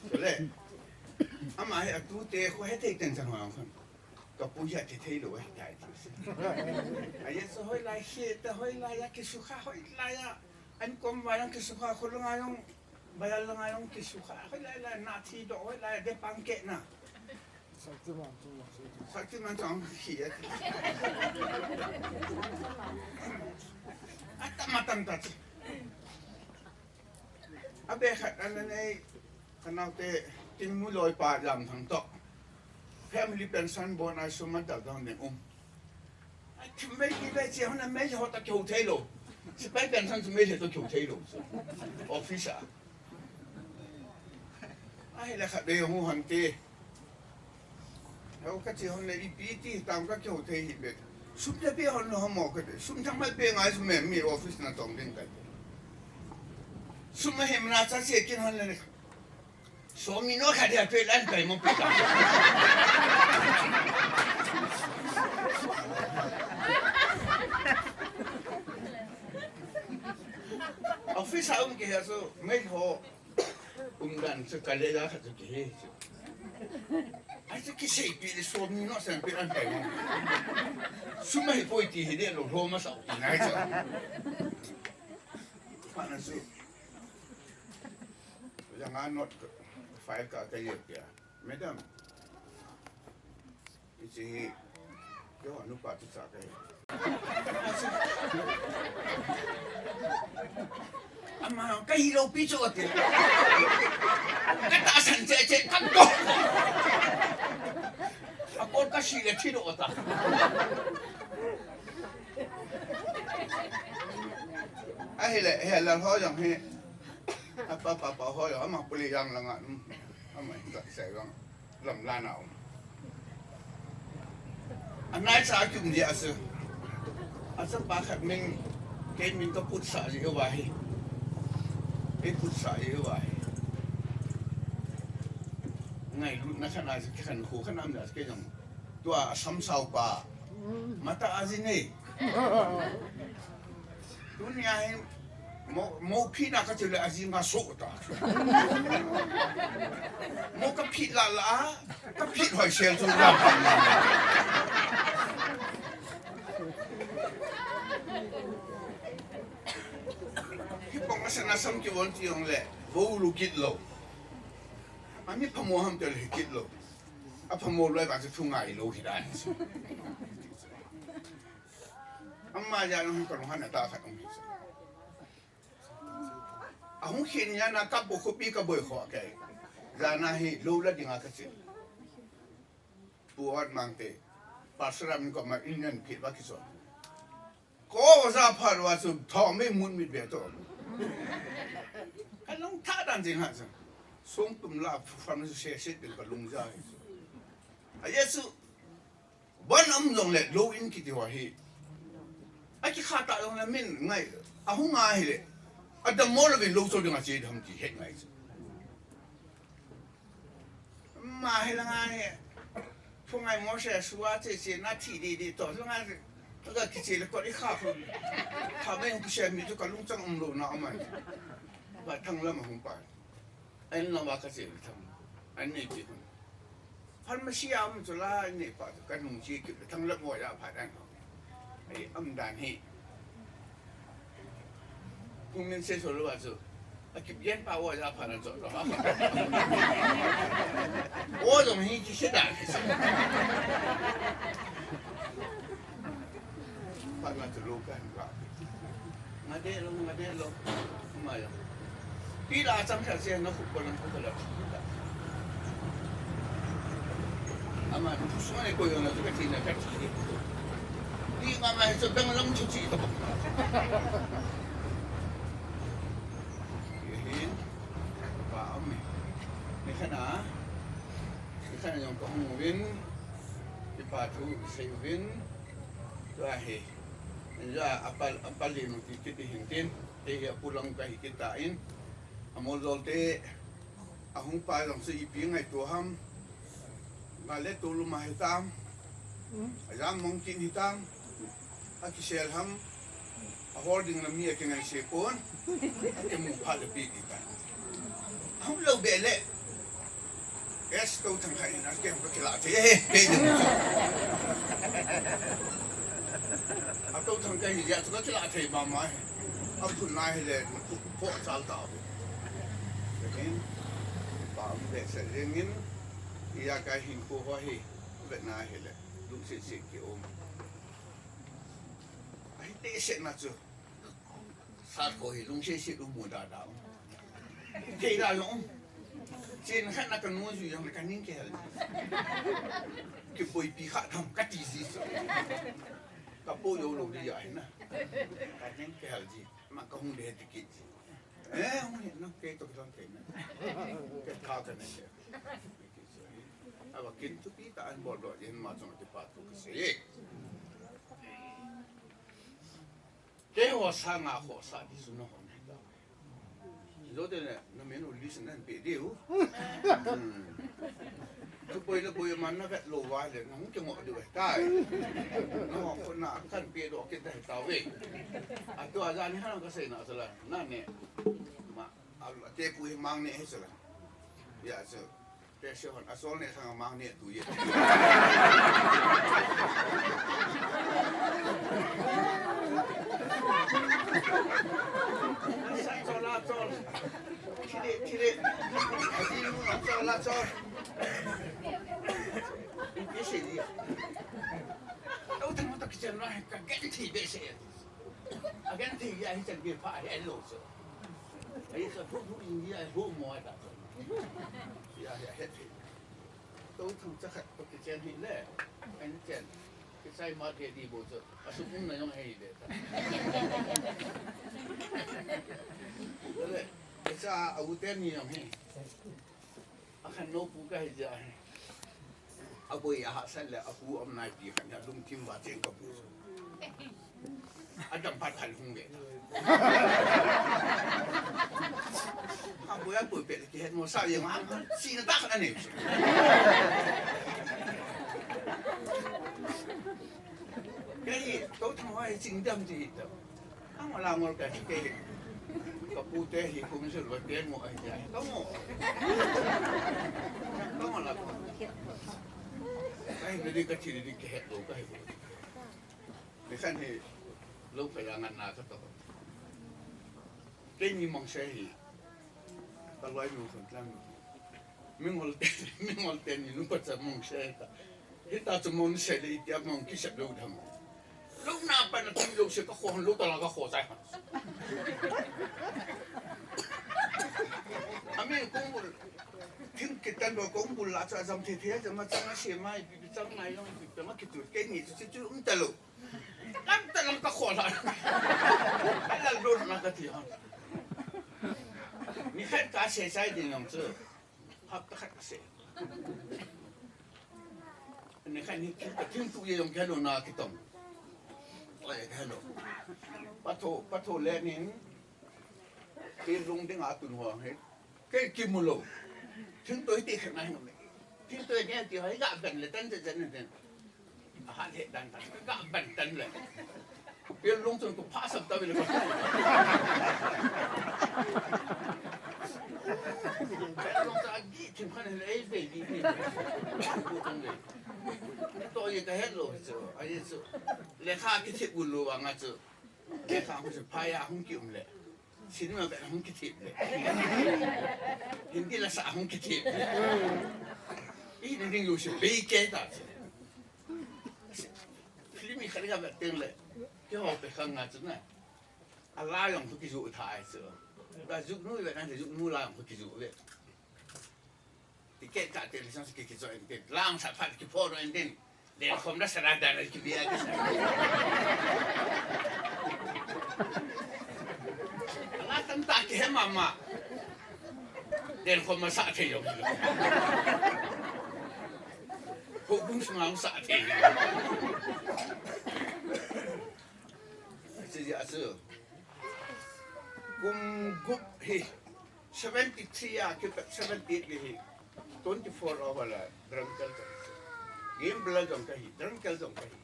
Chule. Ama hi a tu te ko he te ten chan ho ang khan. Ka pu ya te thei lo he tai ti. A ye so hoi lai he ta hoi lai ya ki su kha hoi lai ya. An kom va yang ki su kha ko lo nga yong. Ba ya lo nga yong ki su kha hoi lai lai na thi do hoi lai de pang ke na. Saktiman tu, Saktiman tu ang hi ya. Atam atam ta. A be khat an nei, ka nau te, tin mu loi pa jam thang to. Family pension bon ai sum a dal dang ding um. Ai, thim mei ki be che hon a mei ho ta kyo thei lo. Sipai pension chu mei le to kyo thei lo. Office a. Ai, la khat be hung hon te. Heo ka che hon le ipi ti tam ka kyo thei hi be. Sum le pe hon lo mo ka be. Sum thang mai pe ngai sum me mi office na tong ding ka. Sum ma hem na cha che kin hon le. Somi no khat dia pe lan kai mo pe ka. Office a um ke ha so mei ho. Umdan chu ka le ya khat chu kihe chu. Ai chu kisei pi le somi no san pe an kai mo. Sum a hi poi ti hi de lo lo ma sa ti nai chu. Mana chu. Ya nga not file ka ka ye pia. Madam. Hiche hi, keiho nupa chu cha kahi. Ama, kahi lou pi chu ati. Katahsan cheh cheh, kadoh. Akon kashi le thi doh ta. Ahile, he lal ho jong hi. Apa, apa, apa ho jong, ama puli jang langa, um, ama ta sai jong. Lamlan a um. Anaicha a kium jeh a chu. Achapa khat min, kei min ka putsah jeh uva hi. Kei putsah jeh uva hi. Ngailutna khat a chu kikhen kho khat a um jeh a chu kei jong. Tua a samsao pa. Mata a ji nei. Tunia hin mo, mo phina ka ti le a ji nga so ta. Mo ka phi la la, ka phi hoi sel chu la. Hi pong a sana sam ki won ti yong le, bo lu kit lo. Ami phamo ham te le kit lo. A phamo loi ba chu thu ngai lo hi dan. Ama ja nung ka nung han ata khat um. Ahung khin ya na ka bo khopi ka boi kho ke. Jana hi lo la dinga ka chi. Pu Ot Mangte. Pastor am ko ma Indian phit ba ki so. Ko ja pha wa chu tho me mun mit be to. Ka nung tha dan jing ha chu. Song tum la fam se se din ka lung ja hi. A Yesu Bon um jong le lo in kiti ho hi. A kikha ta jong le min ngai. A hung a hi le. A dam mo lo vin lo so ding a che dam ti het ngai. Ma hi la ngai he. Phu ngai mo se sua che che na thi di di to la ngai. Ka kiche le ko i kha ko. Kha mai hung kise mi to ka lung chang um lo na amai. Ba thang lam hung pa. An lam a ka che le thang. An nei ti. Pharmacy a um chu la nei pa chu ka nung chi kip le thang la mo ya pha dan. Ai am dan hi. Kung min se so lo wa chu. A kip yen pa wa ya pha na chu. O jong hi ki se dan. Pha na chu lo kan la. Nga de lo, nga de lo. Ma ya. Pi la chang kha se na khu ko lang khu ko la. Ama, sungai ko yona tu kati na kati. Di mama hicho dang lang chuchi to. Yehin, pa ame. Ni khana, ni khana yong ko hung win, ki pa tu sei win, tu ahi. Ja apal, apal linu ki kiti hintin, te ya pulang ka hikita in. Amol dolte, Ahung pa jong chu ipi ngaito ham. Nga le tolum a hitam. A jam mong kin hitam. A kisel ham. A hol ding na mi a kingai se pon. A kimu pha le pi di ta. Ahung lo be le. Es to thang khai na ke ka kila te. Eh, pe ding. A to thang kai ya ka kila te ba mai. A phun na hi le. Pho chal ta. Lekin, pa um behseh jengin, iya ka hinkho ho hi, vetna hile, lungset set ki um. Ahi behseh na chu, sat ko hi lungset set um mu da da um. Kei da jong um. Chen khat na ka nu ju jong ka ning kihel. Kiboipi kha tham ka ti ji chu. Ka po jo lo di ya hi na. Ka ning kihel ji. Ma ka hung de ti kit ji. Eh, hung hi na, kei to kilang kei na. Kei tha ka nei kei. Ava kin thupi tah in bol doh jeng ma chong kipa thu kisei. Keiho sanga khohsah di chu nahon ahi tauve. Jote le, na min u list nahin pe diu. Hmm. Thu boi le boi man na vet lou va le, na hung kingoh diu ahi tai. Naho khut na kahin pe doh kit ahi tauve. Atua jan hi hana kasei na chu la, na ne. Ma, a, ate pu hi mang ne hi chu la. Ya chu. Te se hon, a sol ne sang a mang ne tu ye. Sa chol a chol. Thile, thile. A ti mu a chol a chol. Ipi se ni. Au te mu ta kitchen na ka get ti be se. A get ti ya hi chan be pa he lo so. Ai sa phu phu in ya hu mo ta. Ya ya he. Tou thang cha khat to kichen hi le. An chen. Kichai ma ke di bo chu. A sum um na jong hei de ta. Le. Kicha a u ten ni jong hei. A khan no pu ka hi ja hei. Aboi ahahsat le apu um nai ti khat hi alungthim uva cheng kapu chu. Adam phat khat hung ve. Aboi aboi pet le kihet mo sa jeng a, sina tah khat anei chu. Kei hi, tou thang hoi ching dam ti hi tah. Ka ngol a ngol ka hi kei. Ka pu te hi kum sir va te mo ai ja. Ka mo. Ka ngol a. Ka hi ni ka thi ni ka het lo ka hi. Ni khan hi lo ka ya ngan na ka to. Kei ni mong se hi. Ka loi nu khun tlang nu. Mingol te, mingol te ni nu pa cha mong se ta. Hita chu mong se le itia mong kisep lo tham. Lo na pa na tum lo se ka khon lo ta la ka kho chai. Ami kong bul. Thim kitan lo kong bul la cha jam the the jam ma chang a se mai bi bi chang nai long bi bi ma kitu. Kei ni chu chu um ta lo. Lam ta lam ka khol ha. Ka lal don na ka ti ha. Ni khat ka se sai din jong chu. Hap ta khat ka se. Ni khat ni ka tin tu ye jong ka lo na ki tong. Oi ka lo. Pa tho, pa tho le nin. Ki lung ding a tun ho he. Kei kimu lo. Thingtoi ti khat ngai ngam. Thingtoi ti hoi ga ben le tan chen chen. Ahat he dan dan. Ga ben tan le. Pil lung chun ku pha sam ta le. Pil lung ta gi thim khan le ei be gi. Ku tong le. To ye ka het lo chu. Ai chu. Lekha kithip u lo anga chu. Lekha hu chu pha ya hung ki um le. Cinema vet hung kithip le. Hindi lasa hung kithip le. I ni ding lu si bei ke ta si. Film i khat ka vet teng le. Keiho pe khang nga chu na. A la jong khu kijoh tha ai chu. Da juknu vet na juknu la jong khu kijoh vet. Ticket ka te lisang si ki kijoh en tin. Lang sa phat ki pho ro en tin. Den khom da sara da na ki bia ki sa. Ala tam ta ki he mama. Den khom ma sa the yo. Ho bung sma sa the. Achu, achu. Kum gup hi. Seventy-three a kipat seventy-eight hi. Twenty-four over la drunkel jong. Gambler jong kahi, drunkel jong kahi.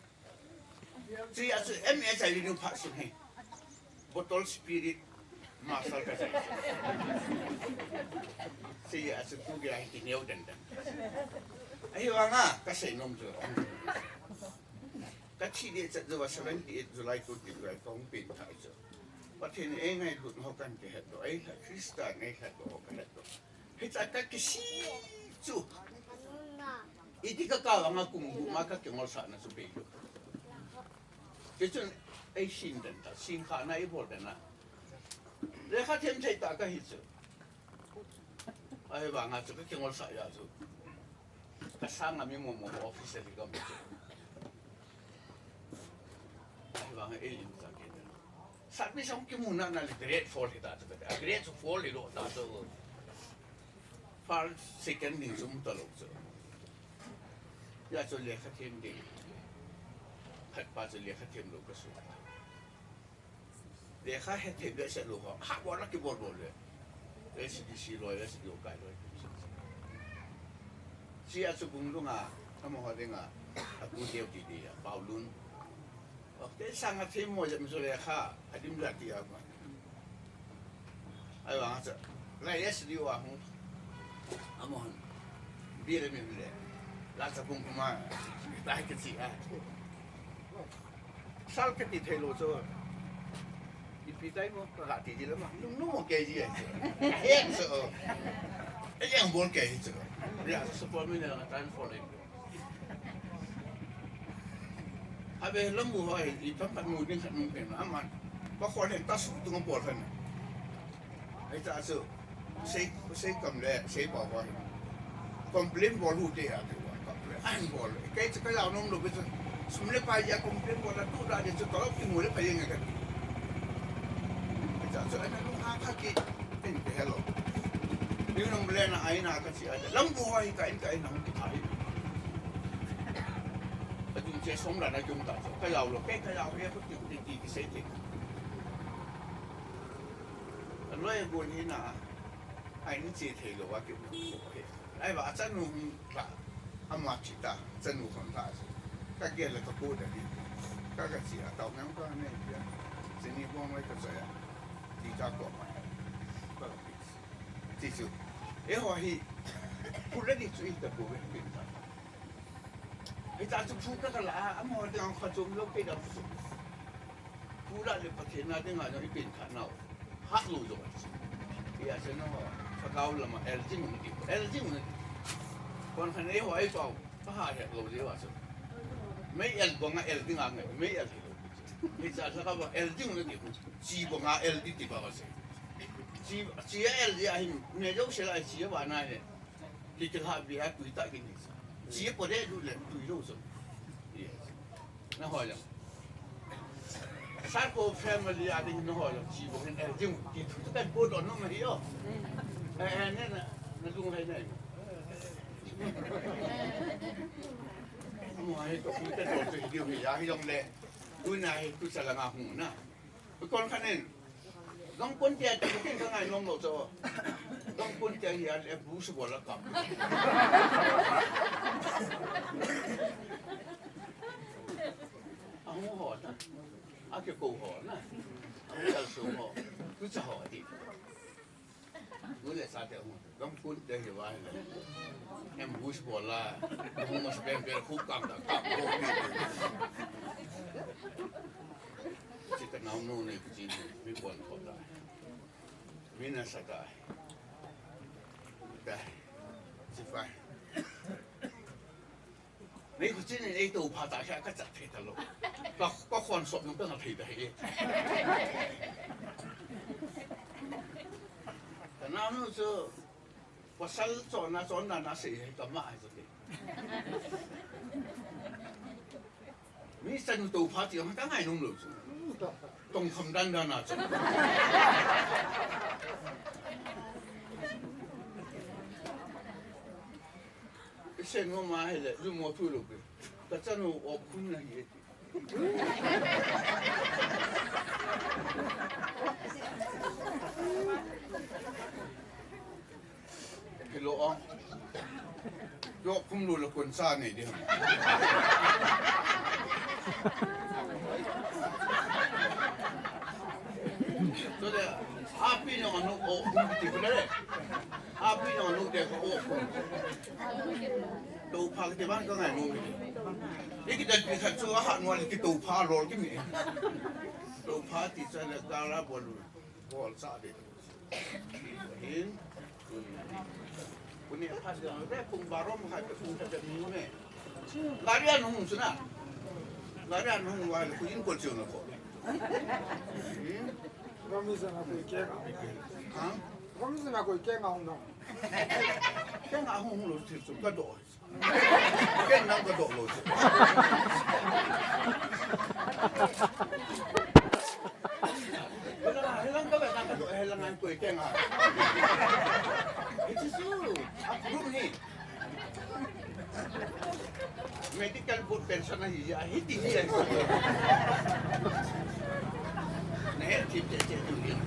Chi achu M S I renew phat sung hi. Bottle spirit master ka jai. Chi achu tu ge hi ki neo den den. Ahi vanga ka sei nom chu. Ka thi ding chet jou a seventy-eight July twenty July ka hung pen thai chu. Pathen ei ngailut ho kan kihet lou, ei lha Christa ngailut ho ka het lou. Hicha ka kisih chu. Iti ka kah vanga kum gup ma ka kingolsahna chu bei lou. Tichun ei sin den ta, sin khana ei bol den a. Lekha them thei ta ka hi chu. Ahivanga chu ka kingolsah jeh chu. Ka sanga mi momo officer hi ka mu chu. Ahivanga ei lim ta ke. Service hung kimu na na le grade four hi ta chu ka. Grade four hi lou ta chu. First, second ding chu um ta lou chu. Hijeh chun lekha them ding. Khat pa chu lekha them lou ka su. Lekha he them behseh lou ho. Ha bol a kibol bol le. S D C loi, S D O kai loi. Chi a chu bung lunga, amaho dinga, a pu deu ti dia, Paulun. Kei sanga themmo jep chu lekha, adim jat ti a ma. Ahivang chu, lai S D O a hung, amahon, bil min le, la cha kum kuma, lai kichi a. Sal kiti thei lou chu, ipi tai mo, ka ti ji le ma, nung nung mo kei ji a chu. He chu, e yang bol kei chu. Ya, support mi ne la tan for le. Abe lambu hoi, i tam pat mu ding khat nung pen, aman. Ka khol hen ta su tung bol hen. Ai ta su, sei, sei kam le, sei pa hoi. Complain bol hu te a, te wa, complain, an bol. Kei chu ka lau nung lo, be chu, sum le pai ya complain bol la tu da de chu, ka lo ki mu le pai yang ka. Ai ta su, ai na lu ha ka ki, tin ke hello. Ni nung le na ai na ka chi ai. Lambu hoi ka in ka in nung ki thai. Adung che som la na kium ta chu. Ka jao lou, kei ka jao he, khuti khuti ti kisei thei. Aloi gon hi na. Ai ni che thei lou va kium ko he. Ai va chanu hung ta. Ama chi ta, chanu khon ta. Ka gel le ka ko da ni. Ka ka chi a tau nang ka ne ya. Che ni bong mai ka cha ya. Ti ka ko mai. Ka la pi. Ti chu. E ho hi. Pu le ni chu i ta ko ve pi ta. Hita chu phu ka ka la, amaho dinga kha chom lou kei dam chu. Phu la le Pathen a dinga jong i pen kha nau. Hah lou jong. Hia chu no, Lhagao lama el jing un ti. El jing un ti. Kon khan eiho ei pau. Ka ha het lou jeh a chu. Mei el banga el dinga ngai, mei el hi lou. Hita Lhagao a el jing un ti. Chi banga el di ti ba ba se. Chi, chi a el di a hin, me jo se la chi a ba na he. Ki kilha bi a tui ta ki ni. Chi po de du le tui lo so. Yes. Na ho ya. Sa ko family a ding na ho ya chi bo hen eh ding ki tu ta ko do no ma hi yo. Eh, eh, ne na, na lung hai nai. Mo hai to ku ta to to hi di hi ya hi long le. Tu na hi tu sa la nga hu na. Kon khanin. Gangpon tia ti ka ngai nom lo cho. Gangpon tia hi a le bu su bol a kap. A hung ho ta. A ke ko ho na. A hung kal su ho. Ku cha ho ti. Nu le sa te hung. Gangpon tia hi va le. Em bu su bol a. Hung mas ben ben khu kam ta kap ho. Chi ka nau nu nei ku chi mi pon ko ta. Mi na sa ta. Ta. Chi fa. Nei ku chi nei ei to pha ta kha ka cha thei ta lo. Ka, ka khon sop nung ka na thei ta he. Ka nau nu chu pasal chon na chon na na sei he ka ma ai chu ke. Mi chanu to pha ti ka ngai nom lo chu. Tong kham dan dan a chu. I sen mo ma he le, lu mo thu lo ke. Ka chanu o khun na hi ti. Hello, o. Yo, kum lo le kon sa nei di. To de, happy no no o, kum ti ko le. Happy no no de ko o, kum. To pha ke ban ka ngai no. Ni ki dan pi khat chu a ha no le ki to pha lo ki mi. To pha ti cha le ka la bol. Bol cha de. Hin. Kuni pha de, de kung barom hai pe kung ta de ni me. Gari an hung suna. Gari an hung wa le ku in ko chu na ko. Hin. Ram ni sa na ko ke nga. Ha? Ram ni sa na ko ke nga hung na. Ke nga hung hung lo chu chu ka do. Ken nang ka do lo chu. Helang ka, helang ka do, helang an koi ken a. It is true. A group ni. Medical board pension a hi, a hi ti hi a. Ne, tip, tip, tip, tip,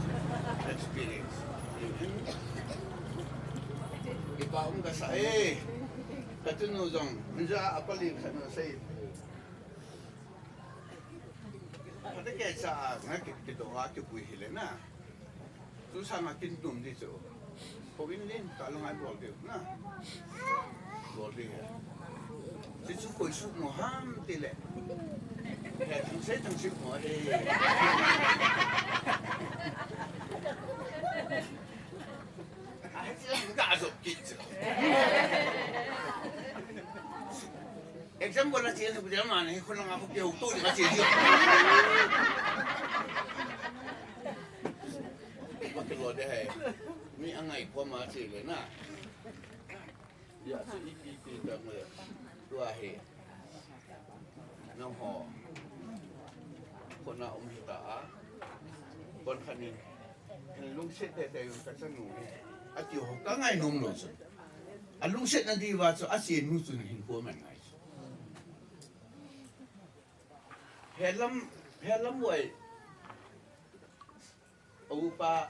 experience. Ipa um ka sa, eh. Ka tunu jong, min ja a pali khat na sei. Pha te ke cha, nga ki, ki do a ki pui hi le na. Tu sa nga kin tum di chu. Ko in lin, ka lo ngai bol di na. Bol di he. Si chu koi su mo ham ti le. He thang sei thang sei mo he. Exam bola che su jama ne, khun nga ko ke to ni ka che dio. Ba ke lo de hai. Mi angai ko ma che le na. Ya, su ipi ipi ta mo. Tua he. Nangho. Kona um hita a. Kon khanin. Lungset tete yung ka chanu. Ati ho ka ngai nom lo chu. A lungset na di va chu a che nu chu hin ko man ngai chu. Helam, helam uai. A upa,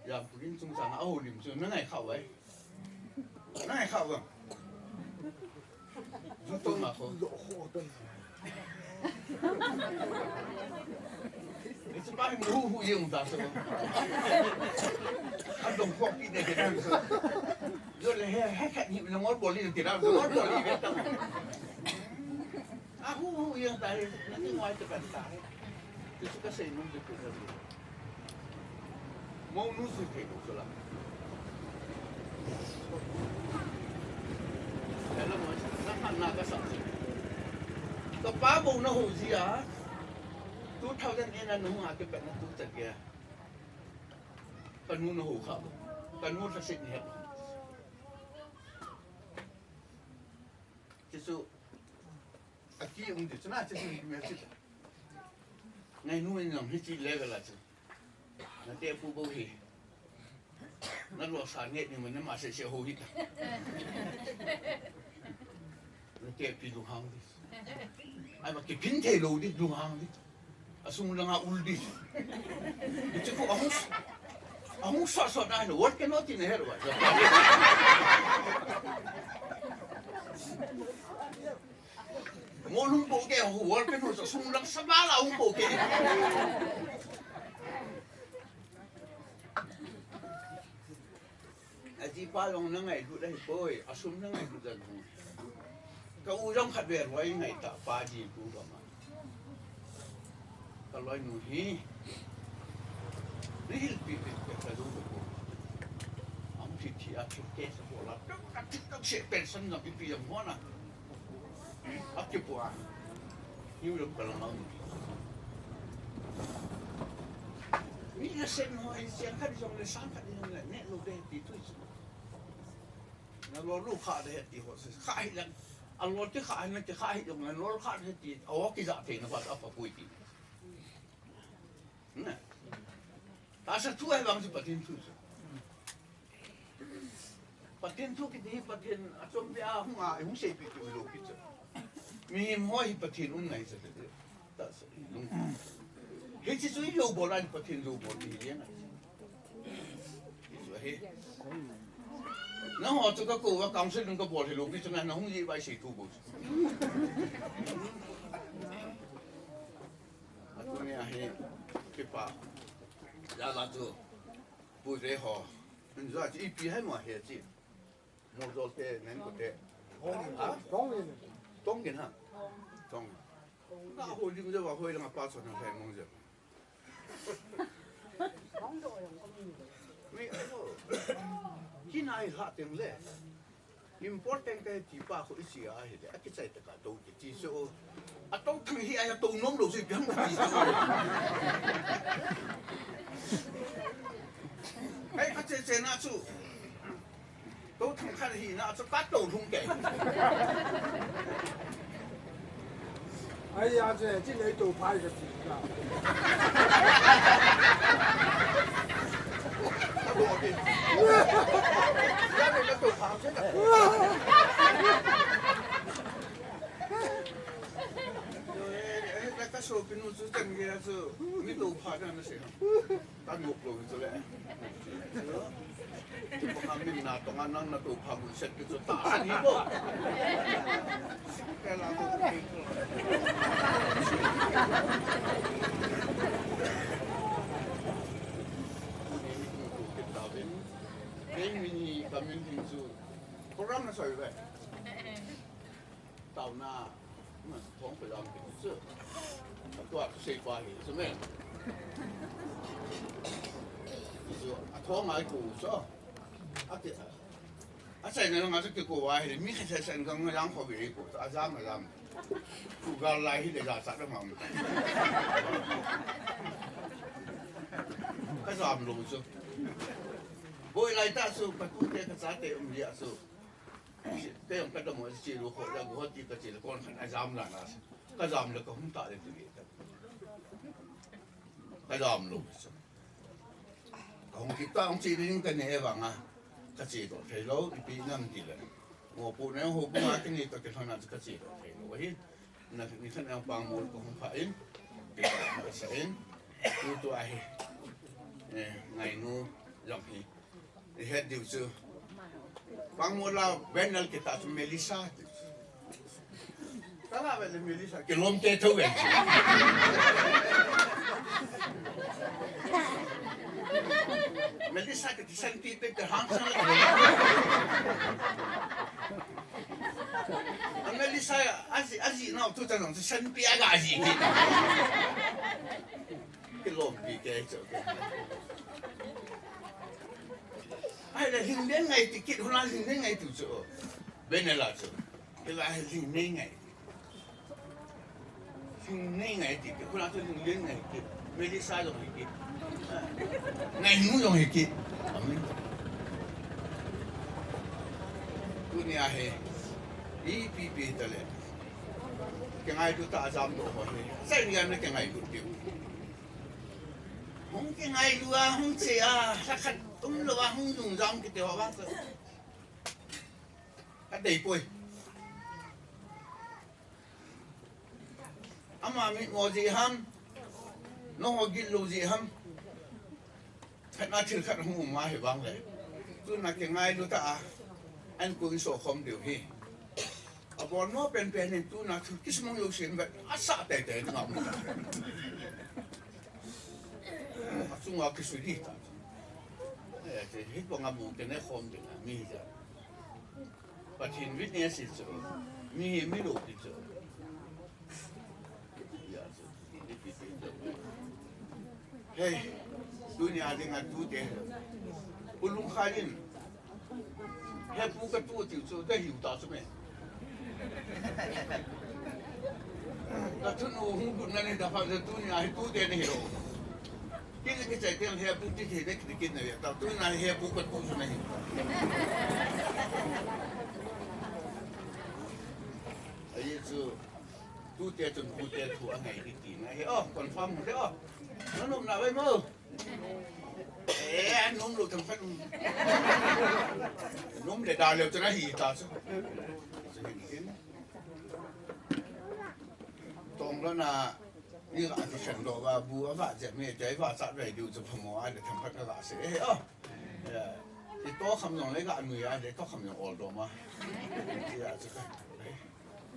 Jampukin chungchang a houlim chu, na ngai khah uai. Na ngai khah uai. Ju to ma ko. Ni chu pa hi mu hu hu yeng ta so. A dong khok ki de de so. Yo le he, he khat ni le ngol bol ni ti la, ngol bol ni ve ta. A hu hu yeng ta he, na ti ngai te kan ta he. Ti chu ka sei nung ti pu na. Mounu sui thei lou chu la. Hello, mo, na khan na ka sa. Ka pa bou na ho ji a. Two thousand eight na nu a ke pe na tu ta ke. Ka nu na ho kha. Ka nu ta sit ni he. Ti chu. A ki um ti chu na ti chu me ti. Ngai nu in jong hi ti level a chu. Na te pu bou hi. Na lo sa nge ni mun na ma se se ho hi ta. Na te pi lu hang di. Ai ba ki pin thei lou di lu hang di. A sung langa ul di. Di chu ko a hung s-, a hung sa sa na no work no ti ne her wa. Mo lung ko ke ho work no sa sung lang sa ba la hung ko ke. A ji pa jong na ngailut ahi poi, a sum na ngailut dan hung. Ka u jong khat ve loi ngai ta pa ji pu ba ma. Ka loinu hi. Ni hil pi pi pe ka jong ko. Am thi thi a thi ke sa ko la. Ka thi ka se pension na pi pi jong ho na. A kipua. Hiu lom ka lom a um. Mi na sen ho, ai siang khat jong le, sang khat jong le, ne lo de ti tui chu. Na lo lu kha de ti ho, kha hi lang. A lo ti kha na ti kha hi jong le, lo kha de ti. A o ki ja thei na pa, a pa pui ti. Na. Tahsa thu ahi vang chu Pathen thu chu. Pathen thu kiti hi Pathen a chom ve a hung a, hung seipi tu lo pi chu. Mihem ho hi Pathen um ngai chu. Tahsa lung. Hichi chu i lo bol a Pathen lo bol ti hi na. Hi chu ahi. Nangho chu ka kou va council nung ka bol hi lo pi chu na, na hung ji vai sei tu bol. Atuni ahi, kipa. Jala chu, pu te ho. Jala chu ipi hai mo he chi. Mo jol te, nen ko te. Ha? Tong in. Tong in ha? Tong. Ka ho lim je wa hoi lang pa chon hai mong je. Mi ayo. Ki nai ha teng le. Important ka ti pa khu i si a hi le, a kichai ta ka to ki ti so. A to thang hi a ya to nom lo si piang ka ti so. Ai ka che che na chu. To thang kha hi na chu ka to lung ke. Ai, a che, chi nei to phai ka ti ka. Ka bo ke. Ya nei ka to phai che ka. Yo, eh, eh, ka so pinu chu tan ge chu. Mi to phai na na se. Ka nok lo chu le. Chu pa ka min na to nga nang na to pha mun set ki chu ta sa ni bo. Ka la ko ki ko. Ni mi ko ki ta vin. Ni mi ni ka min ding chu. Program na soi ve. Tao na, na thong pe lam pe chu. Tua tu sei pa hi, chu me. Chu, a thong ai ku chu. A ti, a sai na nga chu ki ko wa hi, mi kha sai sai nga yang ko ve ko, a jam a jam. Ku ga lai hi le ja sa da ma. Ka jam lo chu. Boi lai ta chu, ka tu te ka cha te um lia chu. Kei jong ka dam mo che lo kho la go ti ka che lo kon khan a jam la na. Ka jam le ka hung ta le tu ye ta. Ka jam lo. Ka hung ki ta hung che ding ka ne vang a. Ka che to thei lo ipi nam ti le. Mo pu ne ho pu ma ki ni to ke thana ka che to thei lo hi. Na, ni khat na Pangmol ko hung pha in, ka sa in, tu tu ahi, eh, ngainu jong hi, i het diu chu. Pangmol a banner kita chu Melissa. Kala vele Melissa, kilom te tho ve. Melissa kiti sanpi pe te hang sang. A Melissa, aji, aji nau tu ta nong, sanpi aga aji ki. Kilom pi ke chu. Ahile lhingleng ngai ti kit, hula lhingleng ngai ti chu. Banner la chu. Kila lhingleng ngai. Lhingleng ngai ti kit, hula chu lhingleng ngai kit. Melissa jong hi kit. Ngainu jong hi kit. Amen. Tunia hi. Ipi pi ta le. Kingailut tah a jamdoh ho hi. Sai ni a na kingailut diu. Hung kingailut a, hung che a, lhakhat umlou a, hung lung jam kiti ho vang chu. Ka dei poi. Ama mitmo jeh ham, nangho gitlou jeh ham. Khat na thil khat hung um ahi vang le. Tuna kingailut tah a, an ko in so khom diu hi. Abon mo pen pen in tuna thil kismong jouse in vet, asah tei tei na ngam ta. Achunga kisui di ta. Eh, te hi ko ngam mo kene khom diu na mi ja. Pathen witness hi chu, mi, mi lou hi chu. Hei, tunia dinga tute. U Lungkhai in. Hepu katu tiu chu, kahiu ta chu me. Kathunu hung lut na ni da pha tunia hi tute ni hi lou. Kei le kei chai teng hepu ti thei le kei kei na ve ta, tuna hepu katu chu nahi. Ahi chu, tute chun pute thu angai kiti na hi. Oh, confirm mu te oh. Nanom na vai mo. Eh, nom lou thang phat. Nom le da leu chu nahi ta chu. Chu hin tin. Tong lo na. Ni ga ti khen do ga bu a ga je me te va cha ve diu chu phamo a le tham khat ga se. Eh, oh. Eh, i to kham jong le ga nui a le to kham jong ol do ma. Ti a chu ka. Eh,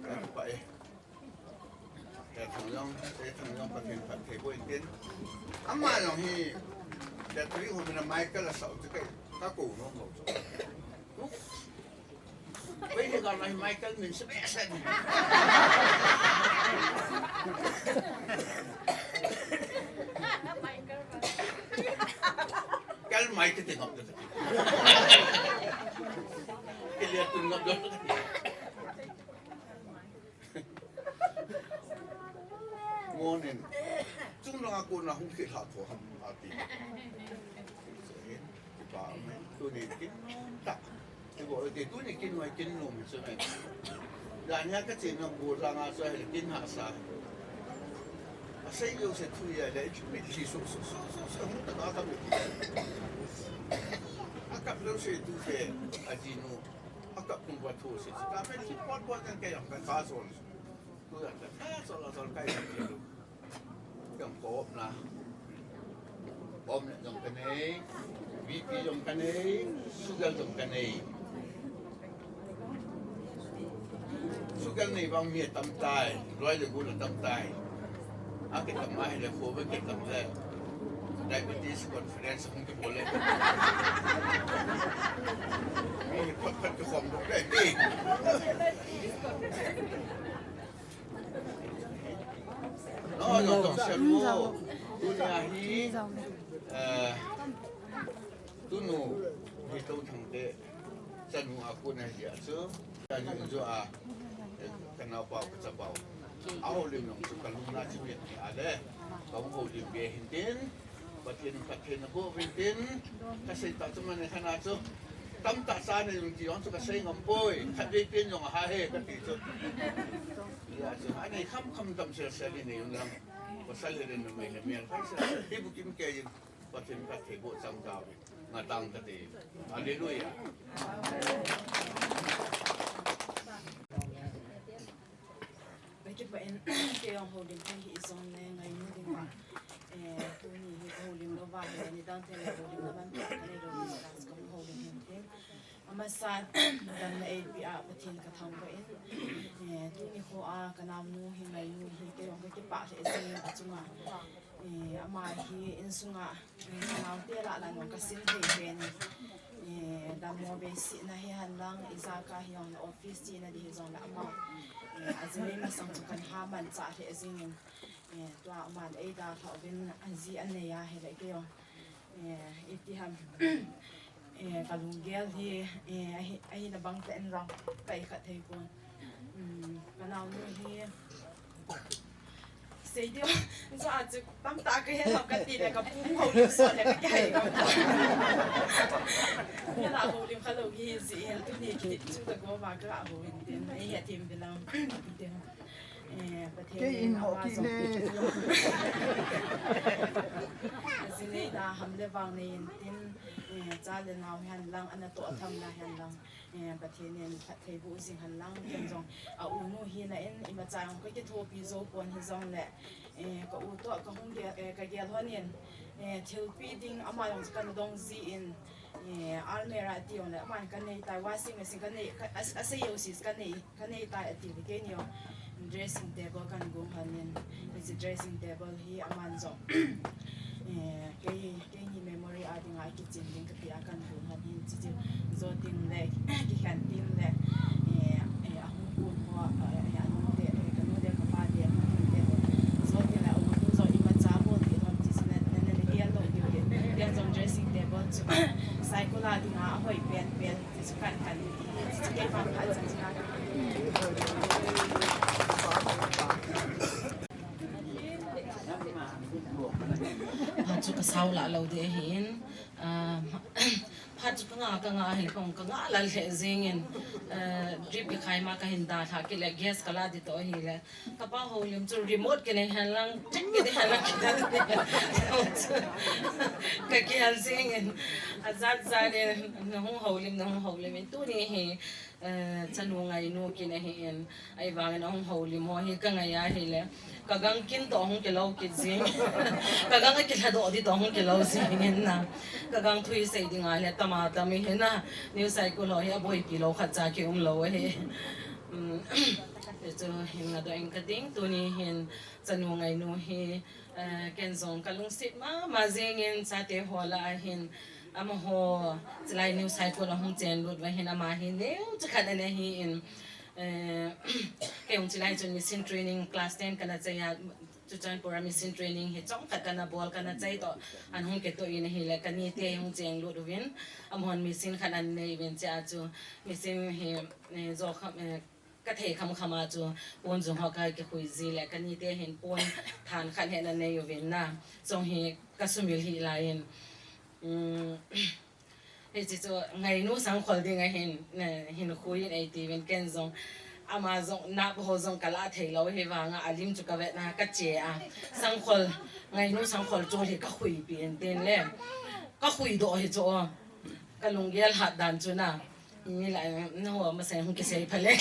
ka pa eh. Te thang jong, te thang jong Pathen phatthei boh in tin. Ama jong hi, te tui hu mina Michael a sau chu ka, ka ko nom lo chu. Bai hi ga lai Michael min se be se ni. Kal Michael te ngap te. Kal ya tun ngap te. Morning. Chung langa kona hung kilha tho ham ati. Kipa amen. Tuni kin ta. Ibo ke tuni kin wai kin nom chu me. Dania ka chena bu langa chu he kin ha sa. Asei jouse thu ya le mi thi so so so so so hung ta ka ka mi. Akap jouse tu ke ajinu. Akap tung pa thu se. Ka me thi pot pot kan ke yang ka ka so. Tu ya ka ka so la so ka ya. Jong ko na. Bom le jong ka nei, V P jong ka nei, sugar jong ka nei. Sugar nei vang mi tam tai, loi le gol tam tai. A kitam a hile kho ve kitam le. Diabetes conference hung kibol le. Mi phat phat kikhom dok le ti. No, no, no, siamo. Tunia hi, eh, tunu, hi to thang te, chanu a kona hi a chu, chanu jo a, eh, ka naopa, ka chapa. A holim nong chu ka lungna chi mi a le, ka hung holim be hin tin, Pathen, Pathen na boh vin tin, ka sei ta chu mane khana chu. Tamtah cha nei jong ti jong chu ka sei ngam poi. Khatvei pen jong aha he ka ti chu. Ya chu, anei kham kham tam sel sel in nei jong lam. Pasal le den mai le mial. Hi bu kim ke jin. Pathen phatthei boh chang ta. Nga tang ka ti. Hallelujah. Kipah in, kei jong houlim thei hih jongle ngainu ding uva. Eh, tuni hi ka houlim lou uva ahile, nidang teng le houlimna manpha ka nei lou ding, ka houlim hih thei. Amasan, damna eipeh a Pathen ka thangvah in. Eh, tuni kho a ka naonu hi, ngainu hi, kei jong ka kipah lheh jeng in achunga. Eh, ama hi insunga, eh, ka naote lah lah a jong ka sin thei pen. Eh, dammo behsehna hihen lang, ijakai hi jong office chena ding hijongle ama, eh, aji nei masang chu kan ha manchah lheh jeng in. Eh, tua aman eidalhah uvin aji anei ahile kei jong, eh, iti ham, eh, ka lunggel hi, eh, ahi, ahina bang tah in jong ka ikhat thei pon. Um, ka naonu hi, sei diu, ja chu tamtah ka het lou, ka ti le ka pum houlim sot le ka kihai ngam ta. Ka la houlim kha lou hi jeh in, tuni kiti chu ka go ma ka la houlim tin, ei het thim ve lang. Eh, Pathen in ama jong. Kei in ho ki ne. Aji neina ham le vang nei in tin, eh, cha le nao hihen lang, ana toh thamna hihen lang. Eh, Pathen in phatthei boh jing hen lang, ken jong a u nu hina in imacha jong ka kithopi jou pon hijongle, eh, ka u toh ka hung gel, eh, ka gel hon in, eh, thilpi ding ama jong chu kana dong ji in, eh, almirah ati jongle, ama ka nei tai, washing machine ka nei, ka, a, asei jouse chu ka nei, ka nei tai ati le, keini jong dressing table kan gong hon in, hiche dressing table hi aman jong, eh, kei, keini memory a dinga kichen ding kati a kan gong hon in, hiche chu jo ding le, kikhen ding le, eh, eh, ahung kon ho, eh, eh, anu te, eh, ka nu te, ka pa te, ahung kon te, jo ding le, ahung kon jo imacha bol ding ham, hiche chu na, na, na, na gel lou diu le, ken jong dressing table chu, cycle a dinga ahoi pen pen. Phat chu ka sao lah lou ding ahin, ah, phat chu ka nga, ka nga ahin, ka nga, ka nga lal lheh jeng in, ah, drip kikhai ma ka hin dalha kit le, gas ka la ding toh ahile, ka pa houlim chu remote kinei hen lang, trick kiti hen lang, kiti hen lang. Ka kihal jeng in, ajat jat in, na hung houlim, na hung houlim in, tuni hi, eh, chanu ngainu kin ahi in, ahivangin ahung houlim ho hi ka ngai ahile, ka gang kin toh ahung kilou kit jing, ka gang akilha doh ding toh ahung kilou jing in na, ka gang thu isei ding ahile, tama tam ihi na, news cycle ho hi aboipi lou khat cha kium lou ahi. Um, Chu hin ngadoh ing ka ding, tuni hin chanu ngainu hi, eh, ken jong ka lungset mama jeng in chate ho lah a hin, amaho chulai news cycle ahung chen lut uva hin ama hi neocha khat ana hi in, eh, kei jong chulai chun machine training class ten kana chai a, Churachandpur a machine training hi chomkhat kana bol kana chai toh, an hung kitoh in ahile, ka nite hung cheng lut uvin, amahon machine khat ana nei uvin, chea chu machine hi, eh, jo kham, eh, ka thei kham kham a chu pon jung ho ka kikhui ji le, ka nite hin pon than khat hi ana nei uvin na, jong hi ka sumil hih lai in, um, hiche chu ngainu sangkhol ding ahin, eh, hin khui in eiti uvin, ken jong ama jong nap ho jong ka la thei lou, hivang a alim chu ka vet na ka che a, sangkhol, ngainu sangkhol chol hi ka khui pen tin le, ka khui doh hi chu, ka lunggel hat dan chu na. Mi lai, na ho, masang hung kisei pha le.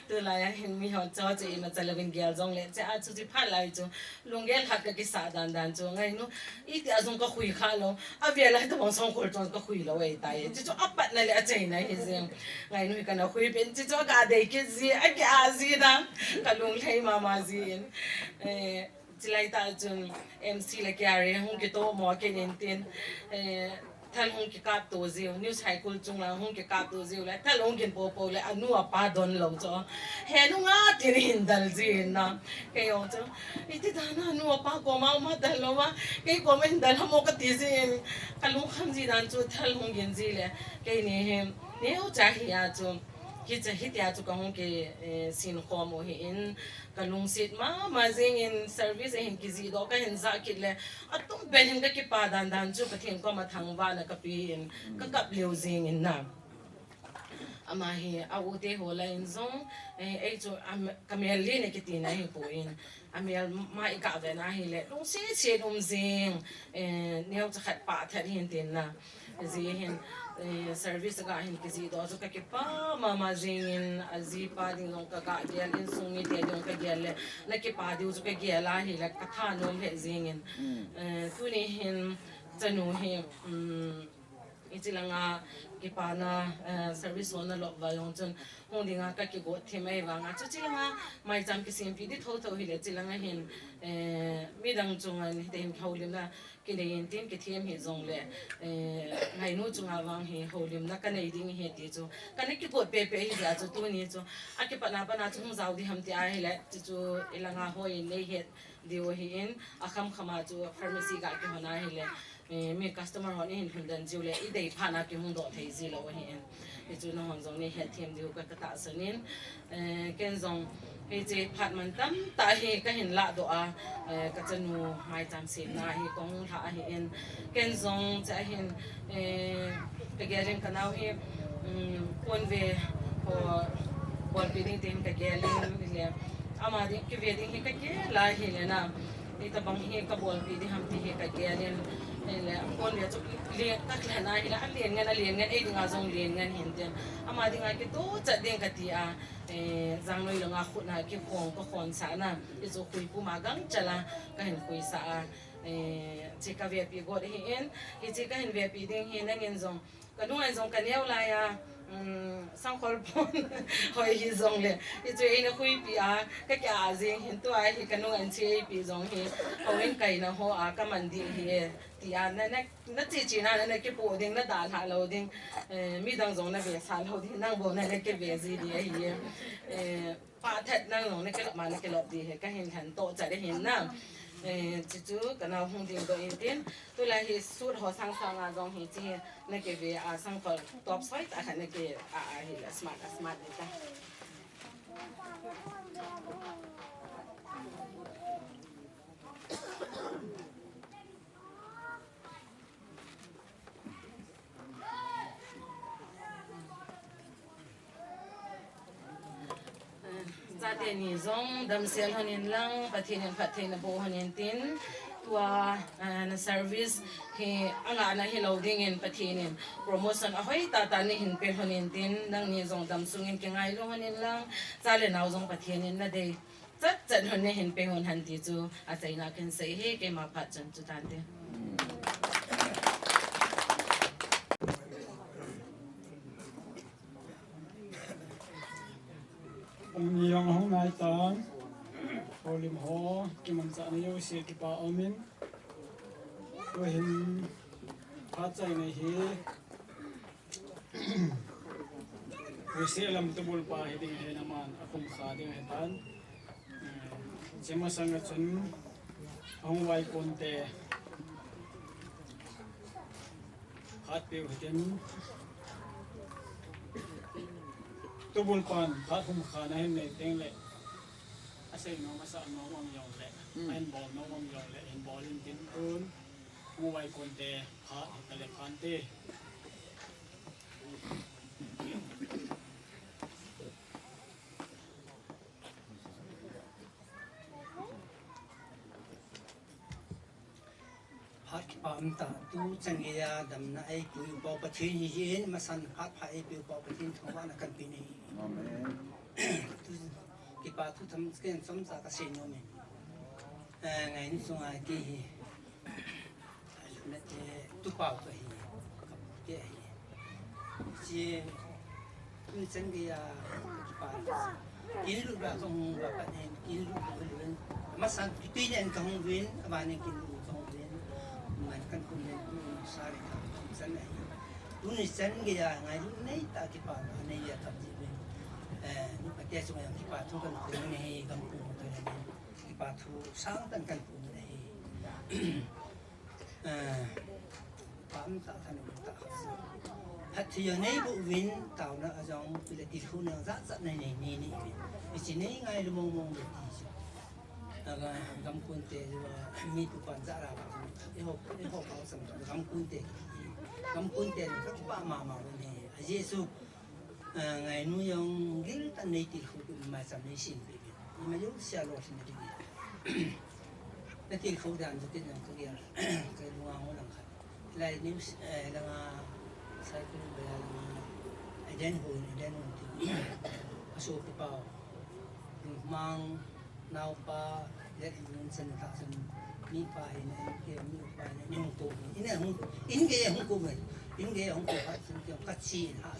Tulai a hin mi ho cho chu imacha louvin gel jong le, chea chu chi pha lai chu. Lunggel hat ka kisa dan dan chu. Ngainu, iti a jong ka khui kha lou. Avel a tabang sangkhol chon ka khui lou ahi tai. Chu chu apatna le achaina hi jeng. Ngainu hi kana khui pen. Chu chu ka dei kit ji, aki a ji dan. Ka lunglhai mama ji in. Eh, Chulai tah chun M C le K R A hung kitoh mo kit in tin, eh, thal hung kikap to jiu, news cycle chung la hung kikap to jiu le, thal hung kin popo le, anu apa don lou chu. He nunga tin hin dal ji in na. Kei jong chu, iti dan a nu apa koma um a dal lou a, kei koma hin dal ham o kati ji in, ka lungkham ji dan chu thal hung gin ji le, keini hi, neocha hi a chu, hiche, hitia chu ka hung ki, eh, sin khom u hi in, Ka lungset mama jeng in service a hin kijih doh ka hin jah kit le, atum pen hin ka kipa dan dan chu Pathen koma thangvahna ka pe in ka kap leo jeng in na. Ama hi a u te ho lah in jong, eh, ei chu, am, ka mel le na kiti na hi poi. A mel ma i ka ve na hi le, lungsi si um jing, eh, neo cha khat pa that hin tin na. Ji hin, eh, service ga hin kiji do chu ka kipa mama jing in, a ji pa ding jong ka ga gel in, sung mi te ding ka gel le, na kipa diu chu ka gel a hi le, ka thanom he jing in. Mm. Eh, tuni hin, chanu hi, um, Hichi langa kipana, eh, service hon a lop va jong chun hung dinga ka kigot thim ahi vanga. Chuchi langa maicham kisempi di thotho hile chi langa hin, eh, midang chunga hite hin houlimna kinei in tin kithem hi jongle, eh, ngainu chunga vang hi houlimna ka nei ding hi ti chu. Ka na kigot pepe hi jeh a chu tuni chu. A kipatna pana chu hung jao di ham ti ahile, chuchu ilanga hoi in nei het diu ahi in, a khamkhama chu pharmacy ga kihon ahile, eh, mi customer hon i hin lhun den jiu le, i dei phat na kihung doh thei ji lou ahi in. Hichu nahon jong nei het them diu ka, ka tahsan in, eh, ken jong hiche phat man tamtah hi ka hin ladoh a, eh, ka chanu maicham semna hi kahung lha ahi in. Ken jong che ahin, eh, ka gel in ka nao hi, um, ponve ho bolpi ding tin ka gel in le, ama ding kive ding hi ka gel a hile na. Hitabang hi ka bolpi ding ham ti hi ka gel in, le ponve chu le ka lhen a hile, a lien ngen, a lien ngen, ei dinga jong lien ngen hin tin. Ama dinga kitoh chat ding ka ti a, eh, jangnoi langa khut na kikhong ka khon sah na. Hichu khui puma gangchal a ka hin khui sah a, eh, che ka vepi got ahi in, hiche ka hin vepi ding hi nangin jong, ka nung in jong ka neo lai a, um, sangkhol pon hoi hi jongle, hichu eina khuipi a, ka kia jing hin tua hi ka nung in che eipi jong hi, houin kaina ho a ka man di hi e, ti a na, na, na chi chi na, na, na kipo ding, na dalha lou ding, eh, midang jong na ve sa lou ding, nang bou na, na kive ji di ahi e. Eh, Pa that nang jong na kilop ma na kilop di hi ka hin lhen toh chat ahin na. Eh, chuchu ka nao hung ding doh in tin. Tulai hi suit ho sang sang a jong hichi na kive a sangkhol top soi tah khat na ki a, a hi la smart, a smart di ta. Chate ni jong damsel hon in lang, Pathen in phattheina boh hon in tin, tua, eh, na service hi angah na hilou ding in Pathen in promotion ahoi tah tah nei hin pe hon in tin, nangni jong damsung in kingailu hon in lang, cha le nao jong Pathen in na dei chat chat hon nei hin pe hon hen ti chu achaina kin sei hi, keima phat chun chu tante. Pung ni jong hung nai tan, houlim ho, kimanchahna jouse kipa um in, tuhin phat chaina hi, Huseh lam tubul pa hi ding ahin, aman akum kha ding ahitan. Hiche masang a chun ahung vaikon te phat peu hitin, tubul pan phat hum kha na hin nei teng le, asei nom, asah nom um jong le, ahin bol nom um jong le, ahin bol in tin tun, ahung vaikon te phat hi ka le phan te. Phat kipa um tah, tu chan geiya damna eipui u pau Pathen hi jeh in, masan phat pha eipui u pau Pathen thangvahna kan pe nahi. Amen. Tu kipa thu tham ken chomcha ka sei nom in. Eh, ngai ni chunga ti hi. Nate, tupau kahi, kapu te ahi. Hiche, tuni chan geiya, kipa. Kin lut ba kahung ba pat hin, kin lut lut lut. Masan, kitui nen kahung uvin, aban in kin lut kahung uvin. Man kan kun nen tu sa le ta, tuni chan ahi. Tuni chan geiya, ngailut nei tah kipa, nei ya tah ji uvin. Eh, nu pa te chunga jong kipa thu kan pe nahi, gam pu mo to nahi. Kipa thu sang kan kan pe nahi. Eh, pam ta than ta. Phatthei nei boh uvin, taona a jong, pile tilkhouna jat jat nei nei nei nei uvin. Hiche nei ngailu mong mong le ti chu. Aga gam kun te ju a, mi tu pan ja ra ba. Eiho, eiho pau sam gam kun te. Gam kun te ka pa ma ma uvin he. A Jesu Ah, ngainu jong giltah nei tilkhou kit, maicham nei sem peh uvin. Ima jouse a lolhin ding. Na tilkhou dan chu kei jong ka gel. Ka lunga hung lang khat. Lai news, eh, langa cycle bel langa. Aden ho, aden ho ti. Asopipa. Lungmang. Naopa, le in nun san kha san, mipa hi na, in ke mipa hi na, in hung ko, in hung, in ke hung ko mai, in ke hung ko kha san ke ka chi in ha,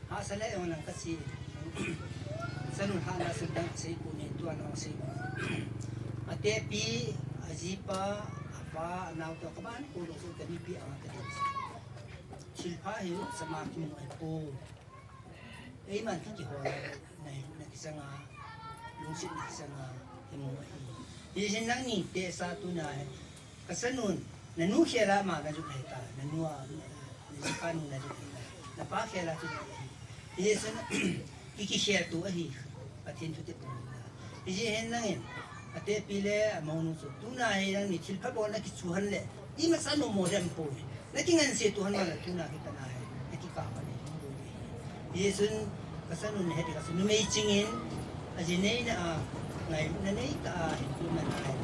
ha sa le yong nang ka chi in, san nun ha na san dang sei ko ne, tua na sei ko. Atepi, ajipa, apa, anao to ka ban ko lo so ka mipi ang ka ding. Thilpha hi sama kimu ai po. Eiman kihol na, na kisanga, lungset na kisanga, imu ahi. Hijeh in nangni tesa tuna hi, ka sanun, na nu khela ma na jut ahi ta, na nu a, na pa nu na jut ahi ta, na pa khela chu ahi. Hijeh in, ki, kikhel tu ahi, Pathen thutep tu na. Hijeh hin nangin, atepi le, amonu chu, tuna hi nangni thilpha bol na kichu han le, imacha nomo dem poi. Na kingansei tu han mala tuna hi kana hi. Na kikah pan hi. Hijeh chun ka sanun he ka sun numei chingin. Aji nei na a ngai na nei ta a hi tu man ai.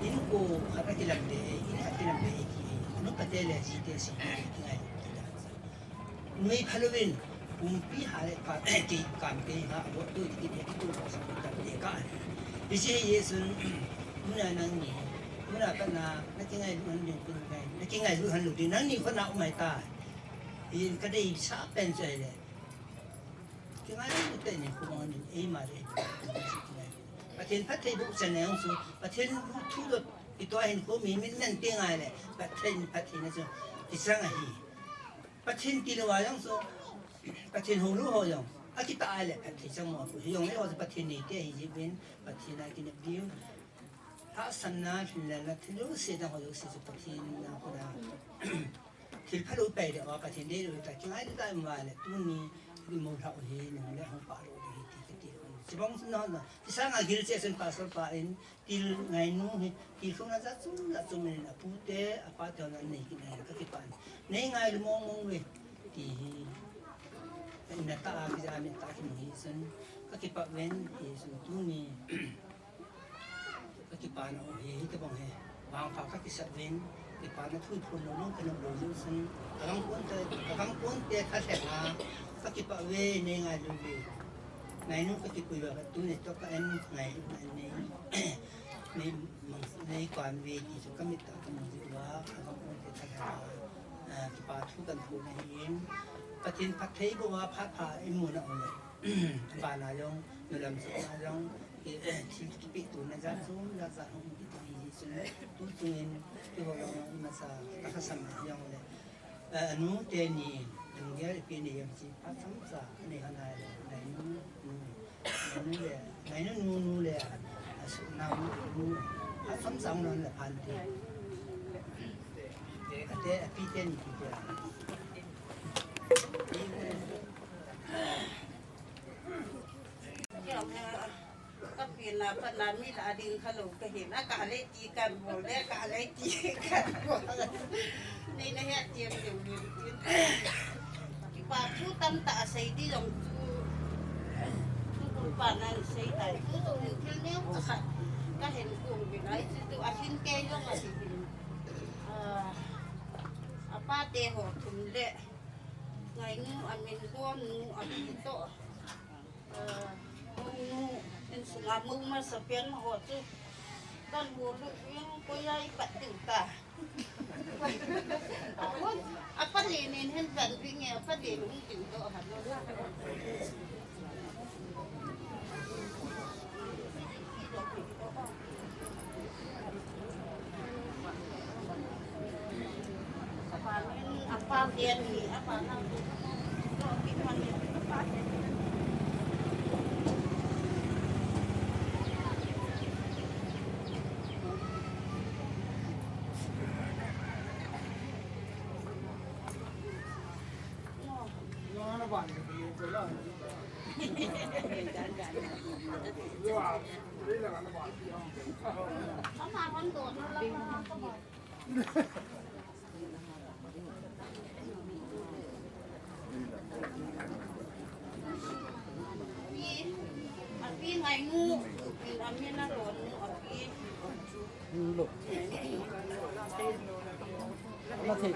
In ko khat a kilam de, in a kilam de ki. Anu pate le ji te si ki ngai. Numei phalovin. Pumpi ha le ka, kei kam kei ha, abo tu ti ki tu ko sa ta le ka. Hijeh hin, muna nangni, muna kana, na kingailu han ding, na kingailu han lou ding, nangni kona umai ta. In ka deisah pen chu ahile. Kingailu te ni ko mo ni, eima le. Pathen phatthei bu chan ne su, Pathen thu do, ito hin ko mi min nan te ngai le, Pathen phatthei na chu, kisang ahi. Pathen tilou a jong chu, Pathen houlou ho jong, akitah a le Pathen chang mo, hijong le ho chu Pathen neite ahi jeh in, Pathen a kinep diu. Lhahsamna, lhinlelna, thil jouse dang ho jouse chu Pathen a kona. Thil phalou pai le, Pathen deilou ta, kingai ta ma le, tuni, kimu lhah u hi, nung le hung pa lou ding hi, ti, ti, ti. Chubang chu na, na, ti sanga gil che chun pastor pa in, Til ngainu hi, tilkhouna jat chom jat chom in apute, apate hon anei kit ahi, ka kipah in. Nei ngailu mong mong uve, ti hi. Ka in a tah a, kija min tah a kimu hi chun, ka kipah uvin, hichun tuni. Ka kipana u hi, hitobang hi. Vangpha ka kisah uvin, kipana thu phon lou lou, ka nop lou lou chun, ka gam kon te, ka gam kon te ka lhep a, ka kipah uve, nei ngailu uve. Ngainu ka kipui uva, tuni toh ka en ngailu, nei. Nei, mang, nei kon ve ti chu ka mit a ka mu jeh uva, ka gam kon te tha tha, ah, kipa thu kan thu na hin. Pathen phatthei bou a phat pha i mu na um le. Vana jong, nu lam chu na jong, ki, thil kipe tuna jat chu, jat jat hung kipe hi chu. Tu chungin, keiho jong, masa, ka lhasam na jong le. Eh, anu teni, lunggel ipi nei jong chu, phat chomcha, nei han ai le, nei nu, nu, nei nu le, nei nu, nu, nu le, asu, nao nu, nu, phat chomcha non le phan te. Ate, api teni, pi te. Ka pi na pa na mi la ding kha lou ka hin a ka le ti kan bol le ka le ti kan bol. Nei na he ti em de u ni ti. Kipa thu tamtah a sei di jong chu. Thu kun pa na sei tai thu chu ni thil neo cha khat. Ka hin kung bi nai chu tu a hin ke jong a si hin. Ah, apa te ho thum le. Ngainu a min bom nu a pi toh. Monu, insunga mou masa pen ho chu. Kan bol u, koi a i pat diu ta. Apa, apa le nen hen pan pi nge, apa le lung diu to ha lo. Ngai nu, pin amin a lon nu api. Lo. Ama thei.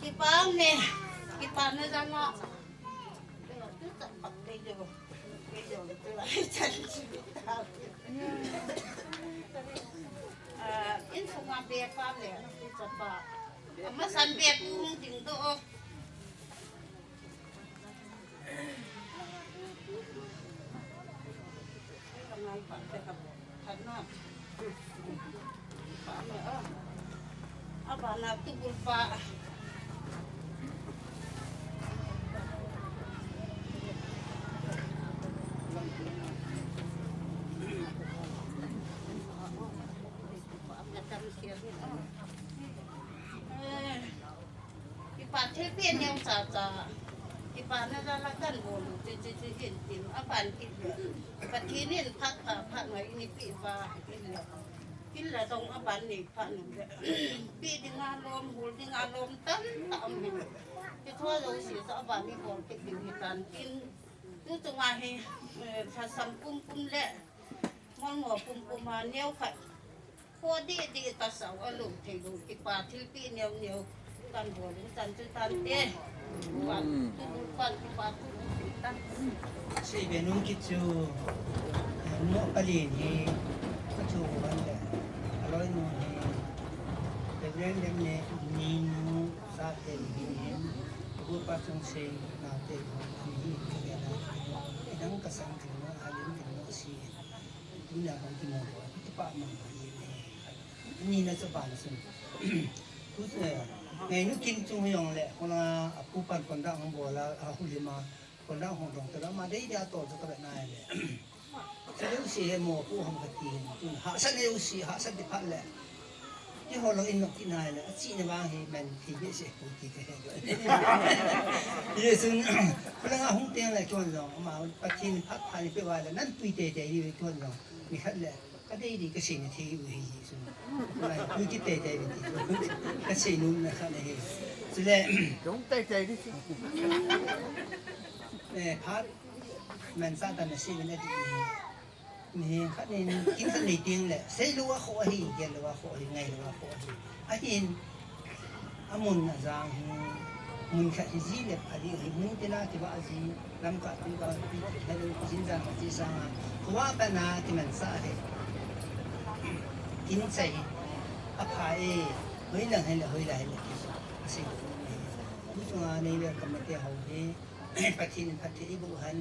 Kipah ne, kipah ne jang a. Ah, insung a bep pa le, chapa. Amasan bep u hung ding doh. Abana tubul pa. Eh. Kipa thilpeh neo chacha. Kipa na jal a kan bol u chu chu chu hin tin aban kit le. Pathen in phat pha phat ngai ni pi pa in le. In le dong aban ni pha nu le. Pi ding a lom, bol ding a lom tam tam hin. Ti tho lo si sa aban ni bol kit ding hi tan tin. Tu tu nga hi, eh, tha sam pum pum le. Ngol ngo pum pum a neo khat. Kho di di ta sau a lum thei lum kipa thilpeh neo neo kan bol in tan chu tan te. Pan, mm, tu pan kipa tu tan. Sei be nung kit chu. Mo pali ni. Ka chu ban le. A loi nu ni. Reverend Lem ne ni nu sa te ni ni. Bu pa chung sei na te ni ni. Dang ka sang kin mo, a lim kin mo si. Tuna bang kimo, kipa mang mang ye ne. Ni na chu ban sun. Tu, eh, ngai nu kin chung jong le, kona apu pan kon dang bol a, a hu lima, kon dang hong dong ta ma dei dia to chu ka be nai le. Chu leu si he mo pu hong ka ti, tu hahsat leu si, hahsat di phat le. Keiho lang in nok kit nai le, a chi na vang hi man thi be se pu ti ka he do. Ye sun, kula nga hung teng le tuan long, ama Pathen phat pha ni pe va le, nan pui te te ni tuan long, ni khat le, ka dei di ka sei na thei u hi sun. Kula pui ki te te ni ti, ka sei nu na khat le he. Su le, dong te te ni. Eh, phat, man sa ta na sei na di. Mihem khat in kin khat nei teng le, sei lou a kho ahi, gel lou a kho ahi, ngai lou a kho ahi. Ahin, amun ajang hi, mun khat hi ji le pha ding ahi, mun tina kivah ji, lamkah tu ka pi, hello, jin jang ka ji sang a, khovah pat na kimansah ahi. Kin chai, apha e, hoi lang hile, hoi lai hile, ti sa, asei. Tu chunga nei le kamate ho hi, Pathen in phatthei eiboh hen,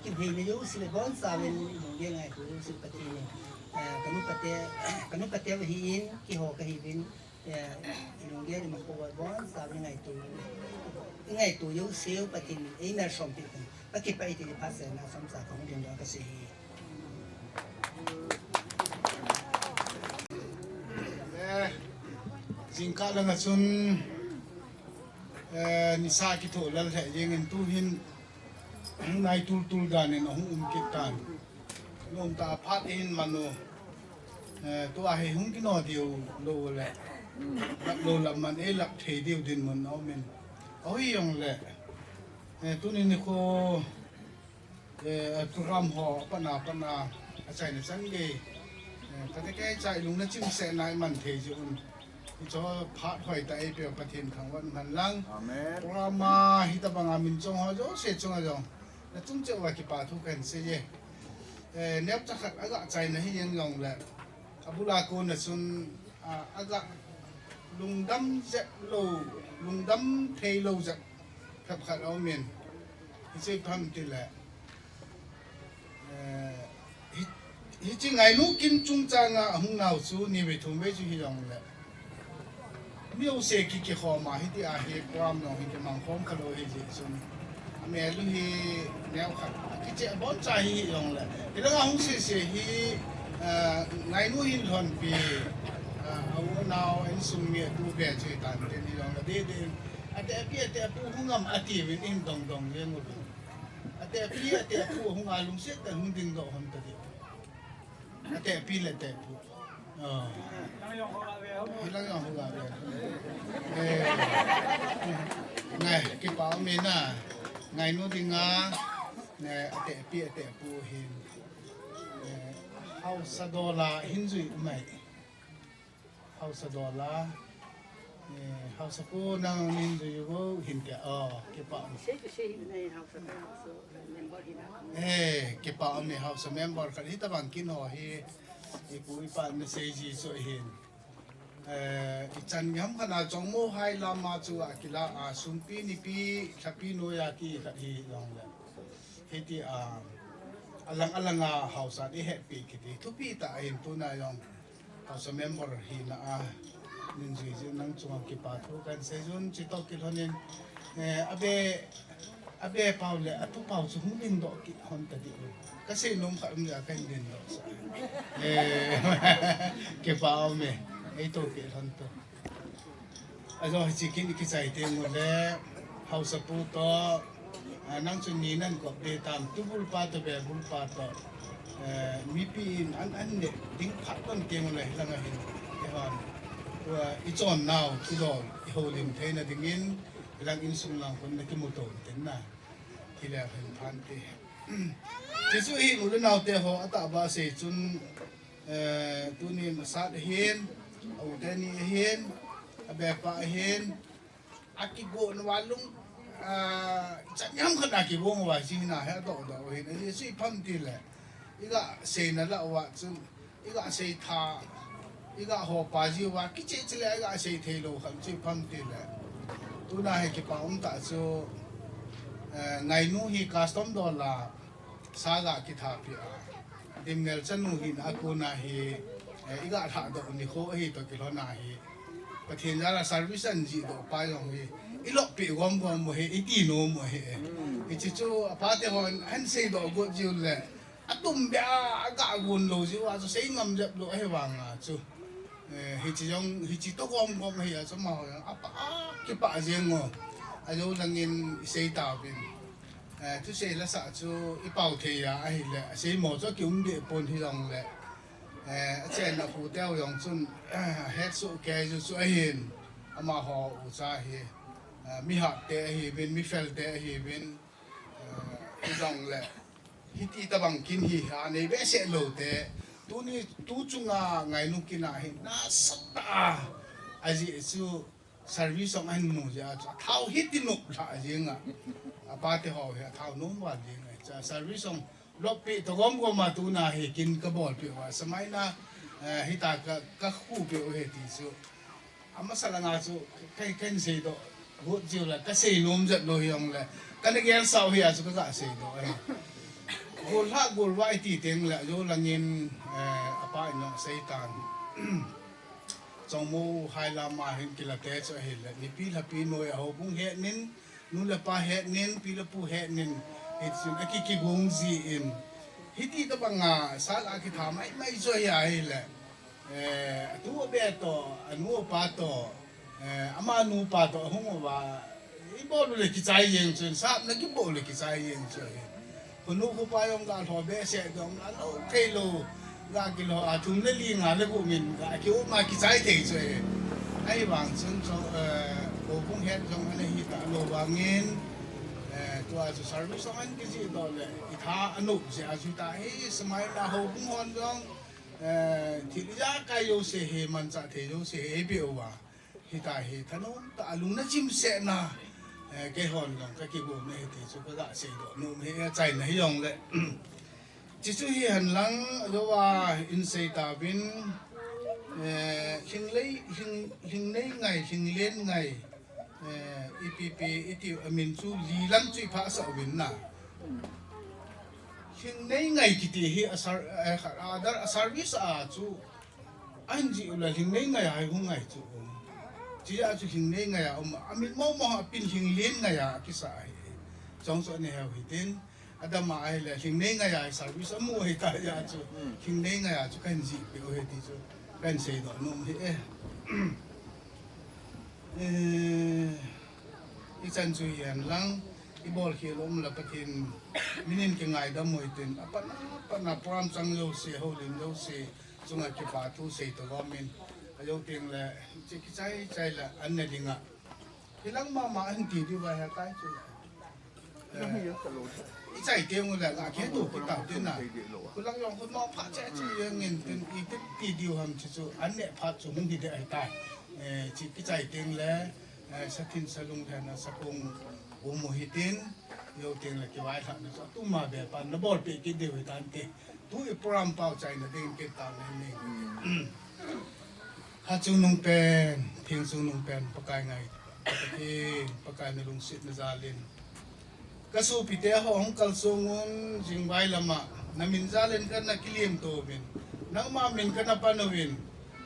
Kipheina jouse le boncha uvin, lunggel ngaito jouse Pathen in, eh, ka nu pate, ka nu pate ahin, keiho kahiuvin, eh, lunggel ima ko boncha uvin ngaito, ngaito jouse Pathen in, ei malsom peh uvin, ka kipah e ti phat seh na chomcha kahung ding doh kasei hi. Eh, jingkah langa chun, eh, nisa kithoh lal lheh jengin tuhin, hung nai tultul danin ahung um kit tan. Nom ta phat in manu. Eh, tua hi hung kino diu lou le. Lap lou lap man ei lap thei diu dinmun a um in. Ahi jong le. Eh, tuni nikho, eh, program ho pana pana achaina chan gei. Kate kei cha ilung na chim se nai man thei ji un. Icho phat hoi ta ei pe Pathen thangvah man lang. Amen. Program a hitabang a min chong ho jouse chunga jong na chung cheh uva kipa thu kan sei e. Eh, neo cha khat aga chai na hi jeng jong le. Abula ko na sun, ah, aga lungdam jep lo, lungdam thei lo jep. Khap khat a um in. Hiche pham ti le. Eh, hi, hiche Ngainu kin chungchang a hung nau chu ni ve thum ve chu hi jong le. Mi u se ki ki khom a hiti a hi program nong hi ki mang khom kha lo hi ji chun. A mel u hi neo khat. Ki che bon cha hi hi jong le. Hi langa hung se se hi, eh, Ngainu hin lhon pi, eh, a u nau en sung mi tu ve chu hi tan ten hi jong le. De de. Ate pi ate pu hung am ati vin in dong dong jeng u. Ate pi, ate pu hung a lungset tah in hung ding doh hon ta di. Ate pi le ate pu. Oh. Hi lang jong hung a ve. Eh. Ngai, kipa um e na. Ngainu dinga. Ne, ate pi, ate pu hin. Eh, hausa dola hin jui mai. Hausa dola, eh, hausa pu nang nin ju yu go hin ke, oh, kipa. Sei tu sei hi nei hausa ka hausa member hi na. Eh, kipa um e hausa member khat hitabang kin ho hi, ipu ipa na sei ji chu hin. Eh, ichan ngam khat a chong mo hai lama chu a kila a sumpi nipi thapi noia ki khat hi jong le. Hiti a, alang alang a hausa di hepi kiti. Thupi ta ahin tuna jong. Hausa member hina a, nin jui jui nang chunga kipa thu kan sei jun, chi to kilhon in, eh, abe, abe pau le, atu pau chu hung ding doh ki hon ta di u. Ka sei nom kha um le, ka hin ding doh sa. Eh, kipa um e, ei to kilhon to. Ajo hiche kin kichai teng u le, hausa pu to, a, nang chu ni nan kop de tam, tubul pa to, bebul pa to, eh, mipi in an, an ne ding phat kon teng u le, hilanga hin, evan, tua, i chon nau, thudol, i holim theina dingin, hilang insung lang kon na kimu to ten na, hile hin phan te. Jesu hi u le nau te ho, ata ba sei chun, Eh, tunin asat ahin, a u teni ahin, a bepa ahin, akigo na va lung, ah, chanyam khat akigo nga va si na he do do ahin, a Jesu i pham ti le, i ga sei na la va chun, i ga sei tha, i ga ho pa ji va, kiche che le, i ga sei thei lo khan chu i pham ti le. Tuna he kipa um ta chu, eh, Ngainu hi custom dola, Sa ga kitha pi a. Dimngel chanu hin a kona hi, eh, i ga lha doh ni kho hi to kilhon a hi. Pathen jal a service an ji doh pa jong hi. I lop pi gom gom mo hi, i ti nom mo hi. Hiche chu a pa te hon, an sei doh got jiu le. A tum be a, a ga gon lo jiu a chu sei ngam jep lo ahi vang a chu. Eh, hiche jong, hiche to gom gom hi a chu ma ho jong. A pa, a kipa jeng o. A jo langin i sei ta vin. Eh, thusei la sa chu i pau thei a, ahile, a sei mo chu ki um de pon hi jong le. Eh, a chen na khu teu jong chun, eh, het su ke ju chu ahin, ama ho u cha hi, eh, mi hak te ahi vin, mi fel te ahi vin, eh, hi jong le. Hiti tabang kin hi ha nei be se lo te, tuni, tu chunga Ngainu kin a hi, na sa ta, a ji chu, Service song an mu ja chu, thao hi ti nup lha jing a. A pa te ho hi thao num val jing a. Cha service song lop pi to gom gom a tuna hi kin ka bol pi wa. Samai na, eh, hi ta ka, ka khu pi u he ti chu. Ama sa la nga chu, kai ken sei do. Got jiu la, ka sei num jat lo hi ong le. Ka na gel sau hi a chu ka ga sei do. Eh. Gol ha, gol wa i ti teng le, jo langin, eh, a pa in no sei tan. Chongmo hai lama hin kila te chu ahile, mipi lhapi noi a houbung het nin, nu le pa het nin, pi le pu het nin, hichun a ki kigong ji in. Hiti tabang a, sal a kitha mai mai chu ahi ahile. Eh, atu a be to, anu a pa to, eh, ama nu pa to, ahung uva, I bol u le kichai jeng chu, sap na kibol u le kichai jeng chu. Khonu khopa jong ga lho be se dong, a lo thei lo, ga kilho a thum le li nga le gup min, ga ki um a kichai thei chu. Ahivang chun chu, eh, houbung het jong ana hi ta lo vangin, eh, tua chu service jong an kiji doh le, i tha a nop jeh a chu ta hi, sumai la houbung hon jong, Eh, thil ijakai jouse hi, manchah thei jouse hi, eipeh uva. Hitia hi, thanom tah a lungna chimsetna, eh, keihon jong kakigomna ahi ti chu kaga seidoh nom ahi, achaina hijongle. Chuchu hihen lang, ajouva, in sei tauvin, eh, lhinglei, lhing, lhingnei ngai, lhinglen ngai, eh, ipi pi, iti amin chu li lang chu iphasah uvin na. Lhingnei ngai kiti hi a ser-, eh, other, a service a chu ahin jih ule lhingnei ngai a hi hung ngai chu. Chujeh a chu lhingnei ngai a um, amin momo a pin lhinglen ngai a kisa ahi. Chong chu anei u hitin. Adam a ahile, lhingnei ngai a service amu ahita jeh a chu, lhingnei ngai a chu kahin jihpeh u ahi ti chu, kahin seidoh nom ahi e. Eh, ichan chu hihen lang, ibolkhel um le Pathen min in kingaidam u hitin, apatna, apatna program chang jouse, houlim jouse, chunga kipa thu sei talomin, ajou tengle, hiche kichai chai le, an ne dinga. Hilang mama ahin ti diu va hekai chu. Eh, ichai teng ule, la khe tu pi tau tin na. Kulang jong khun ma pha che che jeng in tin i ti, ti diu ham chu chu, an ne pha chu hung hi de ahitai. Eh, chi kichai tengle, eh, sathin salung thena sakung um u hitin, jou tengle kivailhahna chu, tuma be pan na bolpeh kit diu hitan ti. Tu i program pao chaina ding kit tau nei ni. Hachungnung pen, thengchungnung pen, Pakai ngai, Pakai, Pakai na lungsetna jal in. Kasopite ho hung kalsong un, jingvai lama, na min jal in kana kilemto uvin. Nangma min kana pan uvin.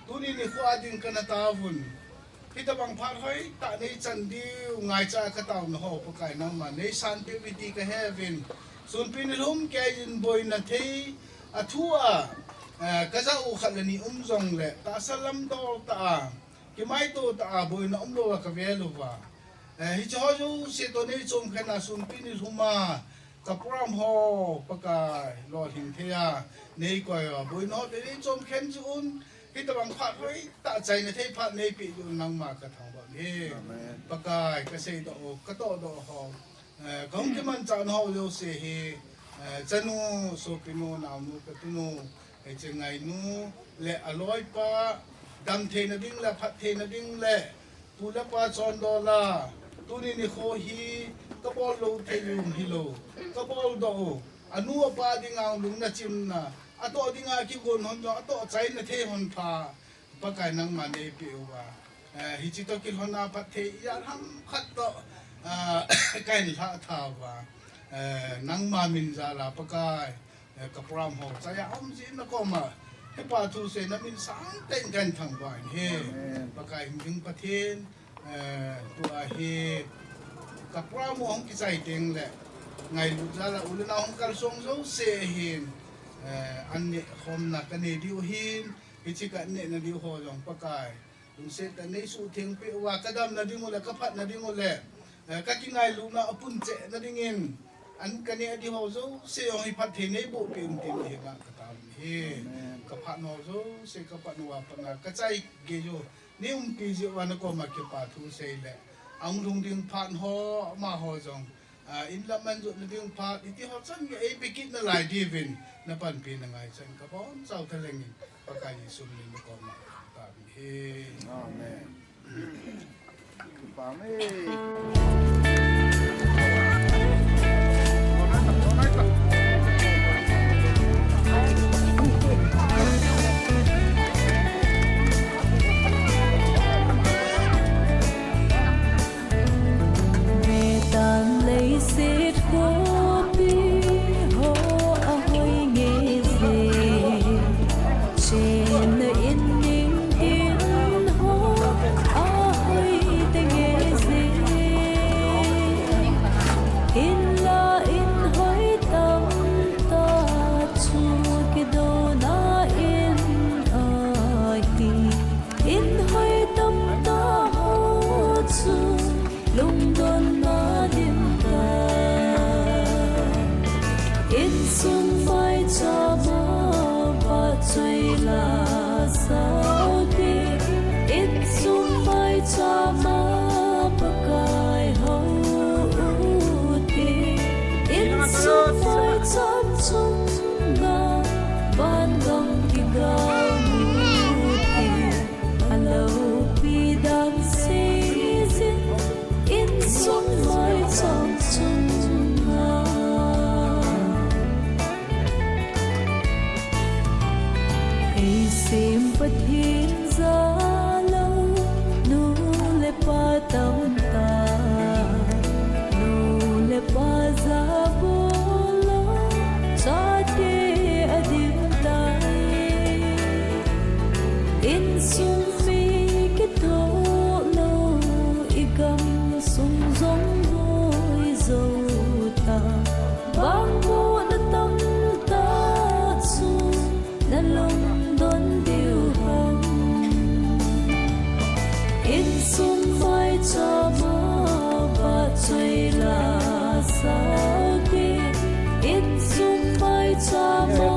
Tuni nikho a ding kana taovun. Hitabang phat hoitah neichan diu ngaicha kataona ho Pakai nangma neisanpeh uve ti kahe uvin. Sunpi nilhum keiyin boina thei a thu a, eh, kajah u khat le ni um jongle, tahsa lamdol tah a, kimaito tah a, boina umlou a kavel uva. Eh, hiche ho jouse toh neichomkhen a sunpi nilhum a, ka program ho Pakai lolhing thei a, neikoi uva, boina ho toh neichomkhen jeh un, hitabang phat hoitah chaina thei phat neipeh jeh un nangma kathangvah e. Amen. Pakai kaseidoh u, katohdoh ho, eh, kahung kimanchahna ho jouse hi, eh, chanu, sopinu, naonu, katunu, hiche ngainu le aloipa, damtheina ding le phattheina ding le, pu le pa chondola, tuni nikho hi kabol lou thei u hilou, kaboldoh u, anu apa dinga lungna chimna, atoh dinga kigon hon jong, atoh chaina thei hon pha, Pakai nangma neipeh uva. Eh, hiche toh kilhona phatthei ijat ham khat toh, ah, kahin lhahtha uva. Eh, nangma min jal a Pakai, eh, ka program ho chai a um jeh in nakoma kipa thu seina min sangtah in kahin thangvah in ahi. Amen. Pakai himhing Pathen, eh, tua hi ka program u hung kichai tengle ngailut jal a u le nao hung kalsong jouse hin, eh, an neh khomna kanei diu ahin, hiche ka nehna diu ho jong Pakai lungset tah in neisuhtheng peh uva, kadamna ding u le, kaphatna ding u le, eh, kakingailutna apunchehna dingin, an kaneh diu ho jouse jong hi phatthei neiboh peh un tin henga kataovin ahi. Amen. Kaphat ho jouse, kaphat uva pat a kachai gei u, neiumpi jeh uva nakoma kipa thu sei le, ahung lhung ding phat ho, amaho jong, ah, in lam anjotna ding phat, hiti ho chan gei eipeh kit nalai diuvin, napanpina ngaichan kabonchauva thalheng in, Pakai Jesu min in nakoma kataovin ahi. Amen. Amen. Metan leiset khopi ho ahoi nge je, chenna in ning tin ho ahoi te nge je. Insung maichama vahchoi la sao te, insung maichama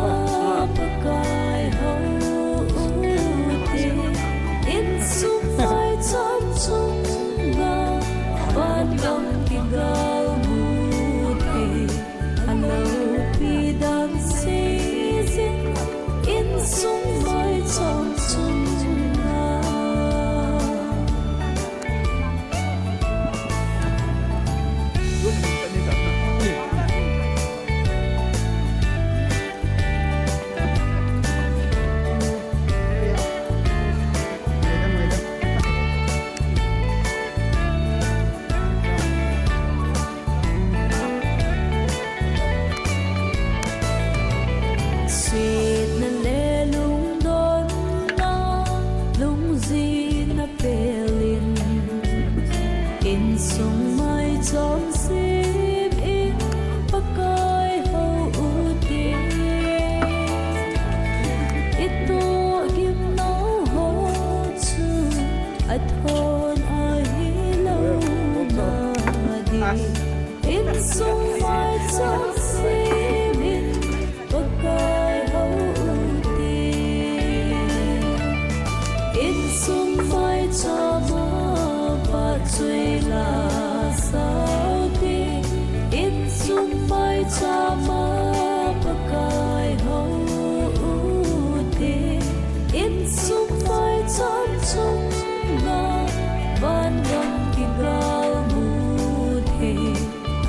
Pakai hou u te, insung maicham chunga vangam kigalmu te. Aloupi dang seijin, insung maicham chunga. Setna le lungdonna, lungjinna pelin, insung maicham semin, Pakai hou u te. Itoh gimnau ho chu athon ahilou nadin, insung maicham semin, Pakai hou u te. Insung maichama vahchoi la sao te, insung maichama Pakai hou u te, insung maicham chunga vangam kigalmu te.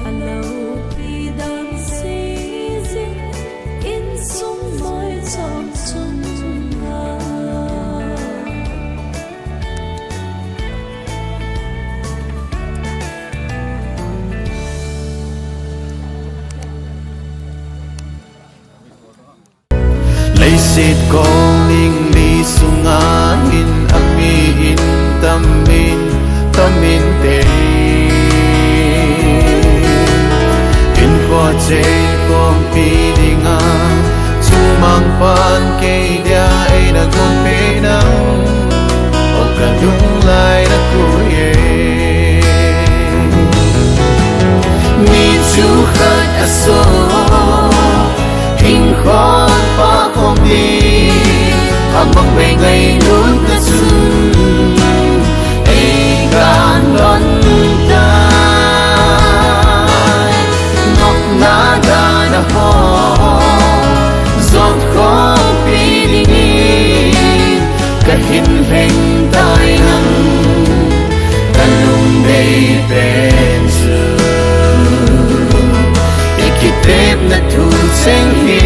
Aloupi dang seijin, insung maicham chunga. Leiset kong ning li sunga hin ami in tamin, tamin te. Hinkho chei khompi dinga, chumang pan kei dia eina gonpeh nang, o kalunglai na koi e. Mi chu khat aso, hinkho pa khom di, amang mei ngailutna chun, ei kan lon tai. Nopna dana ho, jot khompi dingin, kahin lheng tai nang, kalungdei pen chu. I kitepna thu cheng hi,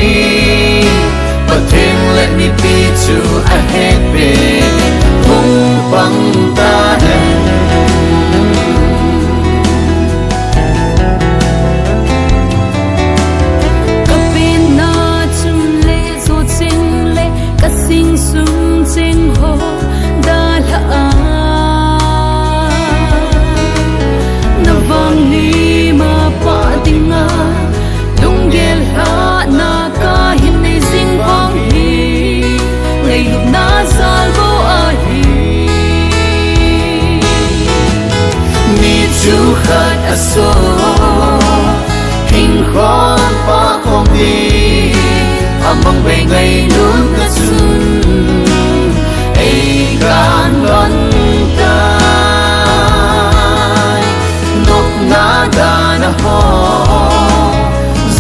Pathen le mipi chu ahet pen, hung pang ta hen. Ka penna chun le jo cheng le, ka sing sung cheng ho dalha a, na vang ni ma pa dinga, lunggel lhahna kahin nei jing vang hi, ngailutna jal bou ahi. Mi chu khat aso, hinkho pa khom di, amang mei ngailutna chun, ei kan lon tai. Nopna dana ho,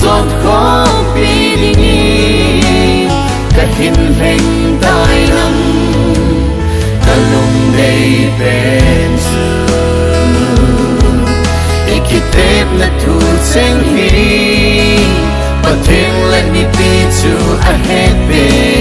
jot khompi dingin, kahin lheng tai nang, kalungdei pen chu. I kitepna thu cheng hi, Pathen le mipi chu ahet pen,